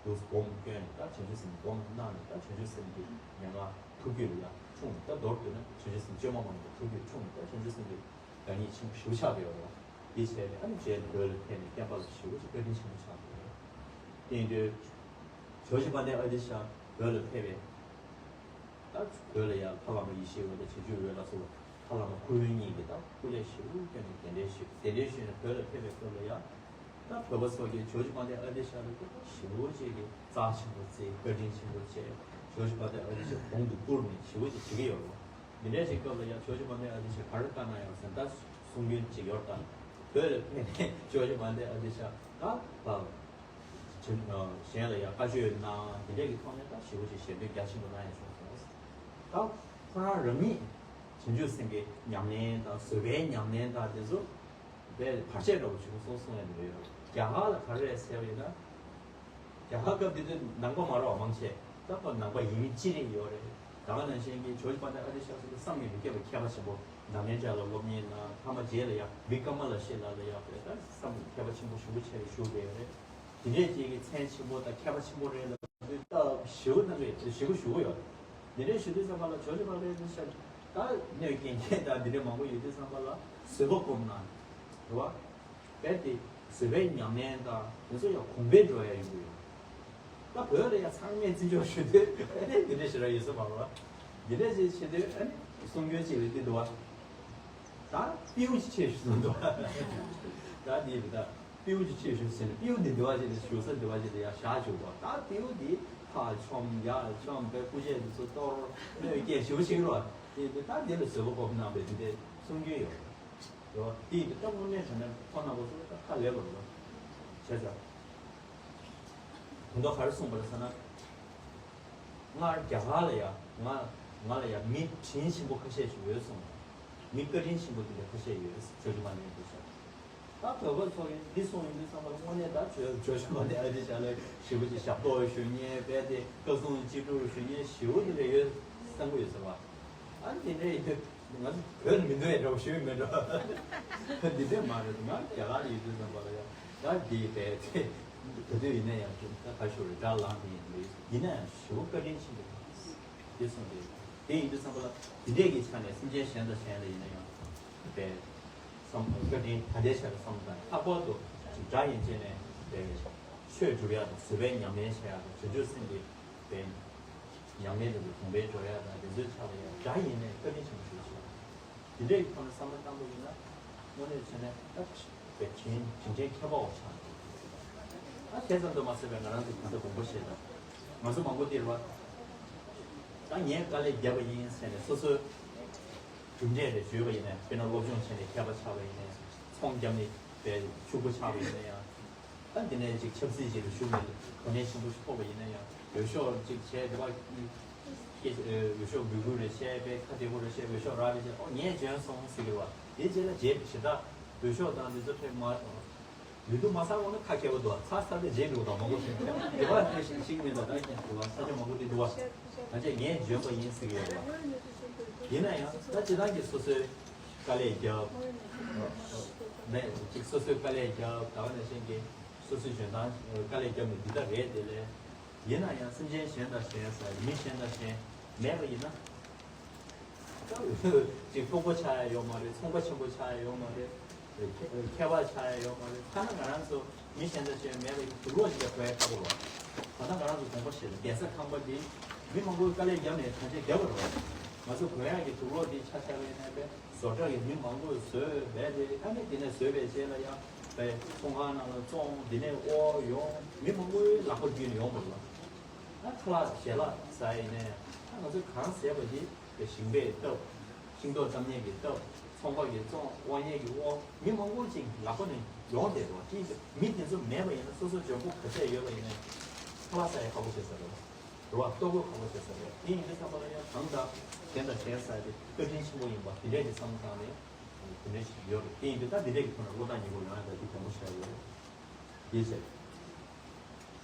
དུ་སྒོམ་བསྐྱོན་ནས་ད་བྱང་ཆུབ་སེམས་སྒོམ་གནང་ནས་ད་བྱང་ཆུབ་སེམས་ཀྱི་མན་ངག་ཐུགས་རྒྱུད་ལ་ཡང་འཁྲུངས་ནས་ད་མདོར་བསྡུས་ན་བྱང་ཆུབ་སེམས་བཅོས་མ་མང་པོ་ཐུགས་རྒྱུད་འཁྲུངས་ནས་ད་བྱང་ཆུབ་སེམས་ཀྱི་བདག་ཉིད་ཆེན་པོ་ཞེ་པོ་ཆགས་བསྡད་ཡོད་རེད། འདི་བྱས་ནས་ཨ་ནི་རྗེས་བོད་ལ་ཕེབས་ནས་བསྟན་པ་ལ་ཞེ་པོ་ཅིག་བཀའ་དྲིན་ཆེན་པོ་ཆགས་བསྡད་ཡོད་རེད། དེ་ཡིན་དུས་ཇོ་ཇི་དཔལ་ལྡན་ཨ་ཏི་ཤ་བོད་ལ་ཕེབས་པས། ད་བོད་ལ་ཡང་ལྷ་བླ་མ་ཡེ་ཤེས་འོད་དང་བྱང་ཆུབ་འོད་ལ་སོགས་པ་ལྷ་བླ་མ་ཁུ་དབོན་གཉིས་ཀྱིས་ད་སྐུ་ལས་ཞེ་པོ་བསྐྱོན་ནས་གདན་འདྲེན་ཞུས། གདན་འདྲེན་ཞུས་ནས་བོད་ལ་ཕེབས་པའི་སྐབས་ལ་ཡང་ད་བོད་པ་ཚོ་གིས་ཇོ་ཇི་དཔལ་ལྡན་ཨ་ཏི་ཤ་ལ་སྐུ་ཞེ་པོ་ཅིག་གིས་རྩ་ཆེན་པོ་བརྩི། བཀའ་དྲིན་ཆེན་པོ་བྱས། ཇོ་ཇི་དཔལ་ལྡན་ཨ་ཏི་ཤ་གོང་དུ་བཀུར་ནས་ཞེ་པོ་ཅིག་བྱེད་ཀྱི་ཡོད་རེད། འདི་འདྲའི་ཞིག་སྐབས་ལ་ཡང་ཇོ་ཇི་དཔལ་ལྡན་ཨ་ཏི་ཤ་ག་རེ་བཀའ་གནང་ཡོད་ཟེར་ན་ད་གསུང་རྒྱུན་ཅིག་ཡོད་ད། བོད་ལ་ཕེབས་ནས་ཇོ་ཇི་དཔལ་ལྡན་ཨ་ཏི་ཤ་ད་ལ། གཞན་ལ་ཡང་བཀའ་ཆོས་གནང་། འདི་འདྲས་ཀྱི་ཐོག་ནས་ད་ཞེ་པོ་ཅིག་ཞལ་འདོན་རྒྱ་ཆེན་པོ་གནང་ཡ་བྱུང་སོང་། ད་ཁོ་རང་རང་ཉིད་བྱང་ཆུབ་སེམས་ཀྱི་ཉམས་ལེན་དང་བཟོད་པའི་ཉམས་ལེན་དང་དེ་ཚོ་དཔེ་བར་ཆད་འདྲ་བོ་བྱུང་སོང་གསུང་ཡ་འདི་འདྲ་ཡོད། རྒྱ་གར་ལ་ག་རེ་རེད་ཟེར་བ་ཡིན་ན། རྒྱ་གར་སྐབས་དེ་དུས་ནང་པ་མ་རེད་བ་མང་ཆེ། ད་ཁོ་ནང་པ་ཡིན་མིན་ཅི་རིགས་ཡོད་རེད། ད་ག་ནང་བཞིན་གྱི་ཇོ་ཇི་དཔལ་ལྡན་ཨ་ཏི་ཤ་སོགས་ཀྱི་བསམ་གྱིས་མི་ཁྱབ་པའི་མཁས་པ་ཆེན་པོ་ནཱ་ལེནྡྲ་ལ་སློབ་གཉེར་གནང་། ཐ་མ་རྗེས་ལ་ཡང་བི་ཀ་མ་ལ་ཤཱི་ལ་ལ་ཡང་དཔེ་ད་བསམ་གྱིས་མཁས་པ་ཆེན་པོ་ཞེ་པོ་ཆེ་རེ་བཞུགས་བསྡད་ཡོད་རེད། དེ་འདྲས་ཅིག་གི་མཚན་ཆེན་པོ་དང་མཁས་པ་ཆེན་པོ་རེད་ལབ་དུས་སྐབས་ཞེ་པོ་གནང་གི་ཞེ་པོ་ཞུ་གི་ཡོད། དེ་འདྲས་ཞུ་དུས་ཙམ་པ་ལ་ཇོ་ཇི་དཔལ་ལྡན་ཨ་ཏི་ཤ་ད་གནོད་སྐྱེལ་མཁན་དང་འདི་འདྲས་མང་པོ་ཡོད་དུས་ཙམ་པ་ལ་བཟོད་པ་སྒོམ་གནང་། རེད་བ། རྦད་དེ་བཟོད་པའི་ཉམས་ལེན་དང་དེ་ཚོ་ཡང་གོང་འཕེལ་འགྲོ་ཡ་ཡོང་གི་ཡོད། ད་བོད་ལ་ཡང་ཚང་མས་བརྩི་འཇོག་ཞུ་དུས་ཨ་ནི་འདི་འདྲ་ཞིག་ར་ཡོད་ས་མ་རེད་བ། འདི་འདྲ་ཞིག་བྱེད་དུས་ཨ་ནི་གསུང་རྒྱུན་ཅིག་ལ་འདི་འདུག་བ། ད་སྤྲེའུ་ཅིག་ཆེ་ཞུ་གསུངས་འདུག་བ། ད་འདི་འདི་ད་སྤྲེའུ་ཅིག་ཆེ་ཞུ་ཟེར་ནས་སྤྲེའུ་འདི་འདི་བ་ཅིག་ལ་ཞུ་ས་འདི་བ་ཅིག་ལ་ཡར་བཞག་བཅུག་པ། ད་སྤྲེའུ་འདི་ཕར་མཆོངས་ཡར་མཆོངས་པའི་སྐུ་ཆས་འདི་ཚོ་གཏོར། གནོད་སྐྱེལ་ཞེ་པོ་ཅིག་རེད་བ། འདི་འདི་ད་འདི་ལ་བཟོད་པ་སྒོམ་གནང་བའི་འདི་འདྲའི་གསུང་རྒྱུན་ཡོད། རེད་བ། དེ་ཡིན་དུས་ད་དངོས་གནས་དྲང་གནས་ཁོ་རྣམ་པ་ཚོ་ད་ཁ་ལས་པ་རེད་བ། བྱས་ཙང་། དོན་དག་ག་རེ་གསུངས་པ་རེད་ཟེར་ན། སྔར་རྒྱ་གར་ལ་ཡ་ང་ང་ལ་ཡ་མི་དྲིན་ཆེན་པོ་ཁ་ཤས་ཤིག་ཡོད་གསུངས། མི་བཀའ་དྲིན་ཆེན་པོ་དེ་འདྲ་ཁ་ཤས་ཡོད་ཟེར། ཇོ་ཇོ་མ་ནས་འདུག་ཟེར། ད་བོད་པ་ཚོ་གིས་འདི་གསུངས་ཡོང་དུས་ཙམ་པ་ལ་དངོས་གནས་ད་ཇོ་ཇོ་ཇོ་མ་ནས་ཨ་ཏི་ཤ་ལ་ཞེ་པོ་ཅིག་ཞབས་ཏོག་ཞུ་མཁན། རྦད་དེ་བཀའ་གསུང་ཅི་སྒྲུབ་ཞུ་མཁན་ཞེ་པོ་དེ་འདྲ་ཡོད་བསམ་གྱི་ཡོད་ཟེར་བ། ཨ་ནི་དེ་འདྲ་ཡིན་དུས། ང་ཚོ་བོད་ལ་མི་འདུག་ཡ་འདྲ་བོ་ཞུ་ཡི་མེད་འགྲོ། འདི་འདྲས་མ་རེད། ང་རྒྱ་གར་ཡོད་དུས་ཙམ་པ་ལ་ཡང་ད་འདི་བས་དེ་ད་དུས་ཡིན་ན་ཡང་ད་ག་ཞུ་རེད། དགྲ་ལངས་དེ་ཡིན་དུས་ཡིན་ན་ཡང་ཞེ་པོ་བཀའ་དྲིན་ཆེན་པོ་དེ་གསུངས་ཏེ། དེ་ཡིན་དུས་ཙམ་པ་ལ་འདི་འདྲས་ཀྱི་ཆ་ནས་སེམས་ཅན་གཞན་དང་གཞན་ལ་ཡིན་ན་ཡང་བས་བསམ་བཀའ་དྲིན་ད་ལྟའི་ཆ་ལ་བསམ་དང་། ལྷག་པར་དུ་དགྲ་ཡན་ཆད་ནས་བས་ཆོས་སྒྲུབ་ཡག་དང་བཟོད་པའི་ཉམས་ལེན་བྱེད་ཡག་དང་བྱང་ཆུབ་སེམས་ཀྱི་བས། ཉམས་ལེན་དེ་ཚོ་གོང་འཕེལ་འགྲོ་ཡ་དང་དེ་ཚོའི་ཆ་ལ་ཡང་དགྲ་ཡིན་ནའི་བཀའ་དྲིན་ཆེན་པོ་ཞིག་ཆགས། དེ་འདྲའི་ཐོག་ནས་བསམ་བློ་བཏང་པ་ཡིན་ན་དངོས་གནས་བྱས་ནས་ད་བའི་དྲིན་དྲིན་དྲན་ཁྱད་པར་བ་ཆགས་འདུག་ཨ་དེ་ཙམ་དུ་མ་ཟད་པའི་ང་རང་ཚོ་ད་ལྟ་དགོངས་པ་བཞེས་དང་ང་ཚོ་མང་པོ་འདིར་བ་ད་ངས་དཀའ་ལས་བརྒྱབ་པ་ཡིན་ཟེར་ནས་སོ་སོའི་ གྲུབ་འབྲས་རེ་བརྗོད་པ་ཡིན་ན་ཡང་། དཔེར་ན་སློབ་སྦྱོང་བྱས་ནས་མཁས་པ་ཆགས་པ་ཡིན་ན་ཡང་། ཚོང་བརྒྱབ་ནས་དཔེ་ཕྱུག་པོ་ཆགས་པ་ཡིན་ན་ཡང་། ད་འདི་ནས་ཅིག་ཆབ་སྲིད་ཅིག་ལ་ཞུགས་ནས་གོ་གནས་ཆེན་པོ་ཞིག་ཐོབ་པ་ཡིན་ན་ཡང་། འོས་ཤོག་ཅིག་བྱས་དེ་བ་སྐད་འོས་ཤོག་འབོད་སྐུལ་རེ་བྱས། དཔེ་ཁ་བདེ་པོ་རེ་བྱས། འོས་ཤོག་རག་རེ་བྱས། ཨོ་ངས་འཇོན་སོང་ཟེར་གི་རེད་བ། དེ་རྗེས་ལ་རྗེས་ཞེ་དྲག་འོས་ཤོག་དང་འདི་ཚོ་ཕེབས་མ། ཡུལ་དུ་མ་ཚར་བ་ན་ཁ་ཁྱེར་བ་འདུག་ཚར་ཚར་ཏེ་རྗེས་འགྲོ་དང་མང་པོ་ཞིག་དེ་བ་དེ་ཞིག་ཞིག་མིན་ད། ད་ཀྱང་དེ་བ་ས་ཆ་མང་པོ་དེ་འདུག་བ། ད་ཆ་ངས་འཇོན་པ་ཡིན་ཟེར་གི་ཡོད་རེད་བ། ཡིན་ན་ཡང་ད་སྤྱིར་བཏང་གི་སོ་སོའི་དཀའ་ལས་བརྒྱབ། མེད་ཅིག་སོ་སོའི་དཀའ་ལས་བརྒྱབ། ད་ག་ནང་བཞིན་གྱི་སོ་སོའི་འཇོན་ཐང་དཀའ་ལས་བརྒྱབ་ནས་འདི་ལྟར་རེད། དེ་ལས་ཡིན་ན་ཡང་སེམས་ཅན་གཞན་དང་གཞན་ཟེར། མི་གཞན་དང་གཞན་མེད་པ་ཡིན་ན། ཅིག་ཕྲུ་གུ་ཆགས་ཡ་ཡོད་མ་རེད། ཚོང་པ་ཆེན་པོ་ཆགས་ཡ་ཡོད་མ་རེད། མཁས་པ་ཆགས་ཡ་ཡོད་མ་རེད། ཐ་ན་ང་རང་ཚོ་མི་གཞན་དང་གཞན་མེད་པ་ཡིན། དུག་ལོག་ཅིག་ལ་གོན་ཡ་ཁག་པོ་རེད། ད་ལྟ་ང་རང་ཚོ་དགོངས་པ་བཞེས་ན་གདན་ས་ཁང་པ་འདི་མི་མང་པོས་དཀའ་ལས་བརྒྱབ་ནས་ཐམས་ཅད་བརྒྱབ་པ་རེད། ང་ཚོ་གོན་ཡ་གི་དུག་ལོག་འདི་ཆ་ཆ་ལས་ནས་པས་བཟོ་གྲྭ་ཡི་མི་མང་པོས་བཟོས་པས་དེ། ཨ་ནི་དེ་ནས་བཟོས་པའི་རྗེས་ལ་ཡང་པས་ཚོང་ཁང་ནང་ལ་བཙོང་། དེ་ནས་ཨོ་ཡོང་། མི་མང་པོའི་ལག་པ་བརྒྱུད་ནས་ཡོང་བ་རེད། ཨ་ཁ་ལག་ཞལ་ལག་ཟ་ཡ་ཡིན་ན་ཡང་། ཨ་ང་ཚོས་གང་ཟས་པ་འདི་ཞིང་པས་བཏབ། ཤིང་ཏོག་བཏབ་མཁན་གྱིས་བཏབ། ཚོང་པ་གིས་བཙོང་། དབོར་མཁན་གྱིས་དབོར། མི་མང་པོ་ཅིག་ལག་པ་ནས་ཡོང་བསྡད་འགྲོ་བ་ཅིག་མི་དེ་ཚོ་མེད་པ་ཡིན་ན། སོ་སོ་འཇོན་པོ་ག་ཚད་ཡོད་པ་ཡིན་ན་ཡང་ཁ་ལག་ཟ་ཡ་ཁག་པོ་བྱེད་ས་རེད་བ། རེད་བ། ལྟོ་གོས་ཁག་པོ་བྱེད་ས་རེད། དེ་ཡིན་དུས་ཙམ་པ་ལ་ཡང་གང་ལྟར་གཞན་དང་གཞན་ཟ་ཡ་དེ་བཀའ་དྲིན་ཆེན་པོ་ཡིན་པ་དེ་འདྲས་ཀྱི་བསམ་བློ་བཏང་ནས་དེ་འདྲས་ཞིག་ཡོད་རེད། དེ་ཡིན་དུས་ད་དེ་འདྲས་ཀྱི་ཐོག་ནས་བློ་ཐག་ཉེ་པོ་ཡོང་ཡ་ད་དེ་དྲང་པོ་ཞིག་ཡོད་རེད། དེ་བྱས།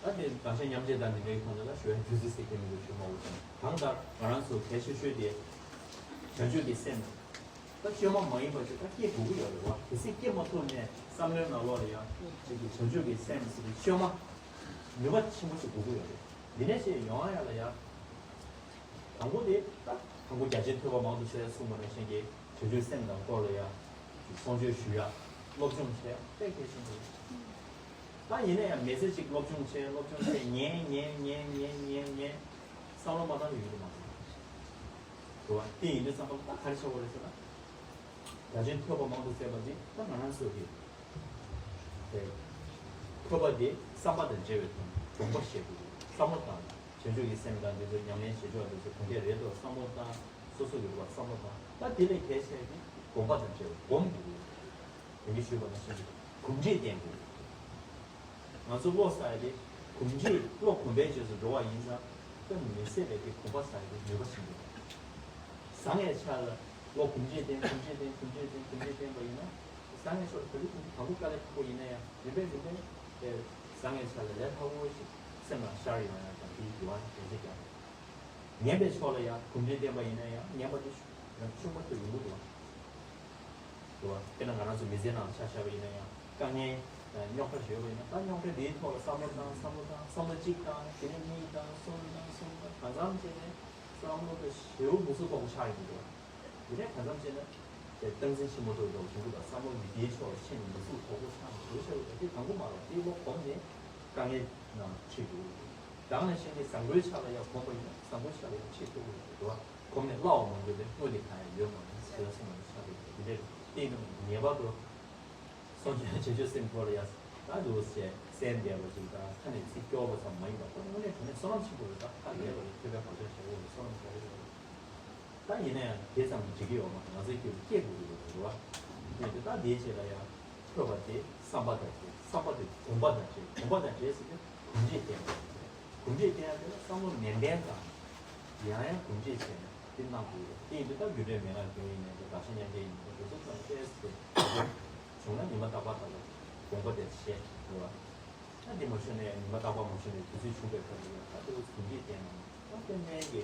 ད་དེ་དགག་བྱ་མཉམ་བརྗེ་དང་དེ་འདྲའི་ཐོག་ནས་ད་ཞུ་ཡ་དུས་ཚོད་ཟེར་མཁན་མི་འདུག་ཞུ་མ་འོས་ཀྱང་། གང་ལྟར་ང་རང་ཚོ་གལ་ཆེ་ཤོས་དེ་བྱང་ཆུབ་ཀྱི་སེམས། ད་བཅོས་མ་མ་ཡིན་པ་ཅིག་ད་སྐྱེ་དགོས་ཀྱི་ཡོད་རེད་བ། གལ་སྲིད་སྐྱེ་མ་ཐུབ་ནས་བསམ་བློའི་ནང་ལོགས་ལ་ཡང་ཅིག་གི་བྱང་ཆུབ་ཀྱི་སེམས་ཟེར་དེ་བཅོས་མ་ནུས་པ་ཆེན་པོ་ཞིག་དགོས་ཀྱི་ཡོད་རེད། འདི་ནས་ཅིག་ཡོང་ཡ་ལ་ཡང་། དང་པོ་དེ་ད་དང་པོ་རྒྱ་ཆེན་ཐོས་པ་མང་དུ་བྱས་གསུངས་པ་ནང་བཞིན་གྱི་བྱང་ཆུབ་སེམས་དང་སྐོར་ལ་ཡང་གསུང་ཆོས་ཞུ་ཡ། སློབ་སྦྱོང་བྱེད་ཡ་དཔེ་གལ་ཆེན་པོ་རེད། ད་ཡིན་ན་ཡང་མི་ཚེ་གཅིག་སློབ་སྦྱོང་བྱས། སློབ་སྦྱོང་བྱས། ཉན་ཉན་ཉན་ཉན་ཉན་ཉན། བསམ་བློ་མ་བཏང་ན་ཡོང་གི་མ་རེད། རེད་བ། དེ་ཡིན་དུས་ཙམ་པ་ད་ག་རེ་བྱ་དགོས་རེད་ཟེར་ན། རྒྱ་ཆེན་ཐོས་པ་མང་དུ་བྱས་པ་འདི་ད་ང་རང་ཚོ་གི་དེ་ཐོས་པ་འདི་བསམ་པ་དང་འབྲེལ་བའི་དོན་དགོངས་པ་བཞེས་དགོས། བསམ་བློ་བཏང་། བྱང་ཆུབ་ཀྱི་སེམས་དང་འདི་ཚོ་ཉམས་ལེན་བྱེད་ཕྱོགས་འདི་ཚོ་གང་འདྲས་རེད་འདུག་བསམ་བློ་བཏང་། སོ་སོ་གི་རུ་བ་བསམ་བློ་བཏང་། ད་དེ་ལས་གལ་ཆེ་བ་འདི་དགོངས་པ་དང་འབྲེལ་བའི་སྒོམ་དགོས། དེ་ནི་ཞུས་པ་ནང་བཞིན་གྱི་གོམས་འདྲིས་བསྟེན་དགོས། ང་ཚོ་བློ་གསལ་ཏེ་གོམས་འདྲིས་བློ་གོམས་པའི་རྗེས་སུ་འགྲོ་བ་ཡིན་ཙང་། དཔེ་མི་སྲིད་པའི་དེ་གོམས་པ་བཟང་ཡོད་པའི་ནུས་པ་ཞིག་འདུག་བཟང་ངན་ཆ་ལ་བློ་གོམས་འདྲིས་བསྟེན། གོམས་འདྲིས་བསྟེན། གོམས་འདྲིས་བསྟེན། གོམས་འདྲིས་བསྟེན་པ་ཡིན་ན། བཟང་ངན་ཕྱོགས་ལ་ག་དུས་གོམས་འདྲིས། དང་པོ་དཀའ་ལས་ཁག་པོ་ཡིན་ན་ཡང་རིམ་པས་རིམ་པས་དེ་བཟང་ངན་ཆ་ལ་ལས་སླ་པོ་ཞིག་སེམས་ལ་ཤར་ཡོང་ཡང་དང་དེའི་འགྱུར་བ་ཡོང་ཆེད་ཀྱང་། ངན་པའི་ཕྱོགས་ལ་ཡང་གོམས་འདྲིས་བསྟེན་པ་ཡིན་ན་ཡང་ངན་པ་དེ་ཡང་ཆུང་མ་དུ་ཡོང་གི་འདུག་བ། དེ་བ། དཔེར་ན་ང་རང་ཚོ་མི་ཚེའི་ནང་ཆ་བཞག་པ་ཡིན་ན་ཡང་དཀའ་ངལ་རྙོག་དྲ་ཞིག་ཡོད་པ་ཡིན་ན། ད་རྙོག་དྲ་དེའི་ཐོག་ལ་བསམ་བློ་བཏང་། བསམ་བློ་བཏང་། བསམ་བློ་གཅིག་བཏང་། དེ་ནས་གཉིས་བཏང་། གསུམ་བཏང་། གསུམ་བཏང་། གང་འཚམ་བྱས་ནས་བསམ་བློ་དེ་ཞེ་པོ་མུ་མཐུད་ཐོག་པོ་ཆགས་ཡོང་གི་འདུག་བ། དེ་ནས་གང་འཚམ་བྱས་ན་དེ་སྟངས་འཛིན་ཆེན་པོ་ཐོག་ཐོག་བྱུང་གི་འདུག་བསམ་བློ་འདི་དེའི་ཕྱོགས་ལ་ཕྱིན་ནས་མུ་མཐུད་ཐོག་པོ་ཆགས་ནས་འགྲོ་བྱ་བའི་དེ་དང་པོ་མ་རེད། དེ་བློ་གོམས་ནས་དཀའ་ངལ་ནང་ཁྲིད་དགོས། ད་ག་ནང་བཞིན་གྱི་བཟང་པོའི་ཆ་ལ་ཡང་གོམས་པ་ཡིན་ན་བཟང་པོའི་ཆ་ལ་ཡང་ཁྲིད་ཐུབ་ཀྱི་རེད་བ། གོམས་ནས་སླ་བ་མ་འགྱུར་ཏེ་དངོས་དེ་གང་ཡང་ཡོད་མ་རེད་ཟེར་ཚིག་མ་ཆགས་པའི་དེ་འདྲའི་སྟེང་དུ་ངེས་པར་དུ་སངས་རྒྱས་བྱང་ཆུབ་སེམས་སྐོར་ལ་ཡང་ད་འདུག་ཟེར་གསན་བསྡད་པ་ཅིག་དང་། ཁ་ནས་ཚིག་སྐྱོར་བ་ཙམ་མ་ཡིན་པར་ཁོ་དངོས་གནས་དྲང་གནས་བསོད་ནམས་ཆེན་པོ་རེད། ད་ཁ་ལས་པ་རེད། ཐོས་པའི་བག་ཆགས་བཞག་དགོས་རེད། བསོད་ནམས་བྱ་དགོས་རེད། ད་ཡིན་ན་ཡང་དེ་ཙམ་གྱིས་འགྲིག་གི་ཡོད་མ་རེད། ང་ཚོའི་རྒྱུད་སྐྱེ་དགོས་ཀྱི་ཡོད་རེད་བ། ཡིན་དུས་ད་དེའི་རྗེས་ལ་ཡང་ཐོས་པ་དེ་བསམ་པ་དང་འབྲེལ། བསམ་པ་དེ་གོམས་པ་དང་འབྲེལ། གོམས་པ་དང་འབྲེལ་ཟེར་དུས་གོམས་འདྲིས་བསྟེན་དགོས་རེད། གོམས་འདྲིས་བསྟེན་ཡ་དེ་ལ་བསམ་བློ་ནན་ཏན་དང་ཡང་ཡང་གོམས་འདྲིས་བྱས་ནས་དེ་གནང་དགོས་རེད། དེ་ཡིན་དུས་ད་རྒྱུ་འབྲས་མན་ངག་བདུན་ཡིན་ནའི་འདྲ། དགག་བྱ་མཉམ་བརྗེ་ཡིན་ནའི་འདྲ། དེ་ཚོ་ཙམ་ཏོག་ཙམ་བྱུང་ན་ཉི་མ་རྟག་པར་ད་ལ་དགོངས་པ་དེ་བཞེས་དགོས་རེད་བ། ད་འདི་མ་བྱུང་ན་ཡང་ཉི་མ་རྟག་པར་མ་བྱུང་ནའི་དུས་ཚོད་བྱུང་བའི་སྐབས་ལ་ཡང་ད་དེ་ཚོ་གོམས་འདྲིས་བསྟེན་ན་ད་དེ་ནས་ཀྱི་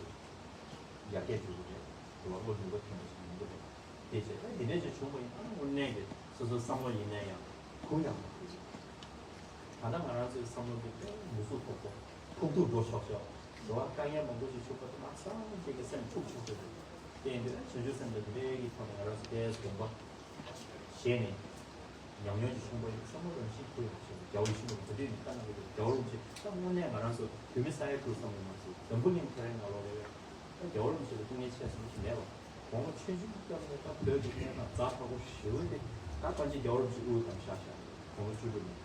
ཡར་རྒྱས་འགྲོ་གི་རེད། དེ་བ་བློ་ནུས་པ་ཐོན་པ་ཞིག་ཡོང་གི་རེད། དེ་བྱས་ད་འདི་འདྲ་ཅིག་བྱུང་བ་ཡིན་ན་དངོས་གནས་ཀྱི་སོ་སོའི་བསམ་བློ་ཡིན་ན་ཡང་གུ་ཡངས་པ་དགོས་རེད། ད་ལྟ་ང་རང་ཚོའི་བསམ་བློ་འདི་དཔེ་མུ་མཐུད་ཐོག་པོ་ཐུག་ཐུག་འགྲོ་ཆོག་ཆོག་རེད་བ། དཀའ་ངལ་མང་པོ་ཞིག་ཕྱུག་པ་དེ་མ་སངས་ཅིག་གི་སེམས་འཁྲུག་ཆོག་ཆོག་རེད། དེ་ཡིན་དུས་བྱང་ཆུབ་སེམས་དང་འདི་འདྲའི་གི་ཐོག་ནས་ང་རང་ཚོ་དེ་དགོངས་པ་བཞེས་ནས། ཉམས་མྱོང་ཅིག་བྱུང་བ་ཡིན། བསམ་བློ་རང་བཞིན་འཁོར་ཡོང་ཞེས་པ། རྒྱལ་བ་ཡིད་བཞིན་ནོར་བུ་ག་དུས་ནས་བཀའ་གནང་གི་འདུག་རྒྱལ་བ་རིན་པོ་ཆེ་ད་དངོས་གནས་ང་རང་ཚོ་བོད་མི་ས་ཡ་དྲུག་བསམ་བློ་མ་བྱུང་། འཛམ་བུ་གླིང་ཁྱེད་རའི་ངང་ལོག་རེད། ད་རྒྱལ་བ་རིན་པོ་ཆེ་ལ་སྐུ་ངལ་ཆེ་ཙམ་ཞིག་མེད་པ། དགུང་ལོ་ཆུང་ཆུང་སྐབས་ནས་ད་བོད་ཀྱི་གནས་སྟངས་ཛ་དྲག་པོ་ཞེ་པོ་དེ་ད་ཐམས་ཅད་རྒྱལ་བ་རིན་པོ་ཆེ་དབུ་དང་བཞག་བཞག་དགུང་ལོ་བཅུ་དྲུག་ནས་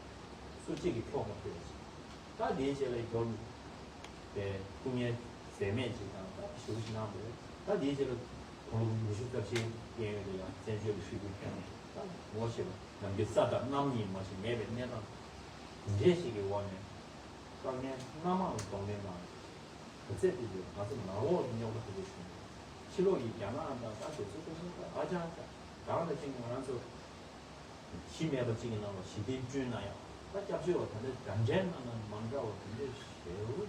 སུ་གཅིག་གིས་འཕྲོག་མ་ཐུབ་པ་ཞིག་ད་དེའི་རྗེས་ལ་རྒྱལ་བ་རིན་པོ་ཆེ་སྐུ་ངལ་ཟད་མེད་ཅིག་དང་ད་ཞེ་པོ་ཞིག་གནང་འདུག་ད་དེའི་རྗེས་ལ། དགུང་ལོ་ཉི་ཤུ་རྩ་བཞིའི་སྐྱེས་ཡུལ་དུ་ཡང་བཙན་བྱོལ་དུ་ཤི་རྒྱུ་ཁྱོན་ནས་ད་ངོ་ཤེས་པ་ནམ་རྒྱུན་ས་དང་གནམ་གཉིས་མ་ཞིག་མེད་པའི་གནས་སྟངས་འདི་འདྲས་ཤིག་གི་འོག་ནས་དཀའ་ངལ་སྣ་མང་ལ་གདོང་ལེན་གནང་། ག་ཚད་དེ་ཚོ་ང་ཚོ་ནང་ལོགས་ལ་རྙོག་དྲ་ཧ་ཅང་བྱུང་། ཕྱི་ལོགས་ཀྱི་རྒྱ་ནག་དང་ད་དེ་ཚོ་ཁོ་ཚོ་ད་ཧ་ཅང་ད་ག་རང་ལ་ཅིག་ང་རང་ཚོ་གཞི་མེད་པ་གཅིག་གི་ནང་ལ་ཞི་བདེ་བསྐྲུན་ན་ཡང་ད་སྐྱབས་བཅོལ་བ་ད་ལྟ་འདྲ་འདྲའི་ནང་ན་མ་འདྲ་བ་དེ་འདྲས་ཞེ་པོ་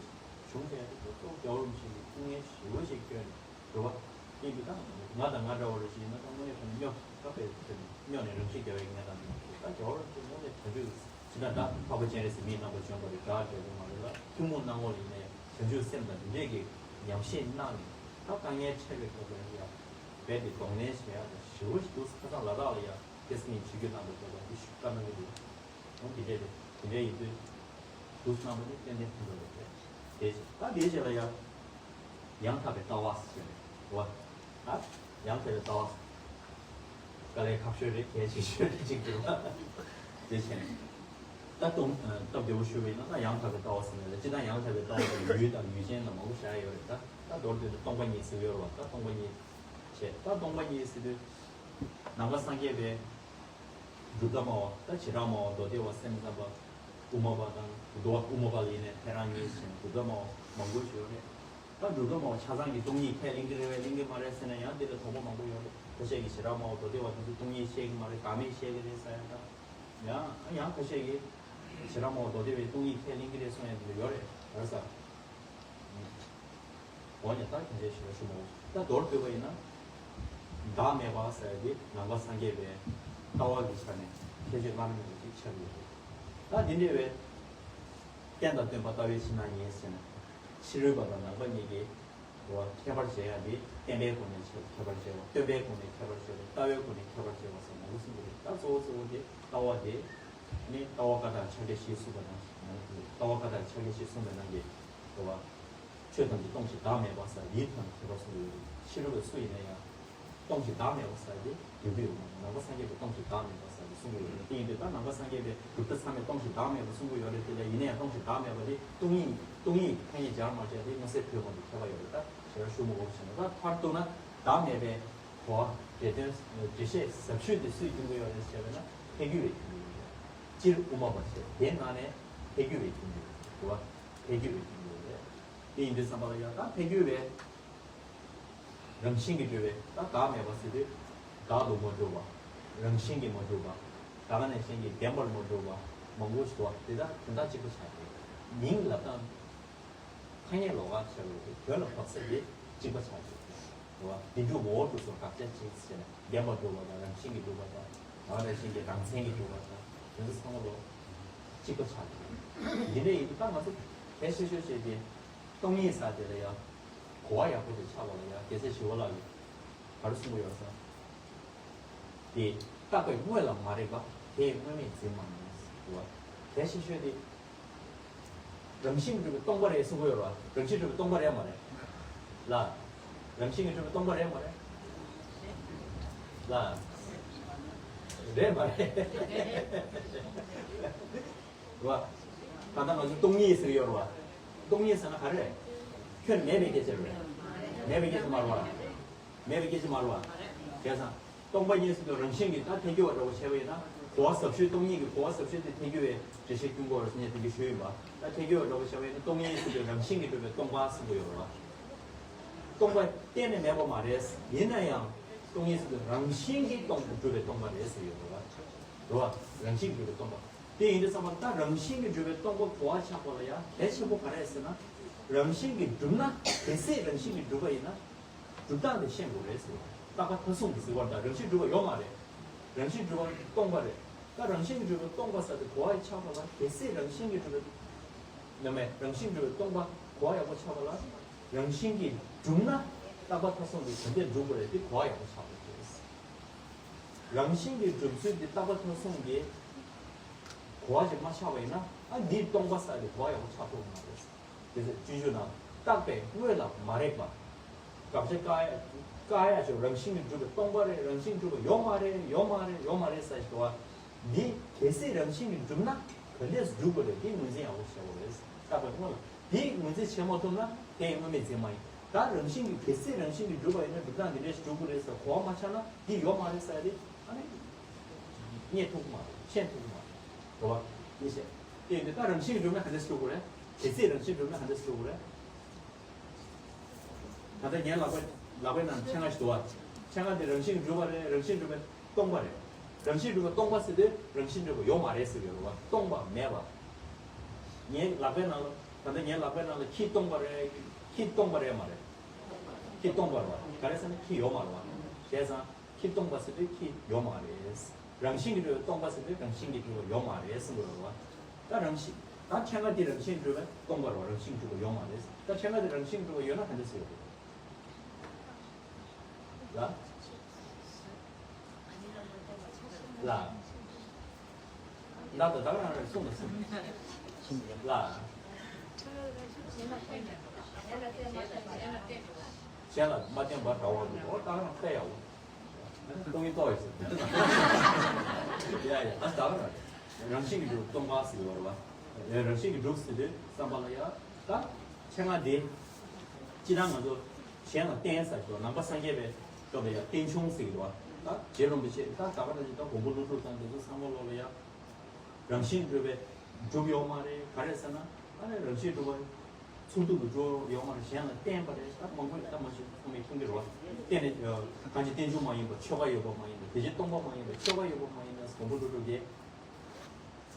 བྱུང་བསྡད་དེ་ད་ཏོག་རྒྱལ་བ་རིན་པོ་ཆེ་གི་སྐུ་ངལ་ཞེ་པོ་ཞིག་བསྐྱོན་ནས་འགྲོ་བ་ཡིན་གྱི་ད་ང་དང་ང་འདྲ་བ་རེ་ཞིག་ཡིན་ན་ད་དངོས་གནས་དྲང་གནས་སྨྱོ་ད་དཔེ་དེ་སྨྱོ་ནས་རང་ཤི་རྒྱག་པའི་གནས་སྟངས་དེ་ད་རྒྱལ་བ་རིན་པོ་ཆེ་དངོས་གནས་བྱང་ཆུབ་ཅི་འདྲ་འདྲ་འཕགས་པ་སྤྱན་རས་གཟིགས་མིའི་རྣམ་པར་བྱོན་པ་རེད་དགྲ་འདྲ་པོ་མ་རེད་ལ་ཐུན་མོང་སྣང་ངོ་ལ་ཡིན་ན་ཡང་བྱང་ཆུབ་སེམས་དང་དེ་འདྲས་ཀྱི་ཉམས་བཞེས་གནང་ནས་ད་དཀའ་ངལ་འཕྲད་པའི་སྐབས་ལ་ཡང་རྦད་དེ་གདོང་ལེན་བྱེད་ཡག་དང་ཞེ་པོ་ཞིག་འདུག་ཁ་སང་ལ་དྭགས་ལ་ཡང་ཁེ་སི་ནི་ཆིབས་བསྒྱུར་གནང་པའི་སྐབས་ལ་འདི་ཞུ་བཀའ་གནང་གི་འདུག་འོ་འདི་འདྲས་རེད། དེ་འདྲས་ཡིན་དུས་འདུག་གནང་པ་ནི་ཏན་ཏན་ཕན་ཐོགས་ཡོད་རེད། དེ་བཞིན་ད་དེའི་རྗེས་ལ་ཡང་ཡང་དག་པའི་ལྟ་བ་ཟེར་བ་ད་ཡང་དག་པའི་ལྟ་བ་དཀའ་ལས་ཁག་ཤོས་རེད། གལ་ཆེ་ཤོས་རེད་ཅིག་འདུག་དེ་བཞིན་ད་གཏོང་སྟབས་བདེ་པོ་ཞུ་བ་ཡིན་ན་ད་ཡང་དག་པའི་ལྟ་བ་ཟེར་ནས་ལ་སྤྱི་དང་ཡང་དག་པའི་ལྟ་བ་དེ་ཡུལ་དང་ཡུལ་ཅན་ལ་མང་པོ་བཞག་ཡོད་རེད། ད་ད་མདོར་བསྡུས་ན་སྟོང་པ་ཉིད་ཟེར་གྱི་ཡོད་རེད་བ། ད་སྟོང་པ་ཉིད་བྱས་ད་སྟོང་པ་ཉིད་ཟེར་དུས། ནང་པ་སངས་རྒྱས་པའི་གྲུབ་མཐའ་སྨྲ་བ་ད་བྱེ་བྲག་སྨྲ་བ་མདོ་སྡེ་པ་སེམས་ཙམ་པ་དབུ་མ་པ་དང་མདོ་སྡེ་པ་དབུ་མ་པ་ལ་ཡིན་ནའི་ཐལ་རང་གཉིས་ཟེར་ནས་གྲུབ་མཐའ་སྨྲ་བ་མང་པོ་ཞིག་ཡོད་རེད། ད་གྲུབ་མཐའ་སྨྲ་བ་ཆ་ཚང་གིས་སྟོང་ཉིད་ཁས་ལེན་གྱི་རེད་པས་ལེན་གྱི་མ་རེད་ཟེར་ན་ཡང་འདི་ལ་དོགས་པ་མང་པོ་ཡོད་རེད། ཁ་ཤས་ཀྱིས་བྱེ་བྲག་སྨྲ་བ་མདོ་སྡེ་པ་དེ་ཚོ་སྟོང་ཉིད་བཤད་ཀྱི་མ་རེད། འགག་མེད་བཤད་ཀྱི་རེད་ཟེར་ཡང་ད་ཡང་ཡང་ཁ་ཤས་ཀྱིས་བྱེ་བྲག་སྨྲ་བ་མདོ་སྡེ་པས་སྟོང་ཉིད་ཁས་ལེན་གྱི་རེད་གསུང་ཡང་འདི་ལ་ཡོད་རེད། ག་རེ་ཟེར། འོ་ནས་ད་དེ་འདྲའི་ཞེས་པ་ཞུ་མོ། ད་མདོར་བསྡུས་པ་ཡིན་ན། བདག་མེད་པ་ཟེར་ཡ་དེ་ནང་པ་སངས་རྒྱས་པའི་ལྟ་བ་གི་ཆ་ནས་ཁྱད་ཆོས་བླ་ན་མེད་པ་ཅིག་ཆགས་ཡོད་རེད། ད་འདི་འདྲའི་བའི་རྟེན་དང་བརྟེན་པ་ལྟ་བའི་ཕྱིར་ན་ཉེ་ཟེར་ན། ཕྱི་རོལ་པ་དང་ནང་པ་གཉིས་ཀྱིས་འོ་ཁྱད་པར་འབྱེད་ཡ་དེ་བརྟེན་པའི་སྒོ་ནས་ཁྱད་པར་འབྱེད་པ། སྟོན་པའི་སྒོ་ནས་ཁྱད་པར་འབྱེད་པ། ལྟ་བའི་སྒོ་ནས་ཁྱད་པར་འབྱེད་པ་ཟེར་མང་པོ་གསུངས་ཀྱི་རེད། ད་གཙོ་བོ་གཙོ་བོ་དེ་ལྟ་བ་དེ་ནི་ལྟ་བ་བཀའ་རྟགས་ཕྱག་རྒྱ་བཞི་གསུངས་པ་དང་ནང་གི་ལྟ་བ་བཀའ་རྟགས་ཕྱག་རྒྱ་བཞི་གསུངས་པའི་ནང་གི་འོ་བ། ཆོས་ཐམས་ཅད་སྟོང་ཞིང་བདག་མེད་པ་ཟེར་འདིའི་དོན་ཁྱད་པར་གསུངས་ཡོད་རེད། ཕྱི་རོལ་པ་སུ་ཡིན་ན་ཡང་སྟོང་ཞིང་བདག་མེད་པ་ཟེར་འདི་འདོད་ཀྱི་ཡོད་མ་རེད། ནང་པ་སངས་རྒྱས་པས་སྟོང་ཞིང་བདག་མེད་པ་ཟེར་འདི་གསུངས་ཀྱི་ཡོད་རེད། དེ་ཡིན་དུས་ད་ནང་པ་སངས་རྒྱས་པས་གྲུབ་མཐའ་ཚང་མས་སྟོང་ཞིང་བདག་མེད་པ་གསུངས་ཀྱི་ཡོད་རེད། དེ་ལ་ཡིན་ན་ཡང་སྟོང་ཞིང་བདག་མེད་པ་དེ་སྟོང་ཉིད་སྟོང་ཉིད་ཀྱི་ཐ་སྙད་སྦྱར་མ་སྦྱར་དེ་མངོན་གསལ་དོད་པོ་འདི་ཁྱད་པར་ཡོད་རེད། ད་ཞེས་པ་ཞུ་མི་དགོས་ཟེར་ན་ད་མཐར་གཏུགས་ན་བདག་མེད་པའི་གོ་བ་འགྲེལ་དོན་འགྲེལ་བཤད་ཟབ་ཤོས་དེ་སུས་སྐྱོན་གྱི་ཡོད་རེད་ཟེར་བས་ན་ཐལ་འགྱུར་བས་སྐྱོན་གྱི་ཡོད་རེད། སྤྱིར་དབུ་མ་པ་ཞེས་དེའི་ནང་ནས་ཐལ་འགྱུར་བས་སྐྱོན་གྱི་ཡོད་རེད། གོ་བ་ཐལ་འགྱུར་བས་སྐྱོན་གྱི་ཡོད་རེད། དེ་ཡིན་དུས་བསམ་པ་ལ་ཡང་ད་ཐལ་འགྱུར་བས་རང་བཞིན་གྱིས་གྲུབ་པའི་ད་བདག་མེད་པ་ཟེར་དུས་བདག་ཏུ་མ་གྲུབ་པ། རང་བཞིན་གྱིས་མ་གྲུབ་པ། ད་ག་ནང་བཞིན་གྱིས་བདེན་པར་མ་གྲུབ་པ་མང་པོ་ཞིག་འདུག་པ་དེ་དག་དོན་དག་གཅིག་པ་ཆགས་ཀྱི་ཡོད། མིང་ལབ་སྟངས། ཐ་སྙད་ལོགས་ཀ་ཆགས་ཀྱི་ཡོད་དེ་དོན་ལ་བབས་ས་དེ་གཅིག་པ་ཆགས་ཀྱི་ཡོད་རེད་བ། བདེན་གྲུབ་ངོ་བོ་གྲུབ་སོགས་དགག་བྱ་གཅིག་བྱས་ནས་བདེན་པར་གྲུབ་པ་དང་རང་བཞིན་གྱིས་གྲུབ་པ་དང་ད་ག་ནང་བཞིན་གྱིས་རང་མཚན་གྱིས་གྲུབ་པ་དང་དེ་ཚོ་ཚང་མ་ལོ་གཅིག་པ་ཆགས་ཀྱི་ཡོད། འདི་འདྲ་ཡིན་དུས་ད་ང་ཚོ་གལ་ཆེ་ཤོས་བྱས་ཏེ་སྟོང་ཉིད་ཟེར་དེ་ལ་ཡང་གོ་བ་ཡག་པོ་ཅིག་ཆགས་པ་ལ་ཡང་རྒྱལ་སྲས་ཞི་བ་ལྷ་གིས་ག་རེ་གསུང་གི་ཡོད་ཟེར། དེ་བརྟགས་པས་དངོས་ལ་མ་རེག་པ། དེས་དངོས་མེད་འཛིན་མ་ནུས་ཟེར་བ། གལ་ཆེ་ཤོས་དེ་རང་བཞིན་གྱིས་གྲུབ་པའི་སྟོང་པ་རེད་གསུང་གི་ཡོད་རེད་བ། རང་བཞིན་གྱིས་གྲུབ་པའི་སྟོང་པ་རེད་མ་རེད། ལ། རང་བཞིན་གྱིས་གྲུབ་པའི་སྟོང་པ་རེད་མ་རེད། ལ། རེད་མ་རེད། རེད་བ། ད་ལྟ་ང་ཚོ་སྟོང་ཉིད་ཟེར་གྱི་ཡོད་རེད་བ། སྟོང་ཉིད་ཟེར་ན་ག་རེ་རེད། ཁྱོན་མེད་པའི་སྐད་ཆ་རེད། མེད་པའི་སྐད་ཆ་མ་རེད་བ། མེད་པའི་སྐད་ཆ་མ་རེད་བ། བྱས་ཙང་། སྟོང་པ་ཉིད་ཟེར་དུས་རང་བཞིན་གྱིས་ད་ཐལ་འགྱུར་བ་འདྲ་བོ་བྱས་པ་ཡིན་ན། གོ་བ་ཟབ་ཤོས་སྟོང་ཉིད་ཀྱི་གོ་བ་ཟབ་ཤོས་དེ་ཐལ་འགྱུར་བའི་འགྲེལ་བཤད་སྐྱོན་གོ་བར་སྙད་དེ་གི་ཞུས་ཡིན་པ། ད་ཐལ་འགྱུར་བ་འདྲ་བོ་བྱས་པ་ཡིན་ན་སྟོང་ཉིད་ཟེར་དུས་རང་བཞིན་གྱིས་གྲུབ་པའི་སྟོང་པ་ཟེར་གྱི་ཡོད་རེད་བ། སྟོང་པ་གཏན་ནས་མེད་པ་མ་རེད། ཡིན་ན་ཡང་སྟོང་ཉིད་ཟེར་དུས་རང་བཞིན་གྱིས་སྟོང་གྲུབ་པའི་སྟོང་པ་རེད་ཟེར་གྱི་ཡོད་རེད་བ། རེད་བ། རང་བཞིན་གྱིས་གྲུབ་པའི་སྟོང་པ། དེ་ཡིན་དུས་ཙམ་པ་ད་རང་བཞིན་གྱིས་གྲུབ་པའི་སྟོང་པ་གོ་བ་ཆགས་པ་ལ་ཡང་གལ་ཆེན་པོ་ག་རེ་ཟེར་ན། རང་བཞིན་གྱིས་གྲུབ་ན་གལ་སྲིད་རང་བཞིན་གྱིས་གྲུབ་པ་ཡིན་ན། གྲུབ་སྟངས་དེ་ཤེས་དགོས་རེད་ཟེར་བ། རྟག་པ་མཐའ་བཟུང་གི་ཟེར་བ་དང་རང་བཞིན་གྲུབ་པ་ཡོད་མ་རེད། རང་བཞིན་གྲུབ་པ་སྟོང་པ་རེད། ད་རང་བཞིན་གྱིས་གྲུབ་པ་སྟོང་པ་ཟེར་དེ་གོ་བ་ཡི་ཆགས་པ་ལ་གལ་སྲིད་རང་བཞིན་གྱིས་གྲུབ་པ། ནམ་མེད་རང་བཞིན་གྲུབ་པ་སྟོང་པ་གོ་བ་ཡག་པོ་ཆགས་པ་ལ། རང་བཞིན་གྱིས་གྲུབ་ན་རྟག་པ་མཐའ་བཟུང་གི་དོན་དེ་འགྲུབ་དགོས་རེད་དེ་གོ་བ་ཡག་པོ་ཆགས་དགོས་རེད། རང་བཞིན་གྱིས་གྲུབ་ཚུལ་དེ་རྟག་པ་མཐའ་བཟུང་གི་གོ་བ་ཞིག་མ་ཆགས་པ་ཡིན་ན་ཨ་འདིས་སྟོང་པ་ཟེར་དེ་གོ་བ་ཡག་པོ་ཆགས་ཐུབ་མ་རེད། དེ་ཚེ་སྤྱོད་འཇུག་ནང་བརྟགས་པས་དངོས་ལ་མ་རེག་པ། དགག་བྱ་བཀག་ཡ་བཀག་ཡ་ཆོག་རང་བཞིན་གྱིས་གྲུབ་པའི་སྟོང་པ་རེད། རང་བཞིན་གྱིས་གྲུབ་པ་ཡོད་མ་རེད། ཡོད་མ་རེད། ཡོད་མ་རེད་ཟེར་ཞིག་བ། འདི་གལ་སྲིད་རང་བཞིན་གྱིས་གྲུབ་ན་ག་འདྲས་སུ་འགྲུབ་དགོས་རེད། འདི་ངོས་འཛིན་ཡག་པོ་བྱེད་དགོས་རེད། བརྟགས་པའི་དངོས་ལ་འདི་ངོས་འཛིན་བྱེད་མ་ཐུབ་ན་དེ་ཡི་དངོས་མེད་འཛིན་མ་ཡིན། ད་རང་བཞིན་གྱིས་གལ་སྲིད་རང་བཞིན་གྱིས་གྲུབ་པ་ཡིན་ན་སྒྲུབ་སྟངས་འདི་འདྲ་ཞིག་འགྲུབ་ཀྱི་རེད་ཟེར་གོ་བ་མ་ཆགས་ན་འདི་ཡོད་མ་རེད་ཟེར་ཡ་དེ་ཨ་ནི་རྙེད་ཐུབ་ཀྱི་མ་རེད། མཁྱེན་ཐུབ་ཀྱི་མ་རེད། རེད་བ། ཡིན་ཤེས། དེ་ཡིན་དུས་ད་རང་བཞིན་གྱིས་གྲུབ་ན་ག་འདྲ་ཞིག་གྲུབ་དགོས་རེད། གལ་སྲིད་རང་བཞིན་གྱིས་གྲུབ་ན་ག་འདྲ་ཞིག་གྲུབ་དགོས་རེད། ད་ལྟ་ངའི་ལག་པ་ལག་པའི་ནང་ཆེད་མངགས་ཤིག་འདུག་བ། ཆེད་མངགས་དེ་རང་བཞིན་གྱིས་གྲུབ་པ་རེད། རང་བཞིན་གྱིས་གྲུབ་པ་སྟོང་པ་རེད། རང་བཞིན་གྱིས་གྲུབ་པ་སྟོང་པ་ཟེར་དུས་རང་བཞིན་གྱིས་གྲུབ་པ་ཡོད་མ་རེད་ཟེར་གྱི་རེད་བ། སྟོང་པ་མེད་པ། ངའི་ལག་པའི་ནང་ལ་ད་ལྟ་ངའི་ལག་པའི་ནང་ལ་ཁྱི་སྟོང་པ་རེད། ཁྱི་སྟོང་པ་རེད་མ་རེད། ཁྱི་སྟོང་པ་རེད་བ། ག་རེ་ཟེར་ན་ཁྱི་ཡོད་མ་རེད་བ། བྱས་ཙང་ཁྱི་སྟོང་པ་ཟེར་དུས་ཁྱི་ཡོད་མ་རེད། རང་བཞིན་གྱིས་གྲུབ་པ་སྟོང་པ་ཟེར་དུས་རང་བཞིན་གྱིས་གྲུབ་པ་ཡོད་མ་རེད་གསུང་གི་རེད་བ། ད་རང་བཞིན་ད་ཆེད་མངགས་དེ་རང་བཞིན་གྱིས་གྲུབ་པ་སྟོང་པ་རེད་བ། རང་བཞིན་གྱིས་གྲུབ་པ་ཡོད་མ་རེད། ད་ཆེད་མངགས་དེ་རང་བཞིན་གྱིས་གྲུབ་པ་ཡོད་ན་ག་འདྲ་ཟེར་ཡོད་རེད། ལ། ལ། ལ་དང་ད་ག་རང་རེད་གསུངས་ལ་གསུངས། ལ། གཞན་ལ་མ་བརྟེན་པ་འདྲ་བ་འདུག་འོ་ད་ག་རང་ཕལ་ཡག་པོ། སྟོང་ཉིད་རྟོགས་ཡོད་ཟེར། ཡ་ཡ་ད་ད་ག་རང་རེད། རང་བཞིན་གྱིས་གྲུབ་སྟོང་པ་ཟེར་གྱི་ཡོད་རེད་བ། རང་བཞིན་གྱིས་གྲུབ་ཟེར་དུས་བསམ་པ་ལ་ཡ་ད་ཆེད་མངགས་དེ། སྤྱིར་ན་ང་ཚོ་གཞན་ལ་བརྟེན་ཟེར་གྱི་ནང་པ་སངས་རྒྱས་པའི་སྐབས་ལ་ཡང་རྟེན་འབྱུང་ཟེར་གྱི་འདུག་བ། ད་རྗེ་རིན་པོ་ཆེ་ད་ག་པ་ན་ཅིག་ད་མགོན་པོ་ཀླུ་སྒྲུབ་དང་དེ་ཚོ་ཚང་མ་ལོག་ལ་ཡང་རང་བཞིན་གྲུབ་པའི་གྲུབ་ཡོད་མ་རེད། ག་རེ་ཟེར་ན་ཨ་ནི་རང་བཞིན་གྲུབ་པ་ཚུར་ཐུག་ཏུ་འགྲོ་ཡོད་མ་རེད། གཞན་ལ་བརྟེན་པ་རེད། ད་མང་པོ་ད་མ་ཞིག་ཚང་མས་མཁྱེན་གྱི་རེད་བ། བརྟེན་ནས་གང་ཅི་རྟེན་འབྱུང་མ་ཡིན་པ་ཆོས་པ་ཡོད་པ་མ་ཡིན་པ། དེ་བཞིན་སྟོང་པ་མ་ཡིན་པ་ཆོས་པ་ཡོད་པ་མ་ཡིན་ན་མགོན་པོ་ཀླུ་སྒྲུབ་ཀྱིས།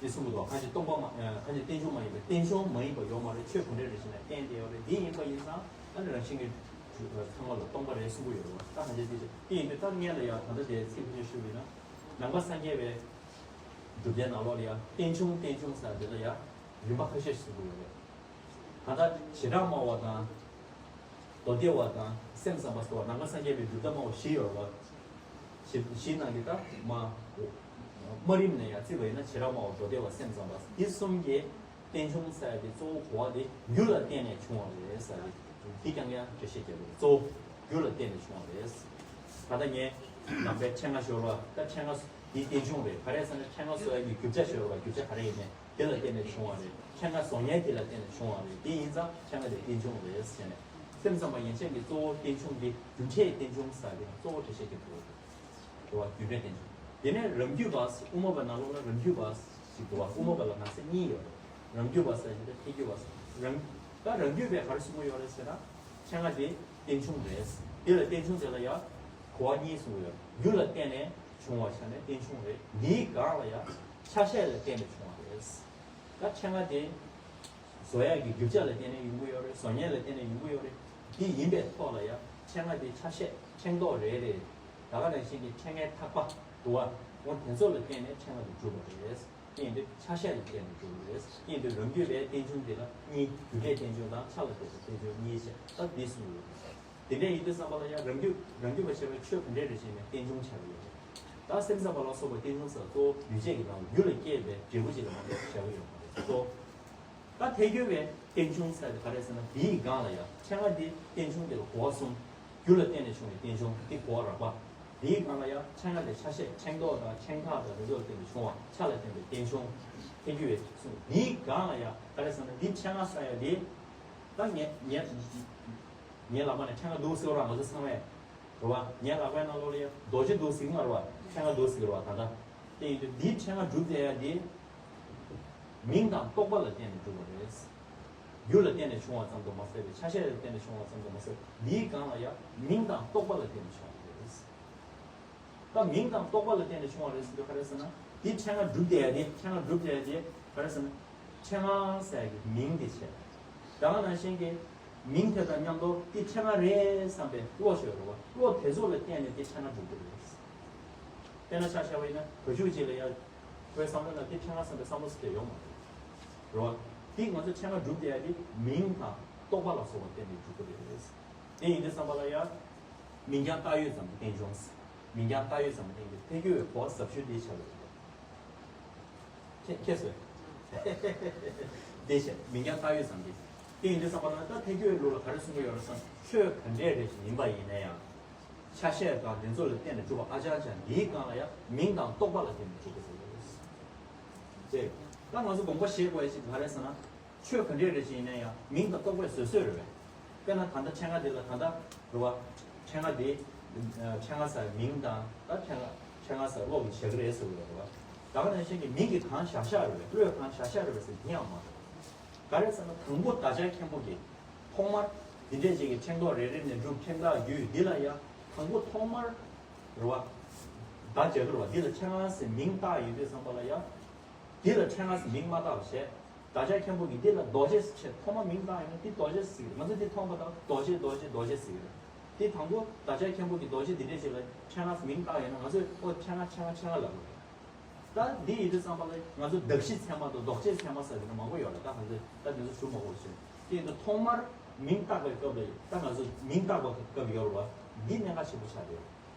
དེ་གསུངས་པ་འདུག་གང་ཞིག་སྟོང་པ་མ་གང་ཞིག་རྟེན་འབྱུང་མ་ཡིན་པའི་རྟེན་འབྱུང་མ་ཡིན་པ་ཡོད་མ་རེད། ཆོས་ག་འདྲ་རེ་ཞིག་ན་བརྟེན་ཏེ་ཡོད་རེད། འདི་ཡིན་པ་ཡིན་ཙང་ཨ་ནི་རང་བཞིན་གྱིས་ཚང་མ་ལ་སྟོང་པ་རེད་གསུང་གི་ཡོད་རེད་བ། ད་གང་ཞིག་དེ་ཞིག་དེ་ཡིན་དུས་ད་ངས་ལ་ཡང་ད་ལྟ་དེ་ཚིག་ཕུད་ཤོད་ཞུས་པ་ཡིན་ན། ནང་པ་སངས་རྒྱས་པའི་སྒྲུབ་སྡེ་ནང་ལོགས་ལ་ཡང་རྟེན་འབྱུང་རྟེན་འབྱུང་ཟེར་འདི་ལ་ཡང་རིམ་པ་ཁ་ཤས་ཤིག་གསུང་གི་ཡོད་རེད། ད་ལྟ་བྱེ་བྲག་སྨྲ་བ་དང་། མདོ་སྡེ་པ་དང་སེམས་ཙམ་པ་སོགས་ནང་པ་སངས་རྒྱས་པའི་སྒྲུབ་སྡེ་སྨྲ་བ་བཞི་ཡོད་རེད་བ། བཞི་བཞི་ནང་གི་ད་མ་སྨྲ་རིམ་ནས་ཡང་བརྩིས་པ་ཡིན་ན་བྱེ་བྲག་སྨྲ་བ་མདོ་སྡེ་པ་སེམས་ཙམ་པ་འདི་གསུམ་གྱི་རྟེན་འབྱུང་ཟེར་ཡ་དེ་གཙོ་བོ་གོ་བ་དེ་རྒྱུ་ལ་བརྟེན་ནས་བྱུང་བ་རེད་ཟེར་ཡ་དེ་འདི་རྐྱང་ཡང་འགྲེལ་བཤད་རྒྱག་དགོས་རེད། གཙོ་བོ་རྒྱུ་ལ་བརྟེན་ནས་བྱུང་བ་རེད། ད་ལྟ་ངས་ནང་པའི་ཕྲེང་བ་ཤོར་བ་ད་ཕྲེང་བ་འདི་རྟེན་འབྱུང་རེད། ག་རེ་ཟེར་ན་ཕྲེང་བ་གསོ་ཡ་གི་རྒྱུ་ཆ་ཤོར་བ་རྒྱུ་ཆ་ག་རེ་ཡིན་ནའི། དེ་ལ་བརྟེན་ནས་བྱུང་བ་རེད། ཕྲེང་བ་བཟོ་མཁན་དེ་ལ་བརྟེན་ནས་བྱུང་བ་རེད། དེ་ཡིན་ཙང་ཕྲེང་བ་དེ་རྟེན་འབྱུང་རེད་ཟེར་ནས། སེམས་ཙམ་པ་ཡན་ཆད་ཀྱི་གཙོ་བོ་རྟེན་འབྱུང་དེ་རྒྱུ་འབྲས་རྟེན་འབྱུང་ཟེར་དེ་གཙོ་བོ་འགྲེལ་བཤད་ཀྱི་འདུག་འདུག་བ། རྒྱུ་འབྲས་རྟེན་འབྱུང་། དེ་ནས་རང་རྒྱུད་པ་དབུ་མ་པ་ནང་ལོགས་ལ་རང་རྒྱུད་པ་ཞིག་འདུག་བ། དབུ་མ་པ་ལ་ནང་གསེས་གཉིས་ཡོད་རེད། རང་རྒྱུད་པ་ཟེར་ཞིག་དང་ཐལ་འགྱུར་བ་ཟེར། རང་ད་རང་རྒྱུད་པས་ག་རེ་གསུང་གི་ཡོད་རེད་ཟེར་ན། ཕྲེང་བ་དེ་རྟེན་འབྱུང་རེད། དེ་ལ་རྟེན་འབྱུང་དེ་ལ་ཡང་གོ་བ་གཉིས་གསུང་གི་ཡོད་རེད། རྒྱུ་ལ་བརྟེན་ནས་བྱུང་བ་ཆ་ནས་རྟེན་འབྱུང་རེད། འདིའི་སྒང་ལ་ཡང་ཆ་ཤས་ལ་བརྟེན་ནས་བྱུང་བ་རེད། ད་ཕྲེང་བ་དེ་བཟོ་ཡག་གི་རྒྱུ་ཆ་ལ་བརྟེན་ནས་ཡོང་གི་ཡོད་རེད། བཟོ་མཁན་ལ་བརྟེན་ནས་ཡོང་གི་ཡོད་རེད། འདི་ཡིན་པའི་ཐོག་ལ་ཡང་ཕྲེང་བ་དེ་ཆ་ཤས་ཕྲེང་རྡོག་རེ་རེ། ད་ག་ནང་བཞིན་གྱི་ཕྲེང་བའི་ཐག་པ་འདུག་བ། འོ་དེ་ཚོ་ལ་བརྟེན་ནས་ཕྲེང་བ་དེ་གྲུབ་པ་རེད། དེ་ཡིན་དུས་ཆ་ཤས་ལ་བརྟེན་ནས་གྲུབ་པ་རེད། དེ་ཡིན་དུས་རང་རྒྱུད་པའི་རྟེན་འབྱུང་དེ་ལ་གཉིས། རྒྱུ་འབྲས་རྟེན་འབྱུང་དང་ཆ་ལ་དད་པའི་རྟེན་འབྱུང་གཉིས་བཤད། ད་འདི་གསུངས་ཡོད་རེད། དེ་འདྲ་ཡིན་དུས་བསམ་པ་ལ་ཡང་རང་རྒྱུད་རང་རྒྱུད་པ་བྱས་པའི་ཆོས་ག་འདྲས་རེ་བྱས་ནས་རྟེན་འབྱུང་ཆགས་ཀྱི་ཡོད་རེད། ད་སེམས་ཙམ་པ་ལ་སོགས་པ་རྟེན་འབྱུང་ཟེར་གཙོ་བོ་འདུས་བྱས་ཀྱི་ནང་ལ་རྒྱུ་ལ་སྐྱེས་པའི་འབྲས་བུ་ཅིག་ལ་མ་གཏོགས་བྱ་བ་ཡོད་མ་རེད། གཙོ་བོ། ད་ཐལ་འགྱུར་བའི་རྟེན་འབྱུང་ཟེར་དེ་ག་རེ་ཟེར་ན། འདིའི་སྒང་ལ་ཡང་ཕྲེང་བ་འདི་རྟེན་འབྱུང་དེ་ལ་གོ་བ་གསུམ། རྒྱུ་ལ་བརྟེན་ནས་བྱུང་བའི་རྟེན་འབྱུང་འདི་གོ་བ་རགས་པ། འདིའི་སྒང་ལ་ཡང་ཕྲེང་བ་ལས་ཆ་ཤས་ཕྲེང་རྡོག་དང་ཕྲེང་ཐག་དང་རེ་ཚོགས་ལ་བརྟེན་ནས་བྱུང་བ་ཆ་ལ་བརྟེན་པའི་རྟེན་འབྱུང་། ཐལ་འགྱུར་བའི་གསུམ། འདིའི་སྒང་ལ་ཡང་ག་རེ་ཟེར་ན། འདི་ཕྲེང་བ་ཟེར་ཡ་འདི་ད་ངས་ངས་ངའི་ལག་པ་ནས་ཕྲེང་བ་འདུག་ཟེར་བ་རང་ང་ཚོ་ཚང་མས། རེད་བ། ངའི་ལག་པའི་ནང་ལོགས་ལ་ཡང་རྡོ་རྗེ་འདུག་ཟེར་གྱི་མ་རེད་བ། ཕྲེང་བ་འདུག་ཟེར་གྱི་རེད་བ། ད་ལྟ་དེ་ཡིན་དུས་འདིའི་ཕྲེང་བ་གྲུབ་བསྡད་ཡ་འདི་མིང་དང་རྟོག་པ་ལ་བརྟེན་ནས་གྲུབ་པ་རེད། རྒྱུ་ལ་བརྟེན་ནས་བྱུང་བ་ཙམ་དུ་མ་ཟད་པའི་ཆ་ཤས་ལ་བརྟེན་ནས་བྱུང་བ་ཙམ་དུ་མ་ཟད། འདིའི་སྒང་ལ་ཡང་མིང་དང་རྟོག་པ་ལ་བརྟེན་ནས་བྱུང་བ་རེད། ད་མིང་དང་རྟོག་པ་ལ་བརྟེན་ནས་བྱུང་བ་རེད་ཟེར་དུས་ག་རེ་ཟེར་ན། འདི་ཕྲེང་བ་གྲུབ་བསྡད་ཡ་དེ། ཕྲེང་བ་གྲུབ་བསྡད་ཡ་དེ་ག་རེ་ཟེར་ན། ཕྲེང་བ་ཟེར་ཡ་གི་མིང་དེ་བྱས། ད་ག་ནང་བཞིན་གྱི་མིང་དེ་དང་མཉམ་དུ་འདི་ཕྲེང་བ་རེད་བསམ་པའི་བློ་ཞིག་ཡོད་རེད་བ། བློ་དེ་ཚོ་ལ་བརྟེན་ནས་འདི་ཕྲེང་བ་གྲུབ་ཀྱི་རེད། དཔེར་ན་ཆ་བཞག་པ་ཡིན་ན་བུ་ཕྲུག་ཅིག་ལ་ཡ་ཁོའི་བསམ་བློ་ན་འདི་ཕྲེང་བ་བསམ་པའི་བསམ་བློ་ཟེར་དེ་ཡོད་མ་རེད། རེད་བ། འདི་ང་ཚོ་ཕྲེང་བ་གྲུབ་བསྡད་ཡ་འདི་མིང་དང་རྟོག་པ་ལ་སོགས་པ་བརྟེན་ནས་གྲུབ་ཀྱི་རེད། དེ་ཡིན་དུས་བསམ་པ་ལ་ཡ། མིང་རྐྱང་བཏགས་ཡོད་ཙམ་གྱི་རྟེན་འབྱུང་། མིང་རྐྱང་བཏགས་ཡོད་ཙམ་གྱི་རྟེན་འབྱུང་། ཐལ་འགྱུར་བའི་གོ་བ་ཟབ་ཤོས་འདི་ཆགས་ཡོད་རེད། ཁྱེད་ཁྱེད་ཚོས། འདི་བྱས་མིང་རྐྱང་བཏགས་ཡོད་ཙམ་གྱི། དེ་ཡིན་དུས་བསམ་པ་ལ་ད་ཐལ་འགྱུར་བའི་ལུགས་ལ་ག་རེ་གསུང་གི་ཡོད་རེད་ཟེར་ན། ཆོས་ག་འདྲས་རེ་ཞིག་ཡིན་པ་ཡིན་ན་ཡང་། ཆ་ཤས་དང་དེ་ཚོ་ལ་བརྟེན་ནས་གྲུབ་པ་ཨ་ཅང་ཅང་འདིའི་སྒང་ལ་ཡང་མིང་དང་རྟོག་པ་ལ་བརྟེན་ནས་གྲུབ་པ་ཟེར་གྱི་རེད། ཅེས། ད་ང་ཚོ་དགོངས་པ་བཞེས་དགོས་ཡ་ཞིག་ག་རེ་ཟེར་ན། ཆོས་ག་འདྲས་རེ་ཞིག་ཡིན་ན་ཡང་མིང་དང་རྟོག་པས་བཟོས་བཟོས་རེད་པས། དཔེར་ན་ད་ལྟ་ཕྲེང་བ་འདི་ལ་ད་ལྟ་རེད་བ། ཕྲེང་བ་འདི་ཕྲེང་བ་ཟེར་མིང་དང་ད་ཕྲེང་བ་ཕྲེང་བ་ཟེར་གློག་གི་བྱེད་ཀྱི་རེད་ཟེར་བ་རེད་བ། ད་ག་ནང་བཞིན་གྱི་མིང་གི་གང་བཞག་བཞག་རེད་བས་བློས་གང་བཞག་བཞག་རེད་བས་ཟེར་དེ་ཡང་མ་རེད། ག་རེ་ཟེར་ན་དང་པོ་བདག་ཅག་མཁན་པོ་གིས་ཐོག་མར་འདི་འདྲས་ཅིག་གི་ཕྲེང་རྡོག་རེ་རེ་ནས་གྲུབ་ཕྲེང་ཐག་བརྒྱུད་འདི་ལ་ཡང་དང་པོ་ཐོག་མར་རེད་བ། བདག་ཅག་རེད་བ་འདི་ལ་ཕྲེང་བ་ཟེར་མིང་བཏགས་ཡོད་དུས་ཙམ་པ་ལ་ཡང་། འདི་ལ་ཕྲེང་བ་ཟེར་མིང་མ་བཏགས་པ་བྱས། བདག་ཅག་མཁན་པོ་གིས་འདི་ལ་རྡོ་རྗེ་ཟེར་བྱས་ཐོག་མ་མིང་བཏགས་ཡོད་ན་འདི་རྡོ་རྗེ་ཟེར་གི་རེད། ང་ཚོས་འདི་མཐོང་པ་དང་རྡོ་རྗེ་རྡོ་རྗེ་རྡོ་རྗེ་ཟེར་གི་རེད། འདི་དང་པོ་བདག་ཅག་མཁན་པོ་གིས་རྡོ་རྗེ་འདི་འདྲས་ཞིག་ལ་ཕྲེང་བ་ཟེར་མིང་བཏགས་ཡོད་ན་ང་ཚོས་ཨོ་ཕྲེང་བ་ཕྲེང་བ་ཕྲེང་བ་ལབ་དགོས་རེད། ད་འདི་ཡིན་དུས་ཙམ་པ་ལ་ང་ཚོ་གདགས་གཞི་ཚད་མ་དང་ལྡོག་ཕྱེད་ཚད་མ་ཟེར་གི་ན་མང་པོ་ཡོད་རེད། ད་ང་ཚོས་ད་འདི་ཚོ་ཞུ་མ་དགོས་ཤིང་དེ་ཡིན་དུས་ཐོག་མར་མིང་བཏགས་པའི་སྐབས་ལ་ད་ང་ཚོ་མིང་བཏགས་པའི་སྐབས་ཡོད་རེད་བ། འདི་གནད་འགག་ཆེན་པོ་ཆགས་ཡོད།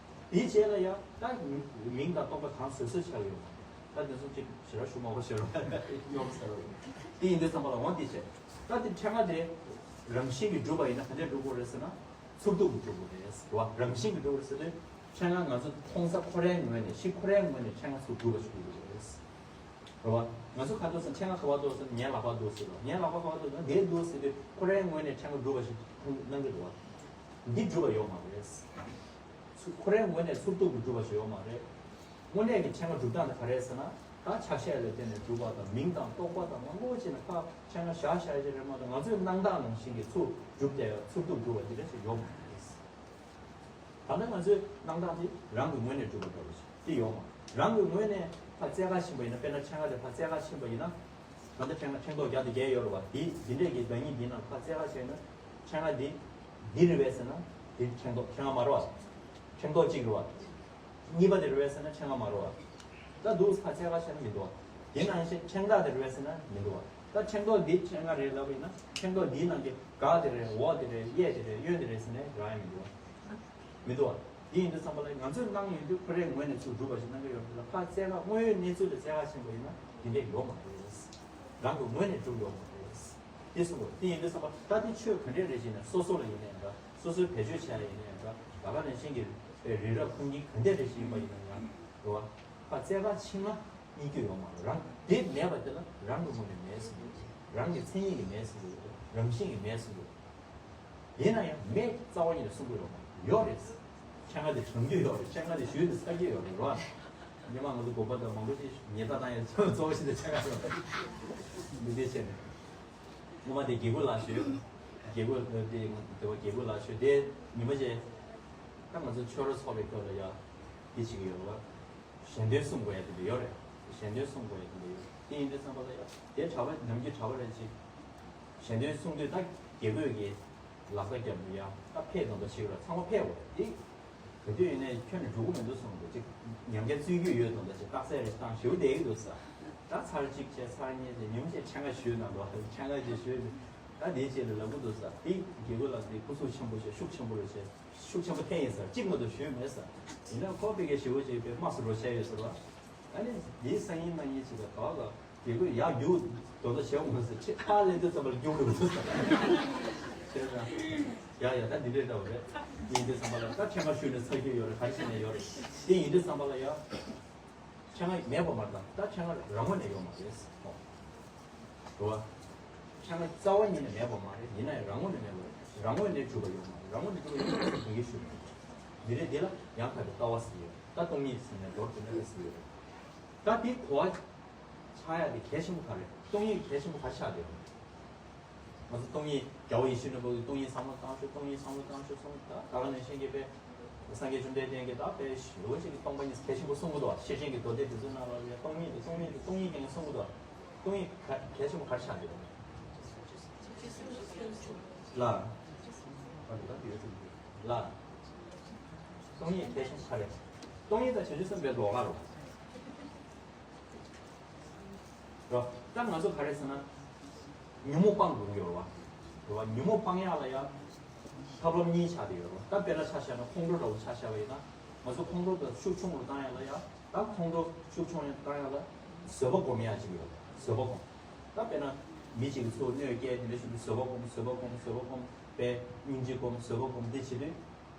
དེའི་རྗེས་ལ་ཡང་ད་མིང་དང་རྟོག་པ་གང་བཟོད་གསོལ་བྱ་ཡོང་བ། ད་དེ་ཚོ་གཅིག་ཞེ་དྲག་ཞུ་མ་དགོས་ཞེ་དྲག་ཡོང་ཟེར་བ་ཡིན། དེ་ཡིན་དུས་ཙམ་པ་ལ་འོ་དེ་བྱས། ད་དེ་ཕྲེང་བ་དེ་རང་བཞིན་གྱིས་གྲུབ་པ་ཡིན་ན་ག་འདྲས་གྲུབ་དགོས་རེད་ཟེར་ན། ཚུར་སྟོབ་ཀྱིས་གྲུབ་དགོས་རེད་ཟེར་བ། རང་བཞིན་གྱིས་གྲུབ་དགོས་རེད་ཟེར་དུས་ཕྲེང་བ་ང་ཚོ་མཐོང་ས་ཁོ་རའི་ངོས་ནས་གཞི་ཁོ་རའི་ངོས་ནས་ཕྲེང་བ་ཚུར་གྲུབ་པ་ཞིག་དགོས་ཀྱི་རེད་ཟེར་བ། ང་ཚོ་ག་འདུག་ཟེར་ན་ཕྲེང་བ་ག་པར་འདུག་ཟེར་ན་ངའི་ལག་པར་འདུག་ཟེར་བ། ངའི་ལག་པར་ག་པར་འདུག་ཟེར་ན་འདིར་འདུག་ཟེར་དུས་ཁོ་རའི་ངོས་ནས་ཕྲེང་བ་གྲུབ་པ་ཞིག་གནང་གི་འདུག་བ། འདི་གྲུབ་པ་ཡོད་མ་རེད། ཚུར་ཁོ་རའི་ངོས་ནས་ཚུར་སྟོབ་ཀྱིས་གྲུབ་པ་ཞིག་ཡོད་མ་རེད། དངོས་གནས་ཀྱི་ཕྲེང་བ་གྲུབ་སྟངས་དེ་ག་རེ་རེད་ཟེར་ན། ད་ཆ་ཤས་ལ་བརྟེན་ནས་གྲུབ་པ་དང་མིང་དང་རྟོག་པ་དང་མང་པོ་ཅིག་ནས་ཕར་ཕྲེང་བ་བཞག་བཞག་ཅིག་རེད་མ་གཏོགས་ང་ཚོའི་སྣང་བཏགས་ནང་བཞིན་གྱི་ཚུར་གྲུབ་བསྡད་ཚུར་གྲུབ་གྲུབ་པ་དེ་འདྲ་ཞིག་ཡོད་མ་རེད། ད་ལྟ་ང་ཚོའི་སྣང་བཏགས་དེ་རང་གི་ངོས་ནས་གྲུབ་པ་འདྲ་བོ་ཞིག་དེ་ཡོད་མ་རེད། རང་གི་ངོས་ནས་ཕར་བཙལ་ག་ཕྱིན་པ་ཡིན་ན། དཔེར་ན་ཕྲེང་བ་དེ་ཕར་བཙལ་ག་ཕྱིན་པ་ཡིན་ན། ད་ལྟ་ཕྲེང་བ་ཕྲེང་རྡོག་བརྒྱ་དང་བརྒྱད་ཡོད་རེད་བ། དེ་འདི་འདྲས་ཀྱི་བདག་ཉིད་འདི་ནང་ཕར་བཙལ་ག་ཕྱིན་ན་ཕྲེང་བ་འདི་འདི་རེད་བས་ཟེར་ན་དེ་ཕྲེང་རྡོག་ཕྲེང་བ་མ་རེད་བ། ཕྲེང་རྡོག་གཅིག་རེད་བ། གཉིས་པ་དེ་རེད་བས་ཟེར་ན་ཕྲེང་བ་མ་རེད་བ། ད་འདུག་ཕར་བཙལ་ག་ཕྱིན་ན་མི་འདུག་བ། དེ་ནང་བཞིན་ཕྲེང་རྡོག་དེ་རེད་བས་ཟེར་ན་མི་འདུག་བ། ད་ཕྲེང་རྡོག་འདི་ཕྲེང་བ་རེད་ལབ་པ་ཡིན་ན་ཕྲེང་རྡོག་འདིའི་ནང་གི་སྒང་དེ་རེད། འོག་དེ་རེད། གཡས་དེ་རེད། གཡོན་དེ་རེད་ཟེར་ནས་རག་ཡ་མི་འདུག་བ། མི་འདུག་བ། དེ་ཡིན་དུས་ཙམ་པ་ལ་ང་ཚོས་གནང་ཡོང་དུས་ཁོ་རའི་ངོས་ནས་ཚུར་སྒྲུབ་པ་ཞིག་གནང་གི་ཡོད་རེད་ལ། ཕར་བཙལ་ག་དངོས་ཡོད་གནས་ཚུལ་ལ་བཙལ་ག་ཕྱིན་པ་ཡིན་ན་དེ་འདྲས་ཡོད་མ་རེད། རང་གི་ངོས་ནས་སྒྲུབ་ཡོད་མ་རེད། དེ་གསུངས་པ་དེ་ཡིན་དུས་ཙམ་པ་ད་དེ་ཆོས་ག་འདྲས་རེད་ཅེ་ན། སོ་སོ་ལ་ཡིན་ནའི་འདྲ། སོ་སོའི་བེད་སྤྱོད་བྱས་ཡིན་ནའི་འདྲ། ད་ག་ནང་བཞིན་གྱི་རི་རབ་ཁུངས་སྐྱེལ་ག་འདྲས་རེད་ཅེས་ཡིན་པ་ཡིན་ན་ཡང་རེད་བ། ཕར་བཙལ་ག་ཕྱིན་ན་རྙེད་རྒྱུ་ཡོད་མ་རེད། རང་དེ་མེད་པ་དེ་ལ་རང་གི་ངོས་ནས་མེད་ཟེར་གྱི་ཡོད། རང་གི་མཚན་ཉིད་ཀྱིས་མེད་ཟེར་གྱི་ཡོད། རང་བཞིན་གྱིས་མེད་ཟེར་གྱི་ཡོད། ཡིན་ན་ཡང་མེད་རྩ་བ་ཉིད་ནས་གསུང་གི་ཡོད་མ་རེད། ཡོད་རེད། ཕྲེང་བ་དེ་དྲངས་རྒྱུ་ཡོད་རེད། ཕྲེང་བ་དེ་ཞུས་ནས་ཚར་རྒྱུ་ཡོད་རེད་རོ། སྔོན་མ་ང་ཚོ་དགོན་པ་དང་མང་པོ་ཅིག་ཉེས་རྡུང་བཏང་ཡ་གཙོ་བོ་ཞིག་དེ་ཕྲེང་བ་རེད། མི་དེ་བྱས་ནས་སྔོན་མ་དེ་དགེ་བསྐོས་ལགས་ཞུས། དགེ་བསྐོས་དེ་དེ་བ་དགེ་བསྐོས་ལགས་ཞུས་དེ་ཉི་མ་བྱས། ད་ང་ཚོ་ཆོས་ར་ཚོགས་པའི་སྐབས་ལ་ཡ་དེ་བྱེད་ཀྱི་ཡོད་རེད་བ། ཞལ་འདོན་གསུང་དགོས་ཡ་དེ་འདྲ་ཡོད་རེད། ཞལ་འདོན་གསུང་དགོས་ཡ་དེ་འདྲ་ཡོད། དེ་ཡིན་དུས་ཙམ་པ་ལ་ཡ་དེ་གྲྭ་པ་ནམ་རྒྱུན་གྲྭ་པ་རེད་ཅིག་ཞལ་འདོན་གསུང་དུས་ད་དགེ་བསྐོས་ཀྱི་ལག་རྟགས་རྒྱབ་ནས་ཡ་ད་ཕེབས་དང་ད་ཞིག་ར་ཚང་མ་ཕེབས་འོ་དེ་ག་དུས་ཡིན་ནའི་ཁྱོན་ནས་འགྲོ་གི་མི་འདུག་གསུངས་འདུག་ཅིག་ཉམས་རྒྱ་རྩོད་རྒྱུ་ཡོད་དང་ད་ཅིག་རྟགས་གསལ་རེ་བཏང་ཞེ་པོ་བསྡད་ཀྱི་འདུག་ས། ད་ཚར་གཅིག་བྱས་ཚར་གཉིས་བྱས་ཉིན་བྱས་ཕྲེང་བ་ཞུས་གནང་འདུག་ཕྲེང་བ་ཅིག་ཞུས་ནས་ད་དེའི་རྗེས་ལ་ལབ་ཀྱི་འདུག་ས། དེ་དགེ་བསྐོས་ལགས་དེ་སྐུ་གཟུགས་ཆེན་པོ་བྱས་ཤུགས་ཆེན་པོ་རེད་བྱས། ཤུགས་ཆེན་པོ་འཐེན་ཡིན་ཟེར་གཅིག་མ་གཏོགས་ཞུས་མེད་ཟེར། ཡིན་ནའང་ཁོ་དཔེ་གལ་ཞེ་པོ་ཅིག་དཔེ་དམའ་སུ་འགྲོ་བྱས་ཡོད་ཟེར་བ། ཨ་ནི་འདིའི་སང་ཉིན་གནངས་ཉིན་ཅིག་ལ་ག་བ་ག་དགེ་བསྐོས་ཡར་རྒྱུག་དོ་དོ་བྱས་འོང་ཟེར། ཁྱེད་ཁ་ལེན་དུས་ཙམ་པར་རྒྱུག་འགྲོ་གི་འདུག་ཟེར། བྱས་ཙང་ཡ་ཡ་ད་འདི་འདྲས་འདྲ་བ་རེད། ཡིན་དུས་ཙམ་པ་ལ་ད་ཕྲེང་བ་ཞུས་ནས་ཚར་རྒྱུ་ཡོད་རེད། ག་རེ་བྱས་ནས་ཡོད་རེད། དེ་ཡིན་དུས་ཙམ་པ་ལ་ཡ། ཕྲེང་བ་མེད་པ་མ་རེད། ད་ཕྲེང་བ་རང་ངོས་ནས་ཡོད་མ་རེད། ཧོ། རེད་བ། ཕྲེང་བ་རྩ་བ་ཉིད་ནས་མེད་པ་མ་རེད། ཡིན་ན་ཡང་རང་ངོས་ནས་མེད་པ་རེད། རང་ངོས་ནས་གྲུབ་པ་ཡོད་མ་རེད། རང་ངོས་ནས་གྲུབ་པ་ཡོད་མ་རེད་ཟེར་ངས་ཞུ་མི་དགོས། མི་རེད། འདི་ལ་ཡང་དག་པའི་ལྟ་བ་ཟེར་ཡོད། ད་སྟོང་ཉིད་ཟེར་ནས་མདོར་བསྡུས་ན་ཟེར་ཡོད་རེད། ད་འདི་གོ་བ་ཆགས་ཡ་དེ་གལ་ཆེན་པོ་ག་རེ། སྟོང་ཉིད་གལ་ཆེན་པོ་ག་རེ་ཆགས་བསྡད་ཡོད་རེད། ང་ཚོ་སྟོང་ཉིད་རྒྱལ་བ་ཡིད་བཞིན་ནོར་བུ་གི་སྟོང་ཉིད་བསམ་བློ་བཏང་ཤོག་སྟོང་ཉིད་བསམ་བློ་བཏང་ཤོག་གསུངས། ད་ད་ག་ནང་བཞིན་གྱི་དཔེ་སངས་རྒྱས་བཅོམ་ལྡན་འདས་ཀྱིས་ད་དཔེ་ཞེ་པོ་ཅིག་གི་སྟོང་པ་ཉིད་གལ་ཆེན་པོ་གསུང་གི་འདུག་ཤེར་ཕྱིན་གྱི་མདོ་སྡེ་འདི་ཚོའི་ནང་ལ་ཡང་སྟོང་ཉིད་དེ་སྟོང་ཉིད་དེ་སྟོང་ཉིད་ཀྱང་གསུང་གི་འདུག་སྟོང་ཉིད་ག་གལ་ཆེན་པོ་ག་རེ་ཆགས་འདུག་ལ། ལ། སྟོང་ཉིད་གལ་ཆེན་པོ་ག་རེ། སྟོང་ཉིད་དང་བྱང་ཆུབ་སེམས་དཔའི་ལོགས་ཀ་རེད། རེད་བ། ད་ང་ཚོ་ག་རེ་ཟེར་ན། ཉོན་མོངས་སྤང་དགོས་ཀྱི་ཡོད་རེད་བ། རེད་བ། ཉོན་མོངས་སྤང་ཡག་ལ་ཡང་ཐབས་ལམ་གཉིས་ཆགས་བསྡད་ཡོད་རེད་བ། ད་དཔེར་ན་ཆ་བཞག་ན་ཁོང་ཁྲོ་འདྲ་བོ་ཆ་བཞག་པ་ཡིན་ན། ང་ཚོ་ཁོང་ཁྲོ་དེ་ཤུགས་ཆུང་རུ་བཏང་ཡག་ལ་ཡང་། ད་ཁོང་ཁྲོ་ཤུགས་ཆུང་བཏང་ཡག་ལ་བཟོད་པ་སྒོམ་ཡག་ཅིག་ཡོད་རེད། བཟོད་པ་སྒོམ། ད་དཔེར་ན་མི་གཅིག་གིས་ཚུར་གནོད་སྐྱེལ་དེ་འདྲ་ཞིག་འདུག་བཟོད་པ་སྒོམ། བཟོད་པ་སྒོམ། བཟོད་པ་སྒོམ། དཔེ་སྙིང་རྗེ་སྒོམ། བཟོད་པ་སྒོམ། འདི་བྱེད་དུས།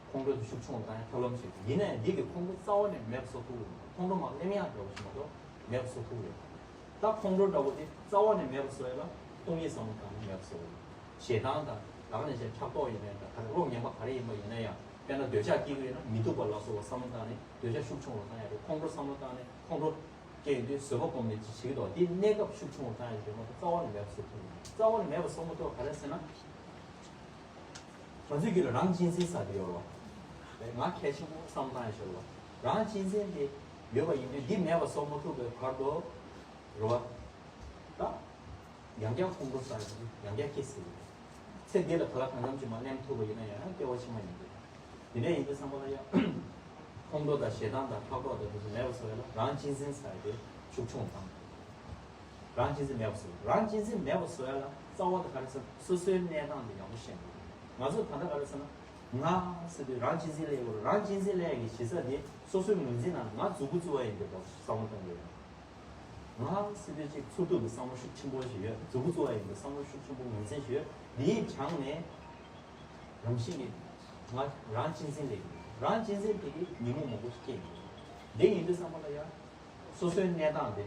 ཁོང་ཁྲོ་དེ་ཤུགས་ཆུང་བཏང་ཡག་ཐབས་ལམ་ཞིག་ཡིན་ནའི་འདི་གིས་ཁོང་ཁྲོ་རྩ་བ་ནས་མེད་པ་བཟོ་ཐུབ་ཀྱི་མི་འདུག་ཁོང་ཁྲོ་མར་སླེབས་ཡག་འདྲ་བོ་ཞིག་མ་གཏོགས་མེད་པ་བཟོ་ཐུབ་ཀྱི་ཡོད་མ་རེད། ད་ཁོང་ཁྲོ་འདྲ་བོ་དེ་རྩ་བ་ནས་མེད་པ་བཟོ་ཡག་ལ་སྟོང་ཉིད་བསམ་བློ་བཏང་ནས་མེད་པ་བཟོ་དགོས། ཞེ་སྡང་དང་ད་ ག་ནས་བཤད་ཕྲག་དོག་ཡིན་ནའི་འདྲ། ག་རེ་བློ་ངན་པ་ག་རེ་ཡིན་པ་ཡིན་ན་ཡང་། དཔེར་ན་འདོད་ཆགས་སྐྱེ་གི་ཡོད་ན་མི་སྡུག་པ་ལ་སོགས་པ་བསམ་བློ་བཏང་ནས་འདོད་ཆགས་ཤུགས་ཆུང་རུ་བཏང་ཡ་རེད། ཁོང་ཁྲོ་བསམ་བློ་བཏང་ནས་ཁོང་ཁྲོ་སྐྱེ་ཡོང་དུས་བཟོད་པ་སྒོམ་ནས་ཅིག་བྱེད་ཀྱི་འདུག་དེ་གནས་སྐབས་ཤུགས་ཆུང་རུ་བཏང་ཡ་རེད་མ་གཏོགས་རྩ་བ་ནས་མེད་པ་བཟོ་ཐུབ་མི་འདུག་རྩ་བ་ནས་མེད་པ་བཟོ་མ་ཐུབ་པ་ག་རེ་ཟེར་ན། ང་ཚོའི་རྒྱུད་ལ་རང་གཅེས་འཛིན་ཟེར་དེ་ཡོད་རེད་བ། ང་གལ་ཆེན་པོ་བསམ་བཏང་ཡ་ཞིག་རེད་བ། རང་གཅེས་འཛིན་དེ་ཡོད་པ་ཡིན་དུས་འདི་མེད་པ་བཟོ་མ་ཐུབ་པའི་བར་དུ་རེད་བ། ད། ཡང་བསྐྱར་ཁོང་ཁྲོ་ཟ་ཡ་ཡང་བསྐྱར་སྐྱེ་སྲིད། ཚེ་འདི་ལ་ག་ལ་གང་འཚམ་ཅིག་མར་གླེང་ཐུབ་པ་ཡིན་ན་ཡང་ཡང་སྐྱེ་བ་ཕྱི་མ་ཡིན་དགོས། དེ་འདྲ་ཡིན་དུས་ཙམ་པ་ལ་ཡང་། ཁོང་ཁྲོ་དང་ཞེ་སྡང་དང་ཕྲག་དོག་དང་དེ་ཚོ་མེད་པ་བཟོ་ཡ་ལ་རང་གཅེས་འཛིན་ཟེར་ཡ་དེ་ཤུགས་ཆུང་བཏང་། རང་གཅེས་འཛིན་མེད་པ་བཟོ། རང་གཅེས་འཛིན་མེད་པ་བཟོ་ཡ་ལ་རྩ་བ་དེ་ག་རེ་ཟེར་ན་སོ་སོའི་གནས་སྟངས་དེ་ཡག་པོ་ཤེས་དགོས། ང་ཚོ་ད་ལྟ་ག་རེ་ཟེར་ན། ང་ཟེར་དུས་རང་གཅེས་འཛིན་སླེབས་དགོས་རེད། རང་གཅེས་འཛིན་སླེབས་ཡ་གི་གཞི་རྩ་དེ་སོ་སོའི་ངོས་འཛིན་ནང་ང་མཛུབ་གུ་བཙུགས་པ་ཡིན་པའི་སྐོར་བསམ་བློ་གཏོང་དགོས་རེད། ང་ཟེར་དུས་ཅིག་ཚུར་ཐུག་གི་བསམ་བློ་ཤུགས་ཆེན་པོ་ཞིག་ཡོད། མཛུབ་གུ་བཙུགས་པ་ཡིན་པའི་བསམ་བློ་ཤུགས་ཆེན་པོ་ངོས་འཛིན་ཞིག་ཡོད། འདིའི་བྱང་ནས་རང་བཞིན་གྱིས་ང་རང་གཅེས་འཛིན་སླེབས་ཡོད། རང་གཅེས་འཛིན་དེ་གིས་ཉོན་མོངས་མང་པོ་ཞིག་སྐྱེས་ཡོད། འདི་ཡིན་དུས་ཙམ་པ་ལ་ཡང་སོ་སོའི་གནས་སྟངས་དེ་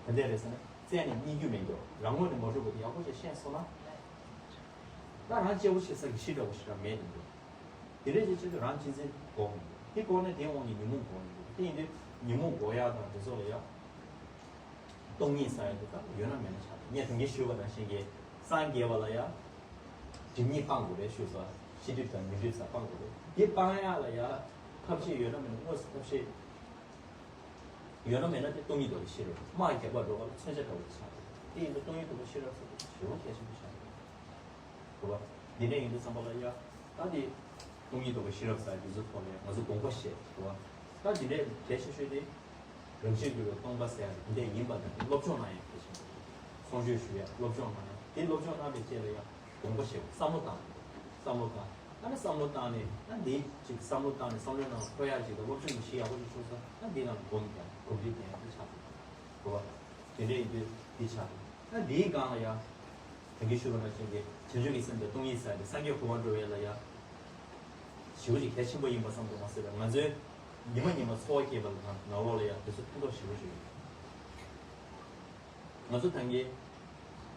ག་འདྲ་རེད་ཟེར་ན་རྩད་ནས་རྙེད་རྒྱུ་མེད་འགྲོ། རང་ངོས་ནས་མ་གྲུབ་པ་དེ་ཡག་པོ་ཞིག་ཤེས་སོང་ན། ད་རང་གཅེས་པོ་བྱེད་ས་ཀྱི་གཞི་འདྲ་པོ་ཞིག་རང་མེད་དེ་འདུག་དེ་འདྲ་ཞིག་བྱེད་དུས་རང་གཅེས་འཛིན་དགོས་མི་འདུག་དེ་དགོས་ན་དེའི་དབང་གིས་ཉོན་མོངས་དགོས་མི་འདུག་དེ་ཡིན་དུས་ཉོན་མོངས་འགོག་ཡག་དང་དེ་ཚོ་ལ་ཡ། སྟོང་ཉིད་ཟེར་ཡ་དེ་དག་ཡོད་ན་མེད་ན་ཆགས་འདུག་ངས་དེང་གི་ཞུས་པ་ནང་བཞིན་གྱི་སངས་རྒྱས་པ་ལ་ཡ། སྒྲིབ་གཉིས་སྤང་དགོས་རེད་ཞུས་སོ། ཤེས་སྒྲིབ་དང་མི་སྒྲིབ་ཟེར་སྤང་དགོས་རེད། དེ་སྤང་ཡག་ལ་ཡ། ཐབས་ཤེས་ཡོད་ན་མེད་ན་དངོས་སུ་ཐབས་ཤེས། ཡོད་ན་མེད་ན་དེ་སྟོང་ཉིད་རྟོགས་པའི་ཤེས་རབ་དམག་རྒྱག་པར་འགྲོ་བ་ལ་མཚོན་ཆ་འདྲ་བོ་ཆགས་འདུག་དེ་ཡིན་དུས་སྟོང་ཉིད་རྟོགས་པའི་ཤེས་རབ་ཟེར་དེ་ཞེ་པོ་གལ་ཆེན་པོ་ཆགས་འདུག་རེད་བ། འདི་འདྲ་ཡིན་དུས་ཙམ་པ་ལ་ཡ། ད་དེ། སྟོང་ཉིད་རྟོགས་པའི་ཤེས་རབ་ཟེར་དེ་ཚོའི་ཐོག་ནས་ང་ཚོ་དགོངས་པ་བཞེས་རེད་བ། ད་འདི་འདྲའི་གལ་ཆེ་ཤོས་དེ། རང་བཞིན་གྱུར་པའི་སྟོང་པ་ཟེར་ཡ་འདི་འདྲ་ཡིན་པ་དང་དེ་སློབ་སྦྱོང་གནང་ཡ་གལ་ཆེན་པོ་རེད། ཚོགས་ཆོས་ཞུ་ཡ་སློབ་སྦྱོང་གནང་ཡ་དེ་སློབ་སྦྱོང་གནང་བའི་རྗེས་ལ་ཡ། དགོངས་པ་བཞེས་བསམ་བློ་བཏང་། བསམ་བློ་བཏང་། ཨ་ནི་བསམ་བློ་བཏང་ནས་ཨ་འདི་ཅིག་བསམ་བློ་བཏང་ནས་བསམ་བློའི་ནང་འཁོར་ཡ་ཅིག་དང་སློབ་སྦྱོང་གི་གཞི་ཡག་པོ་ཅིག་བྱུང་སོང་ཨ་འདི་ནང་སྒོམ་ཀྱང་གོམས་འདྲིས་ལྡན་ཡག་པོ་ཆགས་སོང་། རེད་བ། དེ་འདྲ་ཡིན་དུས་འདི་ཆགས་སོང་། ཨ་འདིའི་སྒང་ལ་ཡ། དེང་གི་ཞུ་བ་ནང་བཞིན་གྱི་བྱང་ཆུབ་ཀྱི་སེམས་དང་སྟོང་ཉིད་ཟེར་ཏེ་སངས་རྒྱས་གོ་འཕང་འགྲོ་བའི་ལ་ཡ། ཞེ་པོ་ཅིག་གལ་ཆེན་པོ་ཡིན་པ་བསམ་དུ་མ་ཟད་པ་ང་ཚོའི་ཉི་མ་ཉི་མ་འཚོ་བ་སྐྱེལ་བ་ལ་ནང་ལོགས་ལ་ཡ་དེ་ཚོ་ཕན་ཐོགས་ཞེ་པོ་ཅིག་ཡོད། ང་ཚོ་ད་གིན་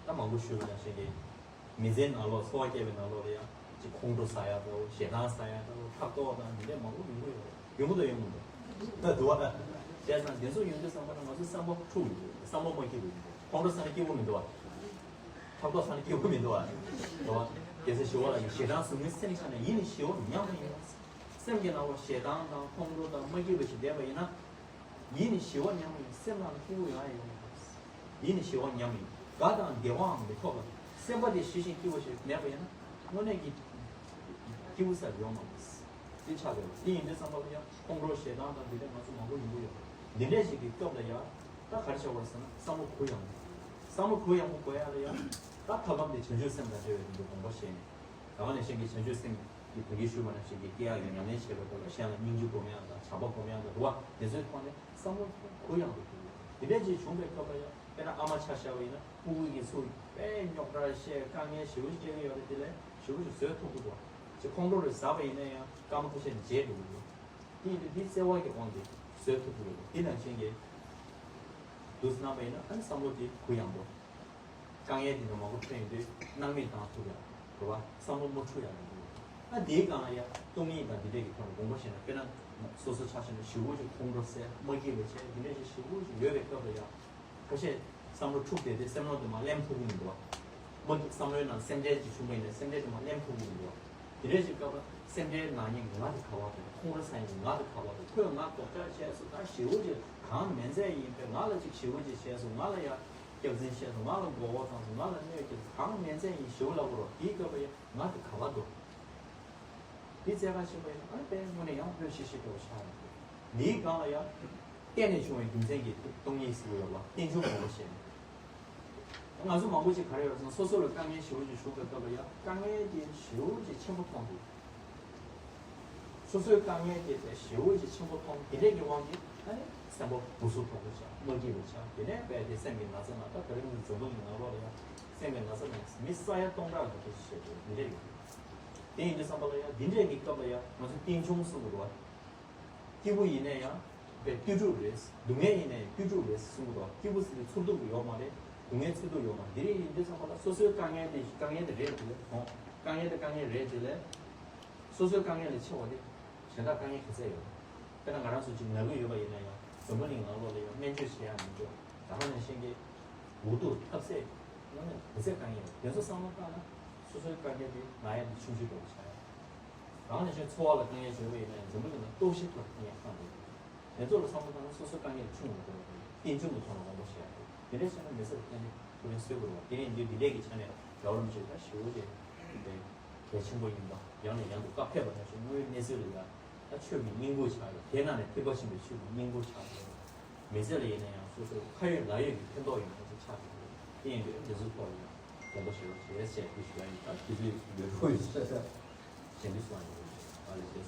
ད་མང་པོ་ཞུས་པ་ནང་བཞིན་གྱི་མི་ཚེའི་ནང་ལོགས་འཚོ་བ་སྐྱེལ་བའི་ནང་ལོགས་ལ་ཡང་ཅིག་ཁོང་ཁྲོ་ཟ་ཡག་དང་ཞེ་སྡང་ཟ་ཡག་དང་ཕྲག་དོག་དང་འདི་འདྲའི་མང་པོ་ཡོང་གི་ཡོད་རེད། ཡོང་གི་འདུག་ཡོང་གི་འདུག་ད་འདུག་བ། བྱས་ཙང་དེ་ཚོ་ཡོང་དུས་ཙམ་པ་ལ་ང་ཚོ་བསམ་པ་འཁྲུག་ཡོང་གི་རེད། བསམ་བློ་མ་སྐྱིད་པོ་ཡོང་གི་རེད། ཁོང་ཁྲོ་ཟ་ན་སྐྱིད་པོ་མི་འདུག་བ། ཕྲག་དོག་ཟ་ན་སྐྱིད་པོ་མི་འདུག་བ། འདུག་བ། རྒྱལ་སྲས་ཞི་བ་ལྷ་གིས་ཞེ་སྡང་ཟུག་རྔུའི་སེམས་ཤར་ནས་ཡིད་ནི་ཞི་བ་ཉམས་མ་ཡིན་པ། སེམས་ཀྱི་ནང་ལ་ཞེ་སྡང་དང་ཁོང་ཁྲོ་དང་མ་སྐྱིད་པ་ཞིག་བསྡད་པ་ཡིན་ན། ཡིད་ནི་ཞི་བ་ཉམས་ཡིན་སེམས་ནང་སྐྱིད་པོ་ཡོང་ཡ་ཡོད་མ་རེད། ཡིད་ནི་ཞི་བ་ཉམས་ཡིན་དགའ་དང་བདེ་བའང་མི་ཐོབ་ལ་སེམས་པ་དེ་ཞི་ཞིང་སྐྱིད་པོ་ཞིག་མེད་པ་ཡིན་ན་དངོས་གནས་ཀྱི་སྐྱིད་པོ་ཟེར་ཡོང་མ་རེད། དེ་ཆགས་ཡོད་དེ་ཡིན་དུས་ཙམ་པ་ལ་ཡང་ཁོང་ཁྲོ་ཞེ་སྡང་དང་འདི་འདྲ་ང་ཚོ་མང་པོ་ཡོང་གི་ཡོད། འདི་འདྲས་ཞིག་གི་སྐབས་ལ་ཡང་ད་ག་རེ་བྱ་བར་ཟེར་ན་བསམ་བློ་གུ་ཡངས་པོ། བསམ་བློ་གུ་ཡངས་པོ་དགོས་ཡ་ལ་ཡང་ད་ཐབས་ལམ་དེ་བྱང་ཆུབ་སེམས་དང་འབྲེལ་བའི་དོན་དུ་དགོངས་པ་བཞེས་ནས། ད་ག་ནང་བཞིན་གྱི་བྱང་ཆུབ་སེམས་ཀྱི་བོད་ཀྱི་ཞུས་པ་ནང་བཞིན་གྱི་སྐྱེ་ཡག་གི་ཉམས་ལེན་བྱེད་པའི་སྐབས་ལ་གཞན་ལ་སྙིང་རྗེ་སྒོམ་ཡག་དང་བྱམས་པ་སྒོམ་ཡག་དང་འདུག་བ་དེ་ཚོའི་ཐོག་ནས་བསམ་བློ་གུ་ཡངས་པོ་གཏོང་དགོས། དེ་འདྲས་ཅིག་བྱུང་བའི་སྐབས་ལ་ཡང་དཔེར་ན་ཨ་མ་ཆ་བཞག་པ་ཡིན་ན་ཕྲུ་གུ་གིས་ཚུར་དཔེ་རྙོག་དྲ་བཤད་དཀའ་ངལ་ཞེ་པོ་ཅིག་སྐྱེ་གི་ཡོད་རེད། དེ་ལས་ཞེ་པོ་ཅིག་བཟོད་ཐུབ་ཀྱི་འདུག་བ་ཅིག་ཁོང་ཁྲོ་རེ་ཟ་བ་ཡིན་ན་ཡང་སྐར་མ་ཁ་ཤས་བརྗེད་འགྲོ་གི་འདུག་དེ་ཡིན་དུས་དེ་བརྩེ་བ་གི་དབང་གིས་བཟོད་ཐུབ་ཀྱི་རེད། དེ་ནང་བཞིན་གྱི་དུས་སུ་སྣང་བ་ཡིན་ན་ཨ་ནི་བསམ་བློ་དེ་གུ་ཡངས་པོ། དཀའ་ངལ་འདི་འདྲ་མང་པོ་འཕྲད་ཡོང་དུས་སྣང་མེད་བཏང་ཐུབ་ཡ། རེད་བ། བསམ་བློ་མ་འཁྲུག་ཡ་ལ་འདུག་ཨ་དེའི་སྒང་ལ་ཡ་སྟོང་ཉིད་དང་འདི་འདྲས་ཀྱི་ཐོག་ནས་དགོངས་པ་བཞེས་ན་དཔེར་ན་སོ་སོ་ཆ་བཞག་ན་ཞེ་པོ་ཅིག་ཁོང་ཁྲོ་ཟ་མ་སྐྱིད་པ་བྱས་འདི་འདྲས་ཅིག་ཞེ་པོ་ཅིག་ཡོད་པའི་སྐབས་ལ་ཡ། ཁ་ཤས་བསམ་བློ་འཁྲུག་བསྡད་དེ་སེམས་ནང་དུ་མར་གླེང་ཐུབ་ཀྱི་མི་འདུག་བ། མ་གི་བསམ་བློའི་ནང་སེམས་ཁྲལ་ཅིག་བྱུང་བ་ཡིན་ན་སེམས་ཁྲལ་དེ་མར་གླེང་ཐུབ་ཀྱི་མི་འདུག་བ། དེ་འདྲས་ཅིག་སྐབས་ལ་སེམས་ཁྲལ་ནང་ཉིད་ང་དེ་ག་བ་འདུག་ཁོང་ཁྲོ་ཟ་ཡིན་ང་དེ་ག་བ་འདུག་ཁོས་ང་དོགས་འཆར་བྱས་སོང་ད་ཞེ་པོ་ཅིག་གང་མིན་ཚད་ཡིན་པས་ང་ལ་ཅིག་ཞེ་པོ་ཅིག་བྱས་སོང་ང་ལ་ཡ། སྐྱག་རྫུན་བཤད་སོང་ང་ལ་མགོ་བོ་བཏང་སོང་ང་ལ་གནོད་སྐྱེལ་སོང་གང་མིན་ཚད་ཡིན་ཞེ་པོ་ལབ་དགོས་རེད། དེའི་སྐབས་ལ་ཡ་ང་དེ་ག་བ་འདུག་དེ་བཙལ་ག་ཕྱིན་པ་ཡིན་ན་ཨ་ནི་དཔེ་དངོས་གནས་ཡང་ལྷོད་ཤིག་ཤིག་འགྲོ་བ་ཆགས་ཡོང་གི། འདིའི་སྒང་ལ་ཡང་གཏན་ནས་བྱུང་བའི་རྒྱུ་མཚན་གྱིས་སྟོང་ཉིད་ཟེར་གྱི་ཡོད་པ་རྟེན་འབྱུང་ངོ་བོ་ཞེས་ནས། ང་ཚོ་མང་པོ་ཅིག་ག་རེ་ཡོད་ཟེར་ན་སོ་སོ་ལ་དཀའ་ངལ་ཞེ་པོ་ཅིག་བྱུང་བའི་སྐབས་ལ་ཡང་དཀའ་ངལ་དེ་ཞེ་པོ་ཅིག་ཆེན་པོ་མཐོང་འདུག་སོ་སོའི་དཀའ་ངལ་དེ་དཔེ་ཞེ་པོ་ཅིག་ཆེན་པོ་མཐོང་དེ་འདྲས་ཀྱི་དབང་གིས་ཨ་ནི་སེམས་པ་སྒུག་སུ་དོག་པོ་ཆགས་མ་སྐྱིད་པོ་ཆགས་དེ་ནས་དཔེ་དེ་སེམས་ཀྱི་ན་ཚ་ན་ད་དེ་རིང་གི་འཛམ་བུ་གླིང་ནང་ལོགས་ལ་ཡང་སེམས་ཀྱི་ན་ཚ་ན་མི་ས་ཡ་སྟོང་ཕྲག་གི་དེ་ཞེ་པོ་འདི་འདྲས་ཡོད། དེ་ཡིན་དུས་ཙམ་པ་ལ་ཡང་འདི་འདྲས་ཀྱི་སྐབས་ལ་ཡང་ང་ཚོ་རྟེན་འབྱུང་གསུང་གི་འདུག་བ། སྐྱིད་པོ་ཡིན་ན་ཡང་དཔེ་ལྟོས་གྲུབ་རེད། སྡུག་བསྔལ་ཡིན་ན་ཡང་ལྟོས་གྲུབ་རེད་གསུང་གི་འདུག་སྐྱིད་པོ་ཟེར་དུས་ཚོར་སྡུག་ཡོད་མ་རེད། སྡུག་བསྔལ་ཚོར་སྡུག་ཡོད་མ་རེད། འདི་རིགས་ཡིན་དུས་ཙམ་པ་ལ་སོ་སོའི་དཀའ་ངལ་དེ་དཀའ་ངལ་དེ་རེད་དེ་མཐོང་། དཀའ་ངལ་དེ་དཀའ་ངལ་རེད་དེ་ལས། སོ་སོའི་དཀའ་ངལ་ལས་ཆེ་བ་དེ་གཞན་དག་དཀའ་ངལ་ག་ཚད་ཡོད། དཔེར་ན་ང་རང་ཚོ་ཅིག་ན་གི་ཡོད་པ་ཡིན་ན་ཡང་འཛམ་བུ་གླིང་ནང་ལོགས་ལ་ཡང་སྨན་བཅོས་བྱེད་ཡ་མི་འགྲོ། ད་ག་ནང་བཞིན་གྱི་འུ་ཐུག་ཐབས་ཟད་ཡང་ན་ག་ཚད་དཀའ་ངལ་ཡོད་དེ་ཚོ་བསམ་བློ་བཏང་ན་སོ་སོའི་དཀའ་ངལ་དེ་ང་ཡ་དེ་ཆུང་ཆུང་འགྲོ་བ་ཆགས་ཡ། རང་ལས་ཀྱང་འཚོ་བ་ལ་དཀའ་ངལ་བྱུང་བ་ཡིན་ན་འཛམ་བུ་གླིང་ལ་སྟོབས་ཤེས་ཐོག་དཀའ་ངལ་བཏང་འདུག་དེ་ཚོ་ལ་བསམ་བློ་བཏང་ན་སོ་སོའི་དཀའ་ངལ་ཆུང་རུ་འགྲོ་བ་དང་རྟེན་འབྱུང་གི་ཐོག་ནས་དགོངས་པ་བཞེས་ཡ་རེད། དེ་འདྲ་བྱས་ན་མི་ཚེ་ལ་ཕན་ཐོགས་ཐུབ་རན་སྲོལ་དགོས་པ། དེ་རིང་འདི་འདི་འདྲས་ཀྱི་ཆ་ནས་རྒྱལ་བ་རིན་པོ་ཆེ་ད་ཞི་བོ་ཆེ་དེ་གལ་ཆེན་པོ་ཡིན་པ་ཡང་ནས་ཡང་དུ་བཀའ་ཕེབས་པ་ནང་བཞིན་དངོས་ཡོད་གནས་ཚུལ་ལ་ཡ་ད་ཆོས་ཀྱི་སྙིང་པོ་ཆགས་ཡོད། དེ་ནང་ནས་ཐེག་པ་ཆེན་པོའི་ཆོས་ཀྱི་སྙིང་པོ་ཆགས་ཡོད། མི་ཚེ་ལ་ཡིན་ན་ཡང་སོ་སོའི་ཁ་ཡོད་ལག་ཡོད་ཀྱི་ཕན་ཐོགས་ཡོད་མཁན་ཅིག་ཆགས་ཡོད། དེ་ཡིན་དུས་འདི་ཚོ་ཐོག་ལ་ཡང་དགོངས་པ་བཞེས་རོགས་བྱེད་ཟེར་དེ་ཞུ་ཡ་ཡིན། ད་དུས་ཚོད་ཡོད་རོགས་ཡོད་ཤ་ཤ་གཞན་དུ་སོང་ཡོད་རེད། ཨ་ལེ་ཤེས་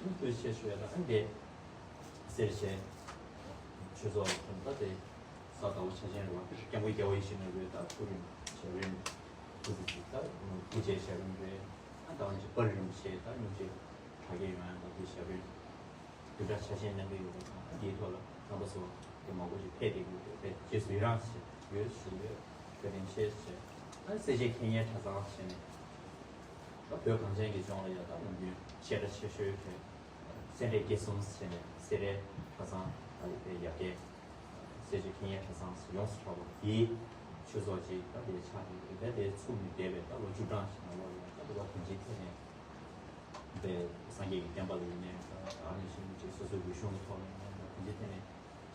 ཐུགས་རྗེ་ཆེ་ཞུ་ཡ་ད་ཨ་འདི་སེར་བྱེས་ཆོས་ཚོགས་ཁོང་ད་དེ་ས་དགའ་བོ་ཆ་ཆེན་རེད་བ། སྐྱབས་མགོན་རྒྱལ་བ་ཡིད་བཞིན་ནོར་བུའི་ད་སྐུ་རིམ་ཞབས་རིམ་སྐུ་ཚེ་གཅིག་ད་སྐུ་ཚེ་ཞབས་རིམ་རེད། ཨ་ད་ང་ཚོ་པར་རིན་པོ་ཆེ་ད་སྙུང་གཞི་གྲ་རྒྱས་ཡོང་ཡ་ད་དེ་ཞབས་རིམ་བདུན་ཕྲག་ཆ་ཆེན་གནང་གི་ཡོད་པ་དང་། འདིའི་ཐོག་ལ་རྣམ་པ་ཚོ་དེ་མང་པོ་ཞིག་ཕེབས་བསྡད་ཀྱི་ཡོད་པས་རྗེས་སུ་ཡི་རང་ཞུ་ཡོད་ཞུ་ཡོད། བཀའ་དྲིན་ཆེ་ཞེས། ཨ་སེར་བྱེས་མཁྱེན་ཡས་གྲྭ་ཚང་ཞེས་ནས་ད་བོད་གངས་ཅན་གྱི་ལྗོངས་ལ་ཡ་ད་ནམ་རྒྱུན་བཤད་གྲྭ་ཆེ་ཤོས་དེ་སེ་འབྲས་དགེ་གསུམ་ཞེས་ནས་སེ་རའི་གྲྭ་ཚང་ད་ཡོད་པའི་ཡ་གྱལ་སེར་བྱེས་མཁྱེན་ཡས་གྲྭ་ཚང་ཡོངས་སུ་གྲགས་པ་དེའི་ཆོས་ཚོགས་ཅིག་ད་དེ་ཆགས་ཀྱི་ཡོད་རེད། དེ་ཚུགས་ནས་འདས་པའི་ད་ལོ་བཅུ་གྲངས་ཤིག་ནང་ལོགས་ལ་ཡ་ད་དེ་བ་དོན་ཆེན་ཐད་ནས། པའི་སངས་རྒྱས་ཀྱི་བསྟན་པ་ལ་ཡིན་ནའི་ད་ནས་བཞིན་ཅིག་སོ་སོའི་རིག་གཞུང་གི་ཐོག་ནས་ཡིན་ནའི་ད་དེ་འདྲའི་ཐད་ནས་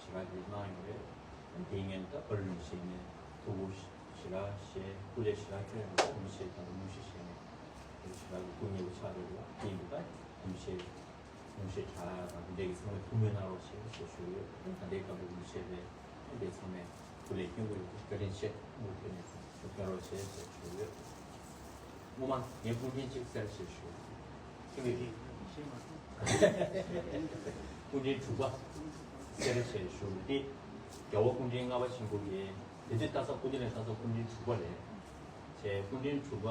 ཞེ་དྲག་གི་གནང་ཡོད་རེད། དེ་ངས་ད་པར་རིན་པོ་ཆེ་ནས་ཐུགས་ཁུར་ཞེ་དྲག་བཞེས། སྐུ་ལས་ཞེ་དྲག་བསྐྱོན་ཡོད། ད་རིན་པོ་ཆེ་ད་ལྟ་སྙུང་གཞི་བཞེས་ནས་ཞེ་དྲག་གི་སྐུ་ངལ་བོ་ཆགས་ཡོད་རེད། དེ་ཡིན་དུས་ད་རིན་པོ་ཆེ་སྙུང་གཞི་དྲག་ཡ་དང་དེ་འདྲའི་གི་ཚང་མས་ཐུགས་སྨོན་གནང་རོགས་ཞེས་ཞེས་ཞུ་ཡོད། ད་ལྟའི་སྐབས་ལ་རིན་པོ་ཆེ་ལས་དེ་ཚང་མས་སྐུ་ལས་སྐྱོན་དགོས་ཡོད། བཀའ་དྲིན་ཆེ། དངོས་ཐོག་ནས་ཐུགས་ཕན་རོགས་བྱས་ཟེར་ཞུ་ཡོད། སྔོན་མ་ངས་སྐུ་ཕྲེང་གཅིག་སེར་བྱེས་ཞུ། སྐུ་ཕྲེང་དྲུག་པ་སེར་བྱེས་ཞུ་སྟེ། རྒྱལ་བ་སྐུ་ཕྲེང་ལྔ་པ་ཆེན་པོ་གིས་དེ་དུས་སྟག་ཚང་སྐུ་དྲིན་ལས་སྟག་ཚང་སྐུ་ཕྲེང་དྲུག་པ་རེད། བྱས་སྐུ་ཕྲེང་དྲུག་པ།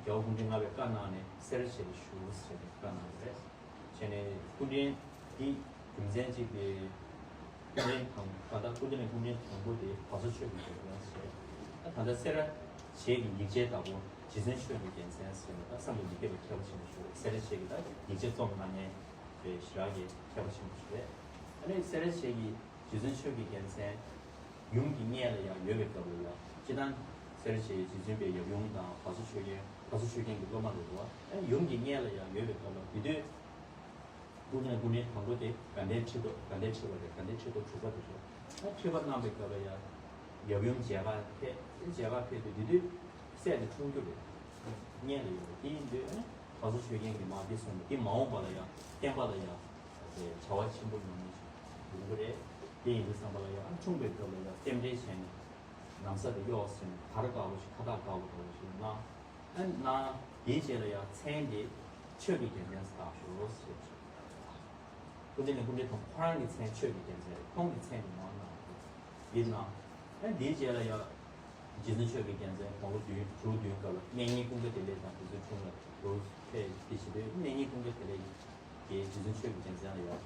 རྒྱལ་བ་སྐུ་ཕྲེང་ལྔ་པས་བཀའ་གནང་ནས་སེར་བྱེས་ཞུ་ཟེར་ནས་བཀའ་གནང་བ་རེད། བྱས་ནས་སྐུ་ཕྲེང་འདི་རྒྱུ་མཚན་གཅིག་དེ་སྐུ་ཕྲེང་དང་ད་ལྟ་སྐུ་ཕྲེང་སྐུ་ཕྲེང་དང་པོ་དེ་བ་སོ་ཆོས་ཀྱི་འབྱོར་ཡང་ཟེར། ད་ད་ལྟ་སེར་བྱེས་ཀྱི་ཡིག་ཆའི་བདག་པོ་རྗེ་བཙུན་ཆོས་ཀྱི་རྒྱལ་མཚན་ཟེར་ནས་ད་བསམ་གྱིས་མི་ཁྱབ་པའི་མཁས་པ་ཆེན་པོ་ཞིག་རེད། སེར་བྱེས་ཀྱི་ད་ཡིག་ཆ་རྩོམ་གནང་མཁན་པའི་ཞེ་དྲག་གི་མཁས་པ་ཆེན་པོ་ཞིག་རེད། ཨ་ནི་སེར་བྱེས་ཀྱི་རྗེ་བཙུན་ཆོས་ཀྱི་རྒྱལ་མཚན་ཡུམ་གྱི་མངལ་ལ་ཡང་ཡོད་པའི་སྐབས་ལ་ཡང་སྤྱིར་བཏང་སེར་བྱེས་རྗེ་བཙུན་པའི་ཡབ་ཡུམ་དང་བ་སོ་ཆོས་རྒྱལ་བ་སོ་ཆོས་རྒྱལ་གྱི་སློབ་མ་རེད་འདུག་ཨ་ནི་ཡུམ་གྱི་མངལ་ལ་ཡང་ཡོད་པའི་སྐབས་ལ་དེ་དུས་སྐུ་ཕྲེང་སྐུ་ཕྲེང་དང་པོ་དེ་དགའ་ལྡན་ཁྲི་ཐོག་དགའ་ལྡན་ཁྲི་པ་རེད། དགའ་ལྡན་ཁྲི་ཐོག་དྲུག་པ་དེ་རེད། ཨ་ཁྲི་པ་གནང་བའི་སྐབས་ལ་ཡང་ཡབ་ཡུམ་མཇལ་ཁ་ཕེབས། མཇལ་ཁ་ཕེབས་དུས་དེ་དུས་སྲས་དེ་ཆུང་རྒྱུ་རེད། མངལ་ལ་ཡོད་པ་དེ་ཡིན་དུས་ཨ་ནི་བ་སོ་ཆོས་རྒྱལ་གྱིས་མར་འདི་གསུངས་པ་དེ་མ་འོངས་པ་ལ་ཡང་བསྟན་པ་ལ་ཡང་དེ་བྱ་བ་ཆེན་པོ་ཡོང་ངེས་ཤིག་ཡོང་གི་རེད། དེ་ཡིན་དུས་བསམ་པ་ལ་ཡང་ཨ་འཁྲུངས་པའི་སྐབས་ལ་ཡང་རྟེན་འབྲེལ་བྱས་ནས་ན་བཟའ་དེ་གཡོགས་ཟིན་དར་དཀར་པོ་ཞིག་ཁ་བཏགས་དཀར་པོ་འདྲ་བོ་ཞིག་གནང་། ཨ་གནང་། དེའི་རྗེས་ལ་ཡང་མཚན་དེ་ཆོས་ཀྱི་རྒྱལ་མཚན་བཏགས་ཤོག་ཟེར། སྐུ་ཕྲེང་ནས་སྐུ་ཕྲེང་དང་ཁོ་རང་གི་མཚན་ཆོས་ཀྱི་རྒྱལ་མཚན་རེད། ཁོང་གི་མཚན་དེ་མར་གནང་། འདི་གནང་། ཨ་འདིའི་རྗེས་ལ་ཡང་རྗེ་བཙུན་ཆོས་ཀྱི་རྒྱལ་མཚན་དགུང་ལོ་བདུན་དྲུག་བདུན་སྐབས་ལ་གནས་རྙིང་ཀུན་དགའ་བདེ་ལེགས་དང་དེ་ཚོའི་དྲུང་ལ་འགྲོ་ཕེབས་ཏེ་བྱེད་དུས་གནས་རྙིང་ཀུན་དགའ་བདེ་ལེགས་ཀྱིས་རྗེ་བཙུན་ཆོས་ཀྱི་རྒྱལ་མཚན་ལ་ཡང་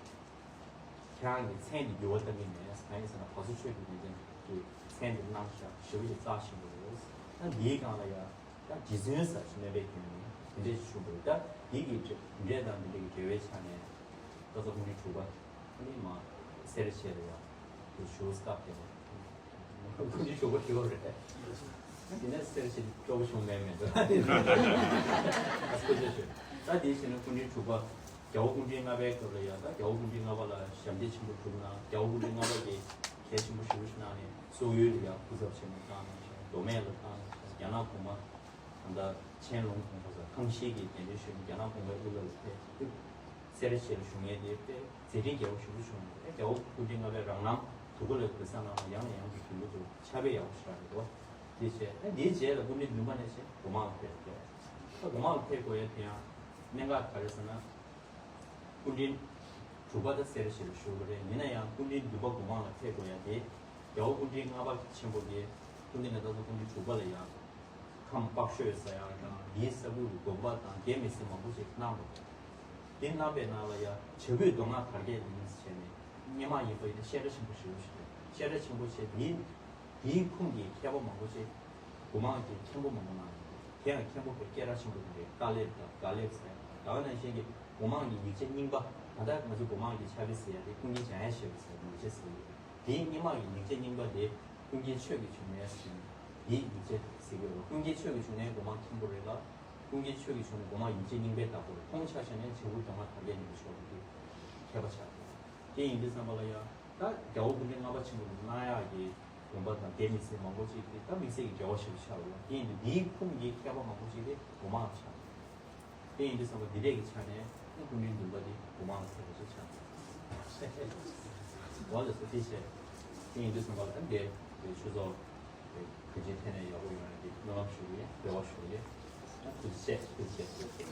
ཁྱེད་རང་གི་མཚན་འདི་འགྱུར་བ་གཏང་གི་མེད། གང་ཡིན་ཟེར་ན་བ་སོ་ཆོས་ཀྱི་རྒྱལ་མཚན་གྱི་མཚན་འདི་གནང་བཞག་ཞེ་པོ་ཞིག་རྩ་ཆེན་པོ་རེད། ད་འདིའི་སྒང་ལ་ཡང་ད་རྗེ་བཙུན་ཟེར་ཞིག་མེད་པའི་རྐྱེན་ནས་དེ་འདྲས་ཞིག་བྱུང་བ་རེད། ད་འདི་གི་འབྲེལ་འབྲེལ་དང་འདི་འདྲ་གི་འབྲེལ་བའི་ཆ་ནས་ད་ཚོ་སྐུ་ཕྲེང་དྲུག་པ་ཨ་ནི་མ་སེར་བྱེས་ལ་ཡང་དེ་ཞུ་སྐབས་དེ་སྐུ་ཕྲེང་དྲུག་པ་ཞུ་བ་རེད། དེ་ནས་སེར་བྱེས་སྤྲོ་པོ་བྱུང་མེད་མེད་འདུག་ཨ་སྐུ་ཕྲེང་ཞུ། ད་དེ་བྱས་ན་སྐུ་ཕྲེང་དྲུག་པ། རྒྱལ་བ་སྐུ་ཕྲེང་ལྔ་པའི་སྐབས་ལ་ཡང་ད་རྒྱལ་བ་སྐུ་ཕྲེང་ལྔ་པ་ལ་ཞབས་འདེགས་ཆེན་པོ་བསྒྲུབས་གནང་། རྒྱལ་བ་སྐུ་ཕྲེང་ལྔ་པ་གིས་གལ་ཆེན་པོ་ཞེ་པོ་ཞིག་གནང་ནས་སོག་ཡུལ་ལ་ཡང་སྐུ་ཚབ་ཆེན་མོ་བཏང་གནང་ཞིང་། མདོ་སྨད་ལ་བཏང་གནང་ཞིང་། རྒྱ་ནག་གོང་མ་ད་ལྟ་ཆན་ལུང་གོང་ས་ཁང་ཤིས་ཀྱིས་གདན་འདྲེན་ཞུས་ནས་རྒྱ་ནག་གོང་མའི་དབུ་བླ་ལ་ཕེབས། སེར་བྱེས་ལ་བཞུགས་མཁན་དེ་དཔེ་མཛད་འཕྲིན་རྒྱས་པོ་ཞེ་པོ་བྱུང་ནས། ཨེ་རྒྱལ་བ་སྐུ་ཕྲེང་ལྔ་པའི་རང་རྣམ་དུ་ཁོ་ལ་གུས་བསང་གནང་ནས་ཡང་ནས་ཡང་དུ་དོན་དུ་ཕྱག་དཔེ་ཡག་པོ་ཞེ་དྲག་རེད་དོ། དེ་བྱས་ཨེ་དེའི་རྗེས་ལ་སྐུ་ཕྲེང་བདུན་པ་ནས་བྱས་སྒོ་མང་ལ་ཕེབས་རེད། ད་སྒོ་མང་ལ་ཕེབས་དགོས་ཡ་དེ་ཡང་གནད་འགག་ག་རེ་ཟེར་ན། སྐུ་ཕྲེང་དྲུག་པ་ད་སེར་བྱེས་ལ་བཞུགས་པ་རེད། ཡིན་ན་ཡང་སྐུ་ཕྲེང་བདུན་པ་སྒོ་མང་ལ་ཕེབས་དགོས་ཡ་དེ། རྒྱལ་བ་སྐུ་ཕྲེང་ལྔ་པ་ཆེན་པོ་གིས་སྐུ་ཕྲེང་ནས་ད་ལྟ་སྐུ་ཕྲེང་དྲུག་པ་ལ་ཡང་ཁམས་དཔག་ཤོས་ཟ་ཡག་དང་དེའི་ས་ཁུལ་གྱི་དགོན་པ་དང་དགེ་མི་སྲིད་མང་པོ་ཞིག་གནང་བ་རེད། དེ་གནང་བའི་ནང་ལ་ཡང་བྱ་རྒོད་མདོ་སྔགས་དར་རྒྱས་ཡིན་ཟེར་ནས་སྔོན་མ་ཡིན་པ་ཡིན་ན་བཤད་གྲྭ་ཆེན་པོ་ཞེ་པོ་ཞིག་རེད། བཤད་གྲྭ་ཆེན་པོ་བྱས་དེའི་དེའི་ཁུངས་ཀྱི་མཁས་པ་མང་པོ་ཞིག་སྒོ་མང་གི་མཁན་པོ་མང་པོ་གནང་ཡོད། དེ་ཡང་མཁན་པོ་བོད་སྐད་གྲགས་ཆེན་པོ་དེ་འདྲའི་དཀའ་ལས་དང་དཀའ་ལས་ཟེར་ད་ག་ནང་བཞིན་གྱི་སྒོ་མང་གི་ཡིག་ཆ་རྙིང་པ། ད་ལྟ་ང་ཚོ་སྒོ་མང་གི་ཕྱག་དཔེ་ཟེར་ཡ་དེ་ཀུན་མཁྱེན་འཇམ་དབྱངས་བཞད་པའི་ཡིག་ཆ་ཟེར་གྱི་རེད། དེའི་རྙིང་མ་གི་ཡིག་ཆ་རྙིང་པ་དེ་ཀུན་མཁྱེན་ཆོས་ཀྱི་འབྱུང་གནས་ཟེར་གྱི་རེད། དེའི་ཡིག་ཆ་ཟེར་གྱི་རེད། ཀུན་མཁྱེན་ཆོས་ཀྱི་འབྱུང་གནས་སྒོ་མང་མཁན་པོ་རེད་ལ། ཀུན་མཁྱེན་ཆོས་ཀྱི་འབྱུང་གནས་སྒོ་མང་ཡིག་ཆ་རྙིང་པའི་བདག་པོ་རེད། ཁོང་ཆ་བཞག་ནས་བྱ་འགུལ་སྒྲོལ་མ་དར་རྒྱས་ཉི་མ་མཆོག་གི་མཁས་པ་ཆགས་འདུག་དེ་ཡིན་དུས་ཙམ་པ་ལ་ཡང་ད་རྒྱལ་བ་སྐུ་ཕྲེང་ལྔ་པ་ཆེན་པོ་གི་གནང་ཡག་གི་དགོན་པ་དང་དེ་མི་སྲིད་མང་པོ་ཅིག་དེ་ད་དམིགས་བསལ་གྱི་འབྲེལ་བ་ཞེ་པོ་ཆགས་འདུག་དེ་ཡིན་དུས་འདིའི་ཁུངས་ཀྱི་མཁས་པ་མང་པོ་ཅིག་དེ་སྒོ་མང་ལ་ཆགས་འདུག་དེ་ཡིན་དུས་ཙམ་པ་འདི་འདྲས་ཀྱི་ཆ་ནས་སྐུ་ཕྲེང་བདུན་པ་དེ་སྒོ་མང་ལ་ཐེ་བ་ཅིག་ཆགས་འདུག་འོ་ལགས་སོ། ཐུགས་རྗེ་ཆེ། དེ་ཡིན་དུས་ཙམ་པ་ད་འདི་ཆུ་ཚོད་ག་ཅིའི་ཐད་ནས་ཡག་པོ་ཡོང་ཡ་གི་སྨོན་ལམ་ཞུ་གི་ཡིན། རེ་བ་ཞུ་གི་ཡིན། ཐུགས་རྗེ་ཆེ། ཐུགས་རྗེ་ཆེ།